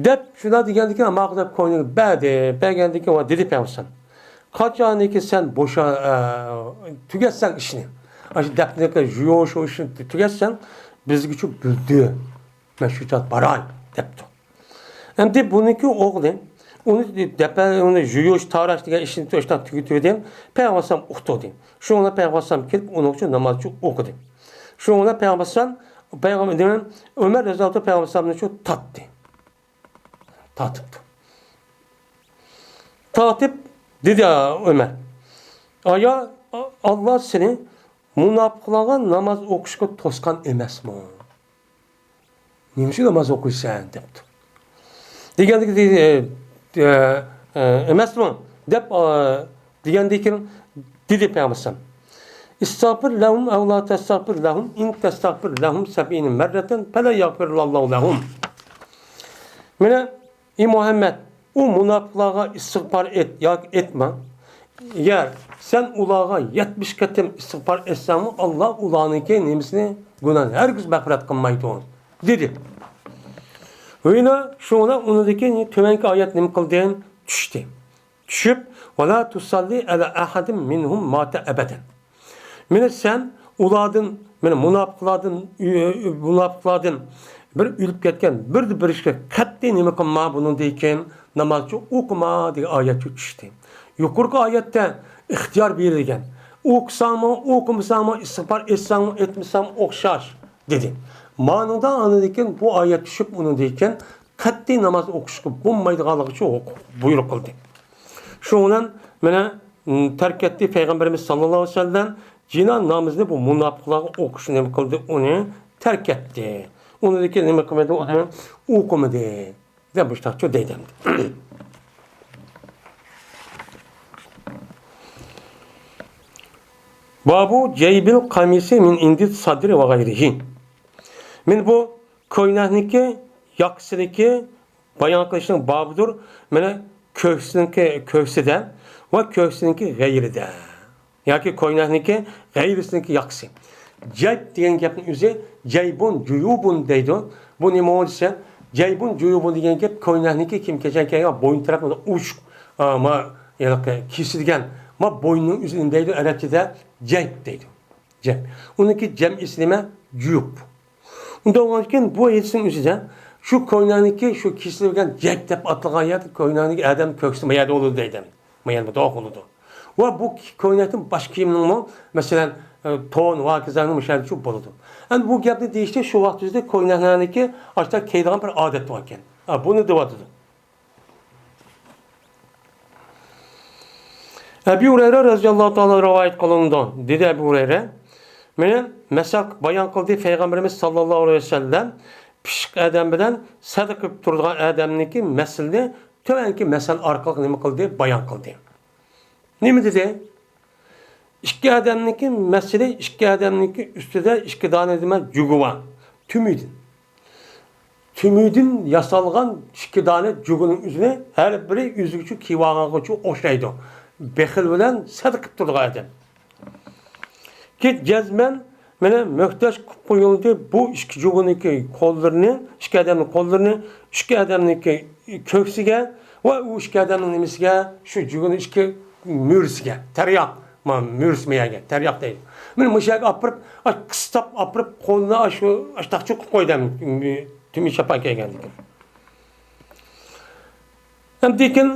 دەپ شۇنداق دېگەندىكىن، ماقۇل دەپ كوينىنى بەردى. بەرگەندىكىن دېدى پەيغەمبەر، قاچانكى سەن بوشا-، ئە، تۈگەتسەڭ ئىشنى، ئاشۇ دەپنىكى يۇيۇش ئىشنى تۈگەتسەڭ، بىزگىچۇ بىلدۈر. مەن شۇ چاغ باراي دەپتۇ. ئەمدى بۇنىڭكى ئوغلى ئۇنى دەپە-، ئۇنى يۇيۇش، تاراش دېگەن ئىشنى تۈگىتىۋىدى. پەيغەمبەر ئۇقتۇردى. شۇڭا پەيغەمبەر كېلىپ ئۇنىڭ ئۈچۈن نامازچۇ ئوقۇدى. شۇڭا پەيغەمبەر، پەيغەمبەر، ئۆمەر رەزىياللاھۇ پەيغەمبەرنى شۇ تارتتى. تارتىپتۇ. تارتىپ دېدى ئۆمەر، ئايا، ئاللا سېنى مۇناپىقلارغا ناماز ئوقۇشقا توسقان ئەمەسمۇ؟ نېمە ئۈچۈن ناماز ئوقۇيسەن؟ دەپتۇ. دېگەندىكىن، ئە، ئە، ئە، ئەمەسمۇ؟ دەپ، ئە، دېگەندىكىن دېدى پەيغەمبەر ئەلەيھىسسالام، «ئىستەغفىر لەھۇم ئەۋ لا تەستەغفىر لەھۇم، ئىن تەستەغفىر لەھۇم سەبئىنە مەررەتەن فەلەن يەغفىرەللاھۇ لەھۇم.» مانا، ئى مۇھەممەد، ئۇ مۇناپىقلارغا ئىستىغپار ئېيت ياكى ئېيتما. ئەگەر سەن ئۇلارغا يەتمىش قېتىم ئىستىغپار ئېيتساڭمۇ، ئاللا ئۇلارنىڭكى نېمىسىنى، گۇناھىنى ھەرگىز مەغپىرەت قىلمايدۇ، دېدى. ۋىنا شۇڭا ئۇنىڭدىكى تۆۋەنكى ئايەت نېمە قىلدى؟ چۈشتى. چۈشۈپ، «ۋەلا تۇسەللى ئەلا ئەھەدىم مىنھۇم ماتە ئەبەدەن.» مانا سەن ئۇلاردىن، مانا مۇناپىقلاردىن، مۇناپىقلاردىن بىر ئۆلۈپ كەتكەن، بىر، بىر كىشىگە قەتئىي نېمە قىلما، بۇنىڭدىن كېيىن نامازچۇ ئوقۇما دېگەن ئايەت چۈشتى. يۇقىرىقى ئايەتتە ئىختىيار بېرىلگەن. ئوقۇساڭمۇ، ئوقۇمىساڭمۇ، ئىستىغپار ئېيتساڭمۇ، ئېيتمىساڭمۇ ئوخشاش، دېدى. مانىدا ئاندىن كېيىن بۇ ئايەت چۈشۈپ، ئۇنىڭدىن كېيىن قەتئىي ناماز ئوقۇشقا بولمايدىغانلىقى ئۈچۈن بۇيرۇق قىلدى. شۇنىڭ بىلەن مانا، م، تەرك ئەتتى پەيغەمبىرىمىز ساللاللاھۇ ئەلەيھى ۋەسەللەم جىناز نامىزىنى بۇ مۇناپىقلارغا ئوقۇشنى نېمە قىلدى؟ ئۇنى تەرك ئەتتى. ئۇنىڭدىن كېيىن نېمە قىلمىدى؟ ئۇنى ئوقۇمىدى. دەپ مۇشتاقچۇ دەيدۇ. بابۇ جەيبىل قامىسى مىن ئىندى سادرى ۋە غەيرىھى. مانا بۇ كوينەكنىڭكى ياقىسىدىكى بايان قىلىشنىڭ بابىدۇر. مانا كۆكسىنىڭكى، كۆكسىدە ۋە كۆكسىنىڭكى غەيرىدە. ياكى كوينەكنىڭكى غەيرىسىنىڭكى ياقىسى. جەيب دېگەن گەپنىڭ ئۆزى جەيبۇن، جۇيۇبۇن دەيدۇ. بۇ نېمە دېسە، جەيبۇن، جۇيۇبۇن دېگەن گەپ كوينەكنىڭكى كىيىم-كېچەك كىيگەن بويۇن تەرەپ ئوچۇق، ئا، ما، ھېلىقى كېسىلگەن، ما، بوينىنىڭ ئۆزى نېمە دەيدۇ؟ ئەرەبچىدە جەيب دەيدۇ. جەيب. ئۇنىڭكى جەمئىسى نېمە؟ جۇيۇب. ئۇنداق بولغاندىكىن بۇ ھەدىسنىڭ ئۆزىدە شۇ كوينەكنىڭكى شۇ كېسىلگەن جەيب دەپ ئاتالغان يەردە كوينەكنىڭكى ئادەم كۆكسى ما يەردە بولىدۇ دەيدۇ. ما يەردە بولىدۇ. ۋە بۇ كوينەكتىن باشقا كىيىمنىڭمۇ، مەسىلەن، ئە، تون ۋە ھاكازانىڭ مۇشۇ يەردە چۇ بولىدۇ. ئەمدى بۇ گەپنى دېيىشتە شۇ ۋاقىت ئۆزىدە كوينەكنىڭكى ئاشۇنداق كىيىدىغان بىر ئادەت بار ئىكەن. ئا، بۇنى دەۋاتىدۇ. ئەبۇ ھۇرەيرە رەزىياللاھۇ تائالا رىۋايەت قىلىنىدۇ. دېدى ئەبۇ ھۇرەيرە، مانا مەسەل بايان قىلدى پەيغەمبىرىمىز ساللاللاھۇ ئەلەيھى ۋەسەللەم، پىششىق ئادەم بىلەن سەدىقە قىلىپ تۇرىدىغان ئادەمنىڭكى مەسىلىنى تۆۋەنكى مەسەل ئارقىلىق نېمە قىلدى؟ بايان قىلدى. نېمە دېدى؟ ئىككى ئادەمنىڭكى مەسىلى، ئىككى ئادەمنىڭكى ئۈستىدە ئىككى دانە نېمە؟ جۇگۇ بار. تۈمۈدىن. تۈمۈدىن ياسالغان ئىككى دانە جۇگۇنىڭ ئۆزىنى ھەر بىرى ئۆزىگىچە كىيىۋالغانغىچە ئوخشايدۇ. بېخىل بىلەن سەدىقە قىلىپ تۇرىدىغان ئادەم. كى جەزمەن مانا مۆھتەج قىلىپ قويۇلدى بۇ ئىككى جۇگۇنىڭكى قوللىرىنى، ئىككى ئادەمنىڭ قوللىرىنى، ئىككى ئادەمنىڭكى كۆكسىگە ۋە ئۇ ئىككى ئادەمنىڭ نېمىسىگە، شۇ جۇگۇنىڭ ئىككى مۈرىسىگە، تەرياق، ما، مۈرىسى ما يەرگە، تەرياق دەيدۇ. مانا مۇشۇ يەرگە ئاپىرىپ، ئاش قىستاپ ئاپىرىپ، قولىنى ئاش، ئاش تاقچە قىلىپ قويدى، تۈمۈ چاپان كىيگەندىكىن. ئەمدىكىن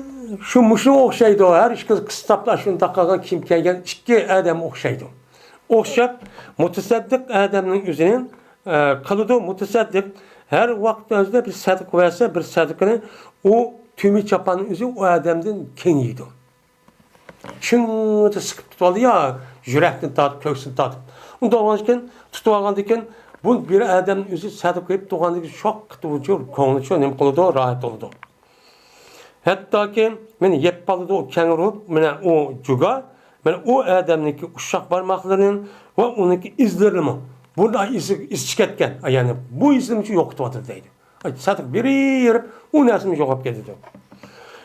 شۇ مۇشۇ ئوخشايدۇ. ھەر ئىككىسى قىستاپلا شۇنداق قىلغان كىيىم كىيگەن ئىككى ئادەم ئوخشايدۇ. ئوخشاپ، مۇتەسەددىق ئادەمنىڭ ئۆزىنى، ئە، قىلىدۇ. مۇتەسەددىق ھەر ۋاقىت ئۆزىدە بىر سەدىقە بەرسە، بىر سەدىقىنى ئۇ تۈمى چاپاننىڭ ئۆزى ئۇ ئادەمدىن كېڭىيىدۇ. چىڭڭىدە سىقىپ تۇتۇۋالدى يا، يۈرەكتىن تارتىپ، كۆكسىدىن تارتىپ. ئۇنداق بولغاندىكىن، تۇتۇۋالغاندىكىن، بۇ بىر ئادەمنىڭ ئۆزى سەدىقە قىلىپ تۇرغاندىكىن شوق قىتىۋۇچۇ، كۆڭلىچۇ نېمە قىلىدۇ، راھەت بولىدۇ. ھەتتاكى مانا يەپ قالىدۇ، ئۇ كەڭرى بولۇپ، مانا ئۇ جۇگا، مانا ئۇ ئادەمنىڭكى ئۇششاق بارماقلىرىنى ۋە ئۇنىڭكى ئىزلىرىنىمۇ، بۇندا ئىزى، ئىزى چىقىپ كەتكەن، يەنى بۇ ئىزنىمۇ يوقىتىۋاتىدۇ دەيدۇ. سەدىقە بېرىپ، ئۇ نەرسىمۇ يوقاپ كېتىدۇ.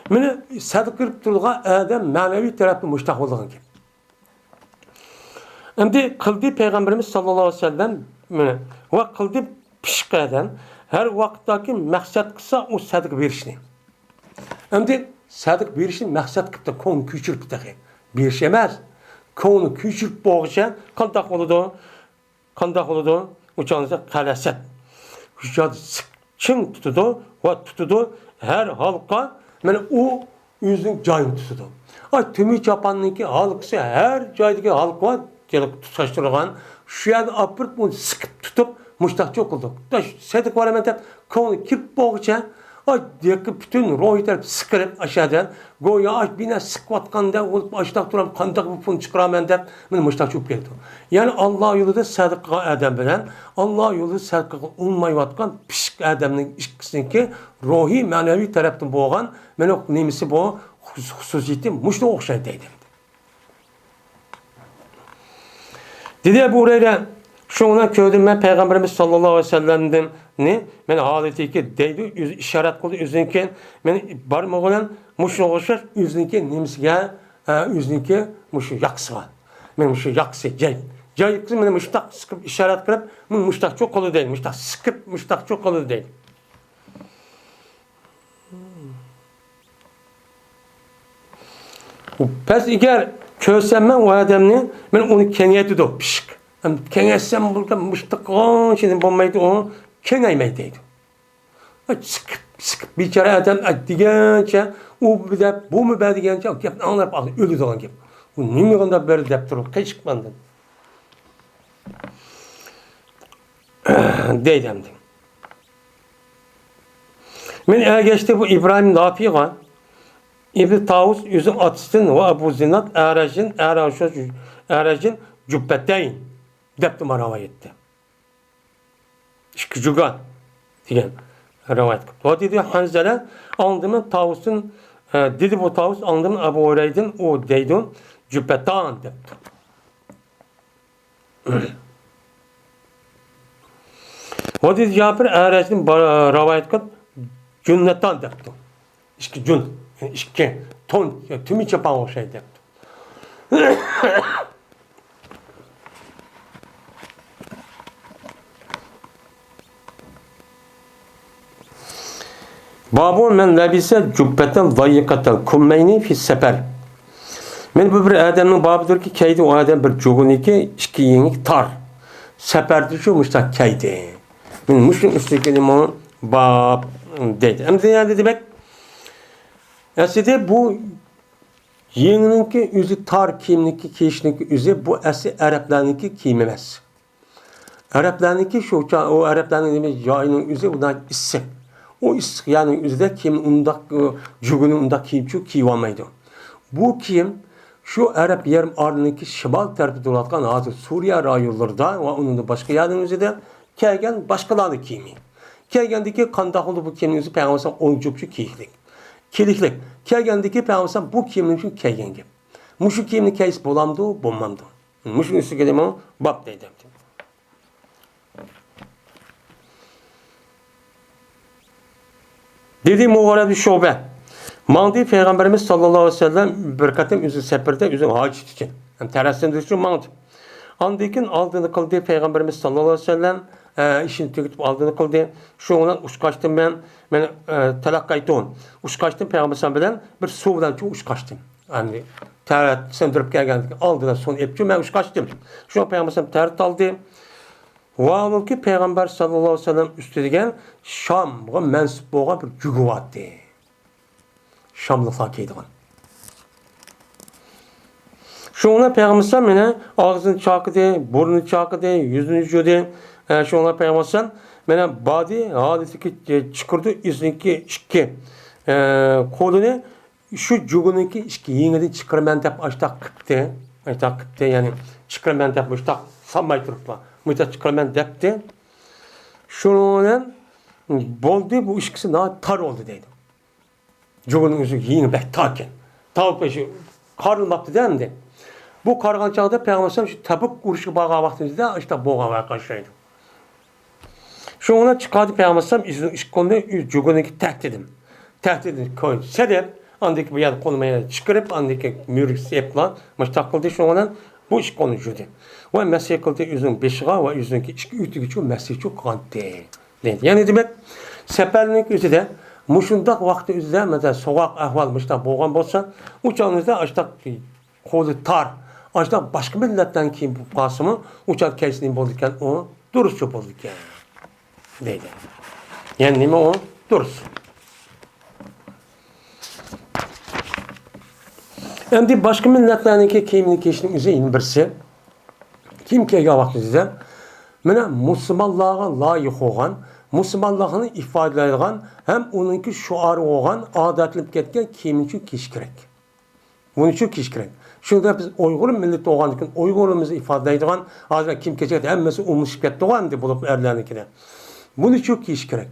مانا سەدىقە بېرىپ تۇرىدىغان ئادەم مەنىۋى تەرەپتىن مۇشتاق بولىدىغان گەپ. ئەمدى قىلدى پەيغەمبىرىمىز ساللاللاھۇ ئەلەيھى ۋەسەللەم، مانا، ۋە قىلدى پىششىق ئادەم ھەر ۋاقىتتاكى مەقسەت قىلسا ئۇ سەدىقە بېرىشنى. ئەمدى سەدىقە بېرىشنى مەقسەت قىپتۇ، كۆڭلىنى كۆچۈرۈپتۇ تېخى. بېرىش ئەمەس، كۆڭلىنى كۆچۈرۈپ بولغۇچە قانداق بولىدۇ؟ قانداق بولىدۇ؟ ئۇ چاغدا قەلەسەت. شۇ چاغدا سىق-، چىڭ تۇتىدۇ ۋە تۇتىدۇ. ھەر ھالقا، مانا ئۇ ئۆزىنىڭ جايىنى تۇتىدۇ. ئاي، تۈمى چاپاننىڭكى ھالقىسى، ھەر جايدىكى ھالقا بار، تۇتاشتۇرغان. شۇ يەردە ئاپىرىپ، ئۇنى سىقىپ تۇتۇپ، مۇشتاق چوقۇلدۇق. سەدىقە بېرىمەن دەپ، كۆڭلى كىرىپ بولغۇچە، ئاي، دېگەن پۈتۈن روھىي تەرەپ سىقىلىپ، ئاشۇ يەردە گويا ئاش بىنا سىقىۋاتقاندەك بولۇپ، ئاشتاق تۇرۇپ، قانداق بۇ پۇلنى چىقىرايمەن دەپ، مېنى مۇشتاق چوقۇپ كەلدى. يەنى ئاللا يولىدا سەدىقە قىلغان ئادەم بىلەن ئاللا يولىدا سەدىقە قىلغىلى ئۇنىمايۋاتقان پىششىق ئادەمنىڭ ئىككىسىنىڭكى روھىي، مەنىۋى تەرەپتىن بولغان مېنىڭ نېمىسى بۇ، خۇس-، خۇسۇسىيىتى مۇشۇنىڭغا ئوخشايدۇ دەيدۇ. دېدى ئەبۇ ھۇرەيرە، شۇنىڭ بىلەن كۆردۈم مەن پەيغەمبىرىمىز ساللاللاھۇ ئەلەيھى ۋەسەللەمنى، مەن ھالىتىكى دەيدۇ، ئۆزى ئىشارەت قىلدى ئۆزىنىڭكى، مەن بارمىقى بىلەن مۇشۇنىڭغا ئوخشاش ئۆزىنىڭكى نېمىسىگە، ئە، ئۆزىنىڭكى مۇشۇ ياقىسىغا. مەن مۇشۇ ياقىسى، جەي-، جايىقىسى مانا مۇشتاق سىقىپ ئىشارەت قىلىپ، مۇشتاقچۇ قولى دەيدۇ، مۇشتاق سىقىپ، مۇشتاقچۇ قولى دەيدۇ. بەس ئەگەر كۆرسەم مەن ئۇ ئادەمنى، مەن ئۇنى كېڭەيتىدۇ، پىششىق. ھەم كېڭەيتسەم بۇ مۇشتاق قىلغان ئىشىدىن بولمايدۇ، ئۇ كېڭەيمەي دەيدۇ. سىقىپ، سىقىپ بىچارە ئادەم دېگەنچە، ئۇ بۇ دەپ، بۇمۇ بە دېگەنچە، گەپنى ئاڭلاپ ئۆلىدىغان گەپ. ئۇ نېمە قىلغان بىر دەپ تۇرۇپ، قېچىپ ماندىن. دەيدۇ ئەمدى. مەن ئەگەشتى بۇ ئىبراھىم نافىغا، ئىبن تاۋۇس ئۆزى ئاتىسىدىن ۋە ئەبۇ زىناد ئەرەجدىن، ئەرەجدىن، ئەرەجدىن جۈببەتەين دەپتۇ ما رىۋايەتتە. ئىككى جۇگا دېگەن رىۋايەت قىپتۇ. ۋە دېدى ھەنزەلە، ئاڭلىدىم تاۋۇستىن، ئە، دېدى بۇ تاۋۇس، ئاڭلىدىم ئەبۇ ھۇرەيدىن، ئۇ دەيدۇ، جۈببەتان دەپتۇ. ۋە دېدى جابىر ئەرەجدىن با-، رىۋايەت قىلىپ، جۈننەتان دەپتۇ. ئىككى جۈن، يەنى ئىككى تون، يەنى تۈمە چاپانغا ئوخشايدۇ دەپتۇ. بابۇ مەن لەبىسە جۇببەتەن لايىقەتەل كۇممەينى فى سەپەر. مەن بۇ بىر ئادەمنىڭ بابىدۇركى كەيدى ئۇ ئادەم بىر جۇگۇنىكى ئىككى يېڭىك تار. سەپەردە شۇ مۇشتاق كەيدى. مەن مۇشۇنىڭ ئۈستىگە كېلىمۇ باب دەيدۇ. ئەمدى يەنە دېمەك، ئەسلىدە بۇ يېڭىنىڭكى ئۆزى تار كىيىمنىڭكى كىيىشنىڭكى ئۆزى بۇ ئەسلى ئەرەبلەرنىڭكى كىيىمى ئەمەس. ئەرەبلەرنىڭكى شۇ چا-، ئۇ ئەرەبلەرنىڭ نېمە جايىنىڭ ئۆزى ئۇنداق ئىسسىق. ئۇ ئىسسىق يەرنىڭ ئۆزىدە كىيىم ئۇنداق، ئۇ جۇگۇنى ئۇنداق كىيىمچۇ كىيىۋالمايدۇ. بۇ كىيىم شۇ ئەرەب يېرىم ئارىلىنىڭكى شىمال تەرىپىدە تۇرۇۋاتقان ھازىر سۇرىيە رايونلىرىدا ۋە ئۇنىڭدىن باشقا يەرنىڭ ئۆزىدە كىيگەن باشقىلارنىڭ كىيىمى. كىيگەندىكى قانداق بولدى بۇ كىيىمنىڭ ئۆزى پەيغەمبەر ئالەيھىسسالام ئوڭ جۈپچۇ كىيىكلىك. كىيىكلىك. كىيگەندىكى پەيغەمبەر ئالەيھىسسالام بۇ كىيىمنىڭ ئۈچۈن كىيگەن گەپ. مۇشۇ كىيىمنى كىيسە بولامدۇ، بولمامدۇ؟ مۇشۇنىڭ ئۈستىگە دېمە باب دەيدۇ. دېدى مۇغىرە بىن شۇبە. ماڭدى پەيغەمبىرىمىز ساللاللاھۇ ئەلەيھى ۋەسەللەم بىر قېتىم ئۆزى سەپىرىدە ئۆزىنىڭ ھاجىتى ئۈچۈن. يەنى تەرەتسىندۈرۈش ئۈچۈن ماڭدى. ئاندىن كېيىن ئالدىنى قىلدى پەيغەمبىرىمىز ساللاللاھۇ ئەلەيھى ۋەسەللەم، ئە، ئىشىنى تۈگىتىپ ئالدىنى قىلدى. شۇنىڭ بىلەن ئۇچقاچتىم مەن، مەن، ئە، تەلەققەيتۇ. ئۇچقاچتىم پەيغەمبەر ساللاللاھۇ ئەلەيھى ۋەسەللەم بىلەن بىر سۇ بىلەن چوڭ ئۇچقاچتىم. يەنى تەرەت سىندۇرۇپ كەلگەندىكىن ئالدىدا سۇنى ئېلىپچۇ مەن ئۇچقاچتىم. شۇڭا پەيغەمبەر ساللاللاھۇ ئەلەيھى ۋەسەللەم تەرەت ئالدى. ۋاھالۇكى، پەيغەمبەر ساللاللاھۇ ئەلەيھى ۋەسەللەم ئۈستىدە دېگەن شامغا مەنسۇپ بولغان بىر جۇگۇ بارتتى. شاملىقلار كىيىدىغان. شۇنىڭ بىلەن پەيغەمبەر ئەلەيھىسسالام يەنە ئاغزىنى چايقىدى، بۇرنىنى چايقىدى، يۈزىنى جۇدى. ئە، شۇنىڭ بىلەن پەيغەمبەر ئەلەيھىسسالام يەنە باردى، ھالىتىگە چىقىردى، ئۆزىنىڭكى ئىككى، ئە، قولىنى شۇ جۇگۇنىڭكى ئىككى يېڭىدىن چىقىرىمەن دەپ ئاشتاق قىپتى. ئاشتاق قىپتى، يەنى چىقىرىمەن دەپ مۇشتاق سالماي تۇرۇپلا. مۇشتاق چىقىرىمەن دەپتى. شۇنىڭ بىلەن بولدى، بۇ ئىككىسى ناھايىتى تار بولدى دەيدۇ. جۇگۇنىڭ ئۆزى يېڭى بەك تاركەن. تاۋۇپ شۇ قارىلماپتۇ-دە ئەمدى. بۇ قارىغان چاغدا پەيغەمبەر ئەلەيھىسسالام شۇ تەبۇك ئۇرۇشىغا بارغان ۋاقتىمىزدا ئاشتاق بولغان ۋەقە ئوخشايدۇ. شۇنىڭ بىلەن چىقاردى پەيغەمبەر ئەلەيھىسسالام ئۆزىنىڭ ئىككى قولىنى ئۆز جۇگۇنىڭكى تەھتىدىن. تەھتىدىن كويۇپ سېلىپ، ئاندىن كېيىن بۇ يەردە قولىنى چىقىرىپ، ئاندىن كېيىن مۈرۈك سېلىپلا مۇشتاق قىلدى. شۇنىڭ بىلەن بۇ ئىككى قولىنى جۇدى. ۋە مەسىھ قىلدى ئۆزىنىڭ بېشىغا ۋە ئۆزىنىڭكى ئىككى ئۆتۈكىچۇ مەسىھچۇ قىلغانتى. دەيدۇ. يەنى دېمەك، سەپەرنىڭ ئۆزىدە مۇشۇنداق ۋاقىتنىڭ ئۆزىدە، مەسىلەن، سوغۇق ئەھۋال مۇشۇنداق بولغان بولسا، ئۇ چاغنىڭىزدا ئاشتاق قولى تار، ئاشتاق باشقا مىللەتتىن كىيىم بولۇپ قالسىمۇ، ئۇ چاغ كەيسى نېمە بولىدىكەن؟ ئۇ دۇرۇسچۇ بولىدىكەن، دەيدۇ. يەنى نېمە ئۇ؟ دۇرۇس. ئەمدى باشقا مىللەتلەرنىڭكى كىيىمىنى كىيىشنىڭ ئۆزى يەنە بىرسى. كىيىم كىيگەن ۋاقتىمىزدا مانا مۇسۇلمانلارغا لايىق بولغان مۇسۇلمانلىقنى ئىپادىلەيدىغان ھەم ئۇنىڭكى شوئارى بولغان ئادەتلىنىپ كەتكەن كىيىمنى كىيىش كېرەك. بۇنى شۇ كىيىش كېرەك. شۇنداق بىز ئۇيغۇر مىللىتى بولغاندىكىن، ئۇيغۇرلۇقىمىزنى ئىپادىلەيدىغان، ھازىر كىيىم-كېچەك ھەممىسى ئومۇشۇپ كەتتىغۇ ئەمدى، بولۇپ ئەرلەرنىڭكىدە. بۇنى شۇ كىيىش كېرەك.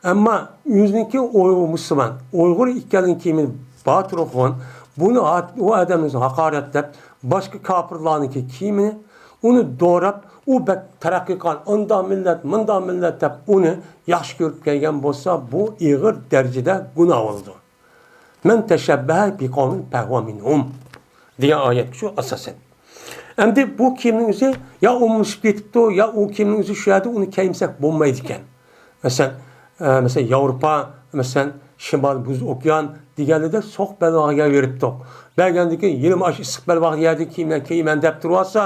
ئەمما ئۆزىنىڭكى ئۇيغۇر مۇسۇلمان، ئۇيغۇر ئىكەنلىكىنى كىيىمىنى باتۇرغۇن، بۇنى ھا-، ئۇ ئادەمنى ھاقارەتلەپ، باشقا كاپىرلارنىڭكى كىيىمىنى، ئۇنى دوراپ، ئۇ بەك تەرەققىي قىلغان، ئۇنداق مىللەت، مۇنداق مىللەت دەپ ئۇنى ياخشى كۆرۈپ كەلگەن بولسا، بۇ ئېغىر دەرىجىدە گۇناھ بولىدۇ. مەن تەشەببەھە بىقەۋمىن پەھۇۋە مىنھۇم دېگەن ئايەت شۇ ئاساسەن. ئەمدى بۇ كىيىمنىڭ ئۆزى يا ئومۇشۇپ كېتىپتۇ، يا ئۇ كىيىمنىڭ ئۆزى شۇ يەردە ئۇنى كىيمىسەك بولمايدىكەن. مەسىلەن، ئە، مەسىلەن، ياۋروپا، مەسىلەن، شىمال بۇز ئوكيان دېگەنلىدە سوغۇق بەلباغ يەر بېرىپتۇق. بەرگەندىن كېيىن يەنە ئاشۇ ئىسسىق بەلباغ يەردە كىيىملەر كىيىمەن دەپ تۇرۇۋالسا،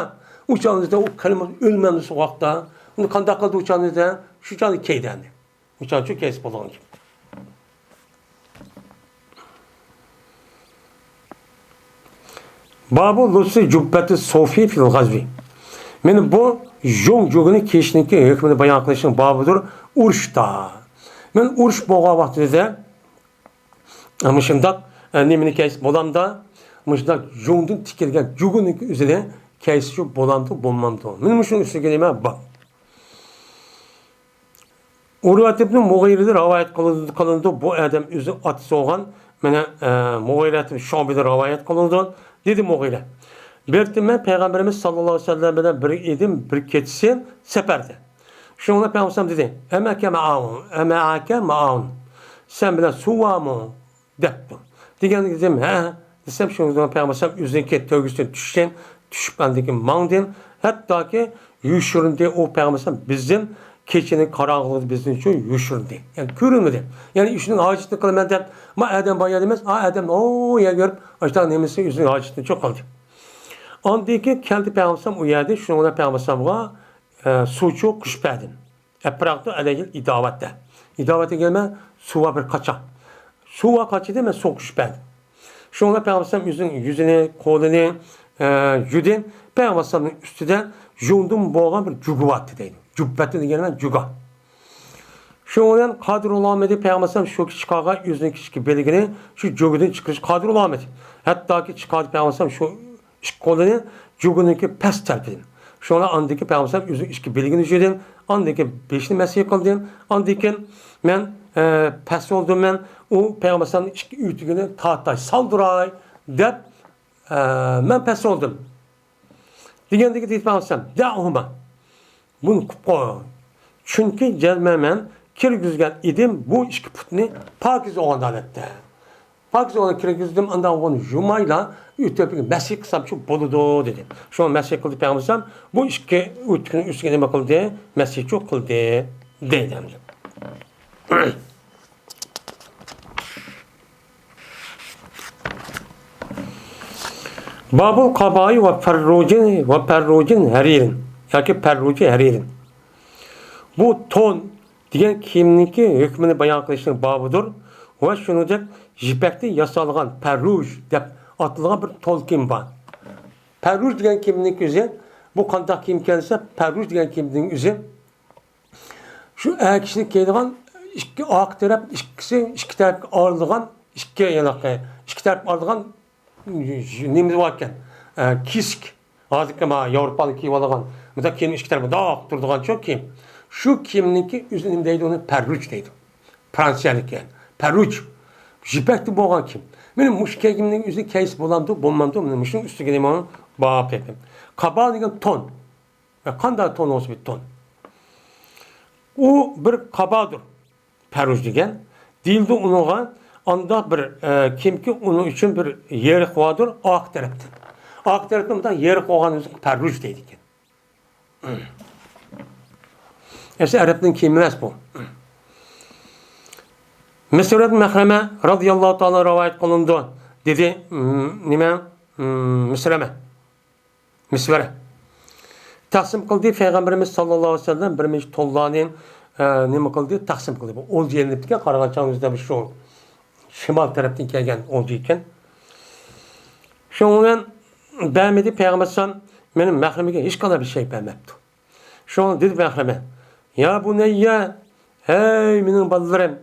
ئۇ چاغدا ئۇ كەلمە ئۆلمەمدۇ سوغۇقتا؟ ئۇنى قانداق قىلدى ئۇ چاغدا؟ شۇ چاغدا كىيدى ئەمدى. مىسال ئۈچۈن، كەيسى بولغان گەپ. بابۇ لۇبسى جۇببەتى سوفى فىل غەزۋى. مانا بۇ يۇڭ جۇگىنى كىيىشنىڭكى ھۆكمىنى بايان قىلىشنىڭ بابىدۇر ئۇرۇشتا. مەن ئۇرۇش بولغان ۋاقتىدا مۇشۇنداق، ئە، نېمىنى كىيسە بولامدا؟ مۇشۇنداق يۇڭدىن تىكىلگەن جۇگىنىڭكى ئۆزىنى كىيسە شۇ بولامدۇ، بولمامدۇ؟ مانا مۇشۇنىڭ ئۈستىگە نېمە بار؟ ئۇرۋەت ئىبنى مۇغىرىدىن رىۋايەت قىلىنىدۇ، قىلىنىدۇ. بۇ ئادەم ئۆزى ئاتىسى بولغان، مانا، ئە، مۇغىرەت ئىبنى شۇئبىدىن رىۋايەت قىلىنىدۇ. دېدى مۇغىرە، بىر قېتىم مەن پەيغەمبىرىمىز ساللاللاھۇ ئەلەيھى ۋەسەللەم بىلەن بىر ئىدىم، بىر كېچىسى سەپەردە. شۇڭا پەيغەمبەرىمىز دېدى، ئەمەكە مائاۋۇن، ئەمەئەكە مائاۋۇن، سەن بىلەن سۇ بارمۇ؟ دەپتۇ. دېگەندىن كېيىن، ھە، دېسەم، شۇنىڭ بىلەن پەيغەمبەر ئەلەيھىسسالام ئۆزىنىڭكى تۆگىسىدىن چۈشتى، چۈشۈپ، ئاندىن كېيىن ماڭدى. ھەتتاكى يوشۇرۇندى، ئۇ پەيغەمبەر ئەلەيھىسسالام بىزدىن كېچىنىڭ قاراڭغۇلۇقىدا بىزدىن شۇ يوشۇرۇندى. يەنى كۆرۈنمىدى. يەنى ئىشنىڭ ھاجىتىنى قىلىمەن دەپ، ما ئادەم بار يەر ئەمەس، ئا ئادەم ئۇ يەرگە بېرىپ، ئاشۇنداق نېمىسى ئۆزىنىڭ ھاجىتىنى شۇ قىلدى. ئاندىن كېيىن كەلدى پەيغەمبەر ئەلەيھىسسالام ئۇ يەردە، شۇنىڭ بىلەن پەيغەمبەر ئەلەيھىسسالامغا، ئە، سۇچۇ قۇشۇپ بەردىم. ئەپراقتۇ ئەلەيھىل ئىداۋەتتە. ئىداۋەت دېگەن نېمە؟ سۇ بار بىر قاچا. سۇ بار قاچىدە مەن سۇ قۇشۇپ بەردىم. شۇڭا پەيغەمبەر ئەلەيھىسسالام ئۆزىنىڭ يۈزىنى، قولىنى، ئە، يۇدى. پەيغەمبەر ئەلەيھىسسالامنىڭ ئۈستىدە يۇڭدىن بولغان بىر جۇگا بار ئىدى دەيدۇ. جۇببەتى دېگەن نېمە؟ جۇگا. شۇنىڭ بىلەن قادىر بولالمىدى. پەيغەمبەر ئەلەيھىسسالام شۇ چىقارغان ئۆزىنىڭ ئىچكى بىلىكىنى شۇ جۇگىدىن چىقىرىش قادىر بولالمىدى. ھەتتاكى چىقاردى پەيغەمبەر ئەلەيھىسسالام شۇ ئىككى قولىنى جۇگىنىڭكى پەس تەرىپىدىن. شۇڭا ئاندىن كېيىن پەيغەمبەر ئەلەيھىسسالام ئۆزىنىڭ ئىچكى بىلىكىنى يۇدى. ئاندىن كېيىن بېشىنى مەسىھ قىلدى. ئاندىن كېيىن مەن، ئە، پەس بولدۇم مەن. ئۇ پەيغەمبەر ئەلەيھىسسالامنىڭ ئىككى ئۆتۈكىنى تارتاي، سالدۇراي دەپ، ئە، مەن پەس بولدۇم. دېگەندىكى دېدى پەيغەمبەر ئەلەيھىسسالام، دەئۇھۇما. بۇنى قىلىپ قوي. چۈنكى جەزمەن مەن كىرگۈزگەن ئىدىم بۇ ئىككى پۇتنى پاكىز بولغان ھالەتتە. پاكىز بولغان كىرگۈزدۈم، ئاندىن ئۇنى يۇمايلا ئۆتۈپ مەسىھ قىلسامچۇ بولىدۇ، دېدى. شۇڭا مەسىھ قىلدى پەيغەمبەر ئەلەيھىسسالام. بۇ ئىككى ئۆتۈكنىڭ ئۈستىگە نېمە قىلدى؟ مەسىھچۇ قىلدى، دەيدۇ ئەمدى. بابۇل قابائى ۋە پەررۇجى ۋە پەررۇجى ھەرىرىن ياكى پەررۇجى ھەرىرىن. بۇ تون دېگەن كىيىمنىڭكى ھۆكمىنى بايان قىلىشنىڭ بابىدۇر ۋە شۇنىڭدەك يىپەكتىن ياسالغان پەررۇج دەپ ئاتىلىدىغان بىر تون كىيىم بار. پەررۇج دېگەن كىيىمنىڭ ئۆزى، بۇ قانداق كىيىم ئىكەن دېسە، پەررۇج دېگەن كىيىمنىڭ ئۆزى شۇ ئەر كىشىنىڭ كىيىدىغان ئىككى ئارقا تەرەپ، ئىككىسى ئىككى تەرەپكە ئايرىلىدىغان ئىككى ياناققا، ئىككى تەرەپكە ئايرىلىدىغان نېمىسى باركەن، ئە، كېسىك. ھازىرقى ما ياۋروپانىڭ كىيىۋالغان، مۇنداق كىيىم ئىككى تەرەپكە مۇنداق تۇرىدىغانچۇ كىيىم. شۇ كىيىمنىڭكى ئۆزىنى نېمە دەيدۇ؟ ئۇنى پەررۇج دەيدۇ. فرانسىيەلىك يەنى. پەررۇج. يىپەكتىن بولغان كىيىم. مانا مۇشۇ كىيىمنىڭ ئۆزى كەيسە بولامدۇ، بولمامدۇ؟ مانا مۇشۇنىڭ ئۈستىگە نېمە بار دېدىم. قابا دېگەن تون. ۋە قانداق تون بولسا بىر تون. ئۇ بىر قابادۇر. پەررۇج دېگەن. دېيىلىدۇ ئۇنىڭغا ئانداق بىر، ئە، كىيىمكى ئۇنىڭ ئۈچۈن بىر يېرىق باردۇر ئارقا تەرەپتىن. ئارقا تەرەپتىن مۇنداق يېرىق بولغان ئۆزى پەررۇج دەيدىكەن. ئەسلى ئەرەبنىڭ كىيىمى ئەمەس بۇ. مىسۋەرەت مەخرەمە رازىياللاھۇ تائالا رىۋايەت قىلىنىدۇ. دېدى، م، نېمە؟ م، مىسرەمە. مىسۋەرە. تەقسىم قىلدى پەيغەمبىرىمىز ساللاللاھۇ ئەلەيھى ۋەسەللەم بىر مۇنچە توللانى، ئە، نېمە قىلدى؟ تەقسىم قىلدى. بۇ ئولجا ئېلىنىپتىكەن، قارىغان چاغىمىزدا بىز شۇ شىمال تەرەپتىن كەلگەن ئولجا ئىكەن. شۇنىڭ بىلەن بەرمىدى پەيغەمبەر ئەلەيھىسسالام، مېنىڭ مەھرىمىگە ھېچقانداق بىر شەي بەرمەپتۇ. شۇڭا دېدى مەھرىمى، يا بۇنەييە، «ھەي، مېنىڭ بالىلىرىم،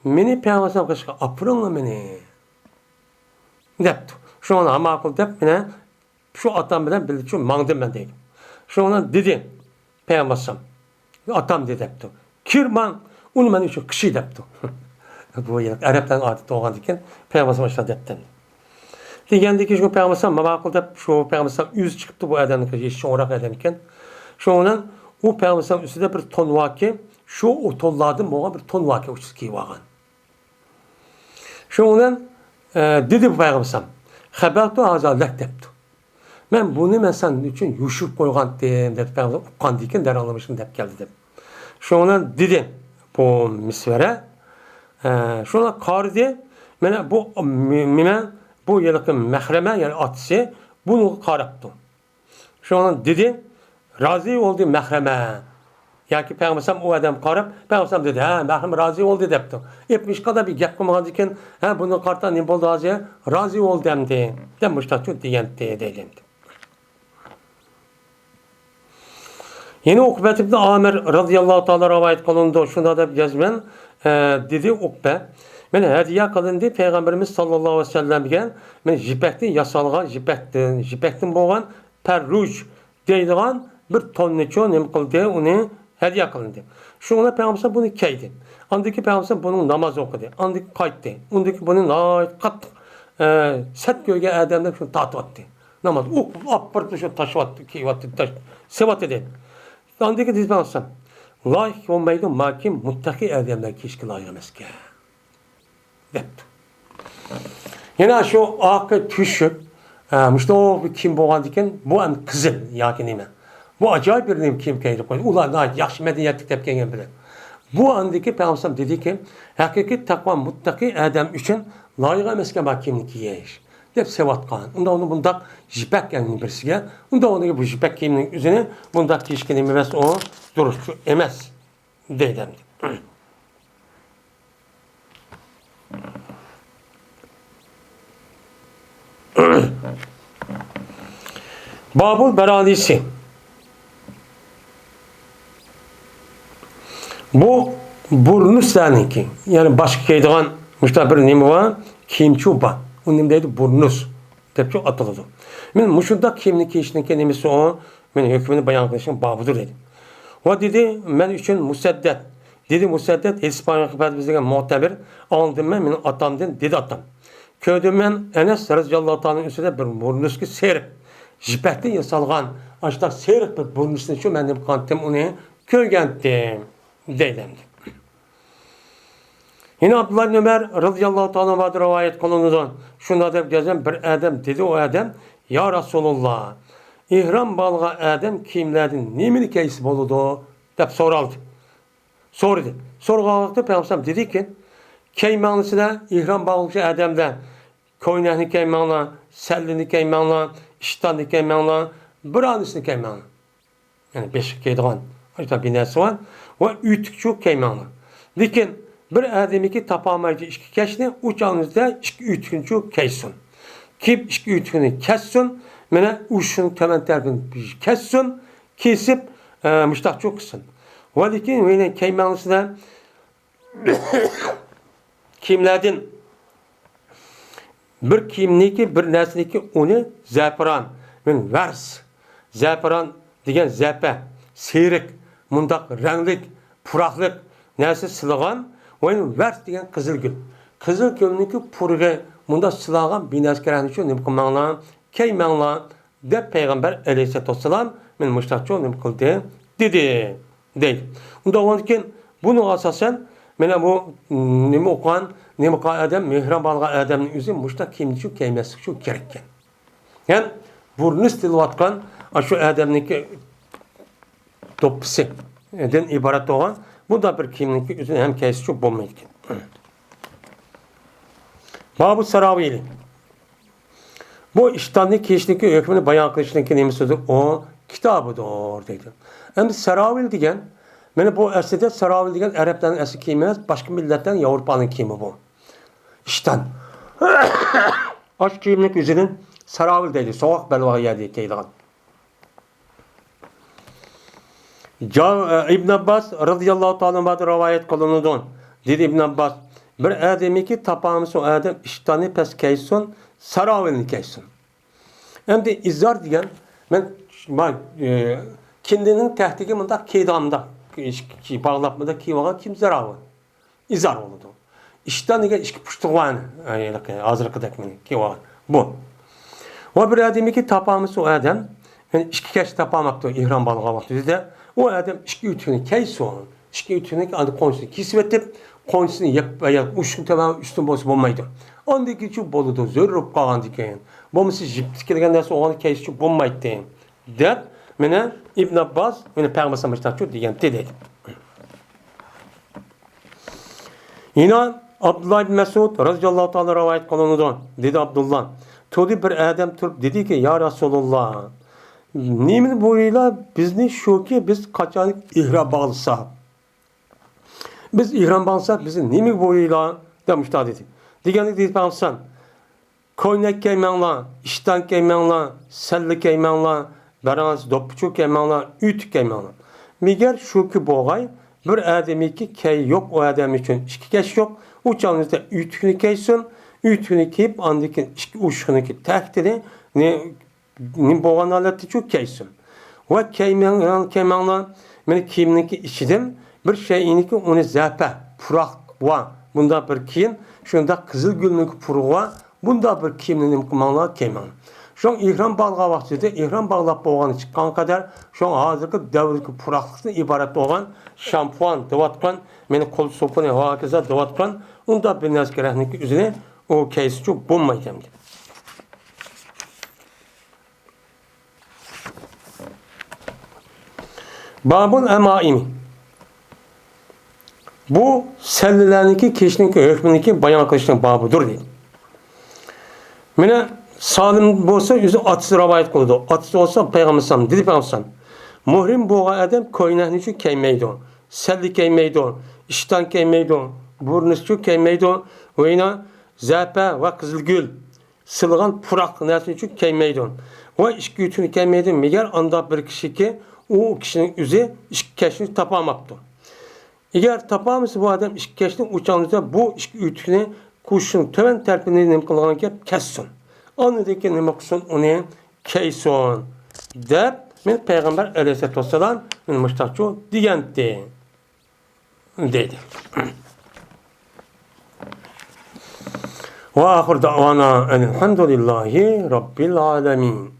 مېنى پەيغەمبەر ئەلەيھىسسالام قېشىغا ئاپىرىڭلار مېنى» دەپتۇ. شۇڭا ماقۇل دەپ، مانا شۇ ئاتام بىلەن بىللە شۇ ماڭدىم مەن دەيدۇ. شۇڭا دېدى پەيغەمبەر ئەلەيھىسسالام، «ئاتام» دەپتۇ. «كىر ماڭ، ئۇنى مەن ئۈچۈن قىشى» دەپتۇ. بۇ يەنە ئەرەبلەرنىڭ ئادىتى بولغاندىكىن، پەيغەمبەر ئەلەيھىسسالام ئاشۇنداق دەپتۇ. دېگەندىكىن شۇ پەيغەمبەر ئەلەيھىسسالام ماقۇل دەپ، شۇ پەيغەمبەر ئەلەيھىسسالام ئۆزى چىقىپتۇ، بۇ ئادەمنىڭ يېشى چوڭراق ئادەم ئىكەن. شۇنىڭ بىلەن ئۇ پەيغەمبەر ئەلەيھىسسالام ئۈستىدە بىر تون باركى، شۇ تونلاردىن بولغان بىر تون باركى، ئۇچىسى كىيىپ ئالغان. شۇنىڭ بىلەن، ئە، دېدى بۇ پەيغەمبەر ئەلەيھىسسالام، «خەبەئتۇ ھازا لەك» دەپتۇ. «مەن بۇنى مەن سەن ئۈچۈن يوشۇرۇپ قويغانتىم» دەپ، پەيغەمبەر ئۇققاندىكىن دەرھال مۇشۇنى دەپ كەلدى دەپ. شۇنىڭ بىلەن دېدى بۇ مىسۋەرە، ئە، شۇنى قارىدى، مانا بۇ مې-، مېنىڭ بۇ ھېلىقى مەھرەمە، يەنى ئاتىسى بۇنىڭغا قاراپتۇ. شۇنىڭ دېدى، «رازى بولدى مەھرەمە.» ياكى پەيغەمبەر ئەلەيھىسسالام ئۇ ئادەمگە قاراپ، پەيغەمبەر ئەلەيھىسسالام دېدى، «ھە، مەھرەم رازى بولدى» دەپتۇ. ئېپىم ھېچقانداق بىر گەپ قىلمىغاندىكىن، «ھە، بۇنىڭغا قارىتا نېمە بولدى ھازىر؟ رازى بولدى ئەمدى» دەپ مۇشۇنداق دېگەنتى دەيدۇ. يەنە ئۇقبەت ئىبن ئامىر رازىياللاھۇ تائالا رىۋايەت قىلىنىدۇ. شۇنداق دەپ يازىمەن، ئە، دېدى ئۇقبە، مانا ھەدىيە قىلىندى پەيغەمبىرىمىز ساللاللاھۇ ئەلەيھى ۋەسەللەمگە، مانا يىپەكتىن ياسالغان، يىپەكتىن، يىپەكتىن بولغان پەررۇج دەيدىغان بىر توننىچۇ نېمە قىلدى، ئۇنى ھەدىيە قىلىندى. شۇڭا پەيغەمبەر بۇنى كىيدى. ئاندىن كېيىن پەيغەمبەر بۇنىڭ ناماز ئوقۇدى. ئاندىن كېيىن قايتتى. ئۇندىن كېيىن بۇنى ناھايىتى قاتتىق، ئە، سەت كۆرگەن ئادەمدەك شۇنى تارتىۋەتتى. ناماز ئوقۇپ، ئاپىرىپ شۇ تاشلاۋەتتى، كىيىۋەتتى، تاش-، سېۋەتتى دەيدۇ. ئاندىن كېيىن دېدى پەيغەمبەر، لايىق بولمايدۇ، ماكىم مۇتتەقىي ئادەملەر كىيىشكە لايىق ئەمەسكەن دەپتۇ. يەنە شۇ ئارقا تۆشۈك، ئە، مۇشۇنداق بىر كىيىم بولغاندىكىن، بۇ ئەمدى قىزىل ياكى نېمە. بۇ ئاجايىپ بىر نېمە كىيىم كىيدۇق. ئۇلار ناھايىتى ياخشى مەدەنىيەتلىك دەپ كەلگەن بىلەن. بۇ ئاندىكى پەيغەمبەر دېدىكى، ھەقىقىي تەقۋا مۇتتەقىي ئادەم ئۈچۈن لايىق ئەمەسكەن بۇ كىيىمنى كىيىش دەپ سېۋەتقان. ئۇندا ئۇنى بۇنداق يىپەك ئەڭنى بىرسىگە، ئۇندا ئۇنىڭ بۇ يىپەك كىيىمنىڭ ئۆزىنى بۇنداق كىيىشكە نېمە ئەمەس، ئۇ دۇرۇس ئەمەس. دەيدۇ ئەمدى. بابۇل بەرانىسى. بۇ بۇرنۇسلارنىڭكى، يەنى باشقا كىيىدىغان مۇشۇنداق بىر نېمە بار، كىيىمچۇ بار. ئۇ نېمە دەيدۇ؟ بۇرنۇس دەپچۇ ئاتىلىدۇ. مەن مۇشۇنداق كىيىمنى كىيىشنىڭكى نېمىسى ئۇ؟ مەن ھۆكمىنى بايان قىلىشنىڭ بابىدۇر دېدى. ۋە دېدى، مەن ئۈچۈن مۇسەددەت. دېدى مۇسەددەت، ھېدىس بايان قىلىپ بەردى بىزگە مۇئتەبىر. ئاڭلىدىم مەن، مېنىڭ ئاتامدىن، دېدى ئاتام. كۆردۈم مەن ئەنەس رەزىياللاھۇ تائالا ئۈستىدە بىر بۇرنۇسكا سېرىق، يىپەكتىن ياسالغان، ئاشۇنداق سېرىق بىر بۇرنۇسنى شۇ مەن نېمە قىلغانتىم، ئۇنى كۆرگەنتىم. دەيدۇ ئەمدى. يەنە ئابدۇللا ئىبن ئۆمەر رەزىياللاھۇ تائالا ئەنھۇدىن رىۋايەت قىلىنىدۇ. شۇنداق دەپ گەزگەن بىر ئادەم دېدى، ئۇ ئادەم، يا رەسۇلاللا، ئېھرام باغلىغان ئادەم كىيىملەردىن نېمىنى كىيسە بولىدۇ؟ دەپ سورالدى. سورىدى. سورىغان ۋاقىتتا پەيغەمبەر دېدىكى، كىيمەڭلار سىلەر، ئېھرام باغلىغۇچى ئادەملەر، كوينەكنى كىيمەڭلار، سەللىنى كىيمەڭلار، ئىشتاننى كىيمەڭلار، بىرانىسىنى كىيمەڭلار. يەنى بېشىغا كىيىدىغان ئاشۇنداق بىر نەرسە بار. ۋە ئۆتۈكچۇ كىيمەڭلار. لېكىن بىر ئادەمكى تاپالمايدۇ ئىككى كەشنى، ئۇ چاغنىڭدا ئىككى ئۆتۈكچۇ كىيسۇن. كىيىپ ئىككى ئۆتۈكىنى كەسسۇن، مانا ئۇ شۇنىڭ تۆۋەن تەرىپىنى كەسسۇن، كېسىپ، ئە، مۇشتاقچۇ قىلسۇن. ۋە لېكىن يەنە كىيمەڭلار سىلەر كىيىملەردىن بىر كىيىمنىڭكى، بىر نەرسىنىڭكى ئۇنى زەپىران، مەن ۋەرس، زەپىران دېگەن زەپە، سېرىق، مۇنداق رەڭلىك، پۇراقلىق نەرسە سىلىغان، ۋە ۋەرس دېگەن قىزىل گۈل. قىزىل گۈلنىڭكى پۇرىقى مۇنداق سىلىغان بىر نەرسە كېرەكنى شۇ نېمە قىلماڭلار، كىيمەڭلار. دەپ پەيغەمبەر ئەلەيھىسسالاتۇ ۋەسسالام، مېنى مۇشتاقچۇ نېمە قىلدى، دېدى، دەيدۇ. ئۇنداق بولغاندىكىن، بۇنىڭغا ئاساسەن، مانا بۇ، نېمە ئوقۇغان، نېمە قىلغان ئادەم، مېھرىبان بولغان ئادەمنىڭ ئۆزى مۇشتاق كىيىمنى شۇ كىيمەسلىكى شۇ كېرەككەن. يەنى بۇرنۇس دېيىلىۋاتقان، ئاشۇ ئادەمنىڭكى دوپپىسىدىن ئىبارەت بولغان بۇنداق بىر كىيىمنىڭكى ئۆزىنى ھەم كىيسە شۇ بولمايدىكەن. بابۇ ساراۋىلى. بۇ ئىشتاننى كىيىشنىڭكى ھۆكمىنى بايان قىلىشنىڭكى نېمىسىدۇر؟ ئۇ كىتابىدۇر دەيدۇ. ئەمدى ساراۋىل دېگەن، مانا بۇ ئەسلىدە ساراۋىل دېگەن ئەرەبلەرنىڭ ئەسلى كىيىمى ئەمەس، باشقا مىللەتلەرنىڭ، ياۋروپانىڭ كىيىمى بۇ. ئىشتان. ئاشۇ كىيىمنىڭ ئۆزىنى ساراۋىل دەيدۇ، سوغۇق بەلباغ يەردە كىيىدىغان. جا-، ئىبن ئابباس رازىياللاھۇ تائالا ئەنھۇدىن رىۋايەت قىلىنىدۇ. دېدى ئىبن ئابباس، بىر ئادەمكى تاپالمىسا ئۇ ئادەم ئىشتاننى پەس كەيسۇن، ساراۋىلنى كەيسۇن. ئەمدى ئىزار دېگەن، مەن ما-، ئى، كىندىنىڭ تەھتىگە مۇنداق كىيىدىغان، مۇنداق ئىش-، كىي-، باغلاپ مۇنداق كىيىۋالغان كىيىم زاراۋىل. ئىزار بولىدۇ. ئىشتان دېگەن ئىككى پۇشتى بار، ھېلىقى ھازىرقىدەك مېنى كىيىۋالغان. بۇ. ۋە بىر ئادەمكى تاپالمىسا ئۇ ئادەم، يەنى ئىككى كەش تاپالماپتۇ ئېھرام باغلىغان ۋاقتىدا. ئۇ ئادەم ئىككى ئۆتۈكنى كەيسۇن. ئىككى ئۆتۈكنى ئاندىن قونشىسىنى كېسىۋېتىپ، قونشىسىنى يەپ، يەپ، ئۇششۇقنى تۆۋەن ئۈستۈن بولسا بولمايدۇ. ئاندىن كېيىنچۇ بولىدۇ، زۆرۈر بولۇپ قالغاندىن كېيىن. بولمىسا يىپ تىكىلگەن نەرسە ئۇنى كەيسىچۇ بولمايتتى. دەپ، مانا ئىبن ئابباس، مانا پەيغەمبەر ئەلەيھىسسالام مۇشۇنداقچۇ دېگەنتى دەيدۇ. يەنە ئابدۇللا ئىبن مەسئۇد رازىياللاھۇ تائالا رىۋايەت قىلىنىدۇ. دېدى ئابدۇللا، تۇردى بىر ئادەم تۇرۇپ دېدىكى، يا رەسۇلاللا، نېمىنى بۇيرۇيلا بىزنى شۇكى بىز قاچان ئېھرام باغلىساق؟ بىز ئېھرام باغلىساق بىزنى نېمىگە بۇيرۇيلا؟ دەپ مۇشۇنداق دېدى. دېگەندە دېدى پەيغەمبەر، كوينەك كىيمەڭلار، ئىشتان كىيمەڭلار، سەللە كىيمەڭلار، بەرەڭسىز دوپپىچۇ كىيمەڭلار، ئۆتۈك كىيمەڭلار. مەگەر شۇكى بولغاي، بىر ئادەمنىڭكى كەينى يوق، ئۇ ئادەم ئۈچۈن ئىككى كەش يوق، ئۇ چاغدا ئۆتۈكنى كىيسۇن، ئۆتۈكنى كىيىپ، ئاندىن كېيىن ئىككى ئۇششۇقنىڭكى تەختىنى، نېمە بولغان ھالەتتىچۇ كىيسۇن. ۋە كىيمەڭ-، كىيمەڭلار، مانا كىيىمنىڭكى ئىچىدىن بىر شەيئىنىڭكى ئۇنى زەپە، پۇراق ۋە بۇنداق بىر كىيىم، شۇنداق قىزىل گۈلنىڭكى پۇرىقى ۋە بۇنداق بىر كىيىمنى نېمە قىلماڭلار، كىيمەڭلار. شۇڭا ئېھرام باغلىغان ۋاقتىدا، ئېھرام باغلاپ بولغان چىققان قەدەر، شۇڭا ھازىرقى دەۋردىكى پۇراقلىقتىن ئىبارەت بولغان شامپۇان دەۋاتقان، مانا قول سوپۇنى ۋە ھاكازا دەۋاتقان ئۇنداق بىر نەرسە كېرەكنىكى ئۆزىنى ئۇ كىيسىچۇ بولمايدۇ ئەمدى. بابۇل ئەمائىمى. بۇ سەللىلەرنىڭكى كىيىشنىڭكى ھۆكمىنىڭكى بايان قىلىشنىڭ بابىدۇر دەيدۇ. مانا سالىم بولسا ئۆزى ئاتىسى رىۋايەت قىلىدۇ. ئاتىسى بولسا پەيغەمبەر ئەلەيھىسسالام، دېدى پەيغەمبەر ئەلەيھىسسالام، مۇھرىم بولغان ئادەم كوينەكنىچۇ كىيمەيدۇ، سەللە كىيمەيدۇ، ئىشتان كىيمەيدۇ، بۇرنىسىچۇ كىيمەيدۇ، ۋە يەنە زەپە ۋە قىزىلگۈل سېلىنغان پۇراق نەرسىنىچۇ كىيمەيدۇ. ۋە ئىككى ئۆتۈكنى كىيمەيدۇ. مەگەر ئانداق بىر كىشىكى، ئۇ كىشىنىڭ ئۆزى ئىككى كەشنى تاپالماپتۇ. ئەگەر تاپالمىسا، بۇ ئادەم ئىككى كەشنى ئۇچانلىسا، بۇ ئىككى ئۆتۈكنى قوشۇشنىڭ تۆۋەن تەرىپىنى نېمە قىلغان گەپ كەسسۇن. ئاندىن كېيىن نېمە قىلسۇن، ئۇنى كىيسۇن، دەپ، مانا پەيغەمبەر ئەلەيھىسسالاتۇ ۋەسسالام مانا مۇشتاقچۇ دېگەنتى. دەيدۇ. وآخر دعوانا أن الحمد لله رب العالمين.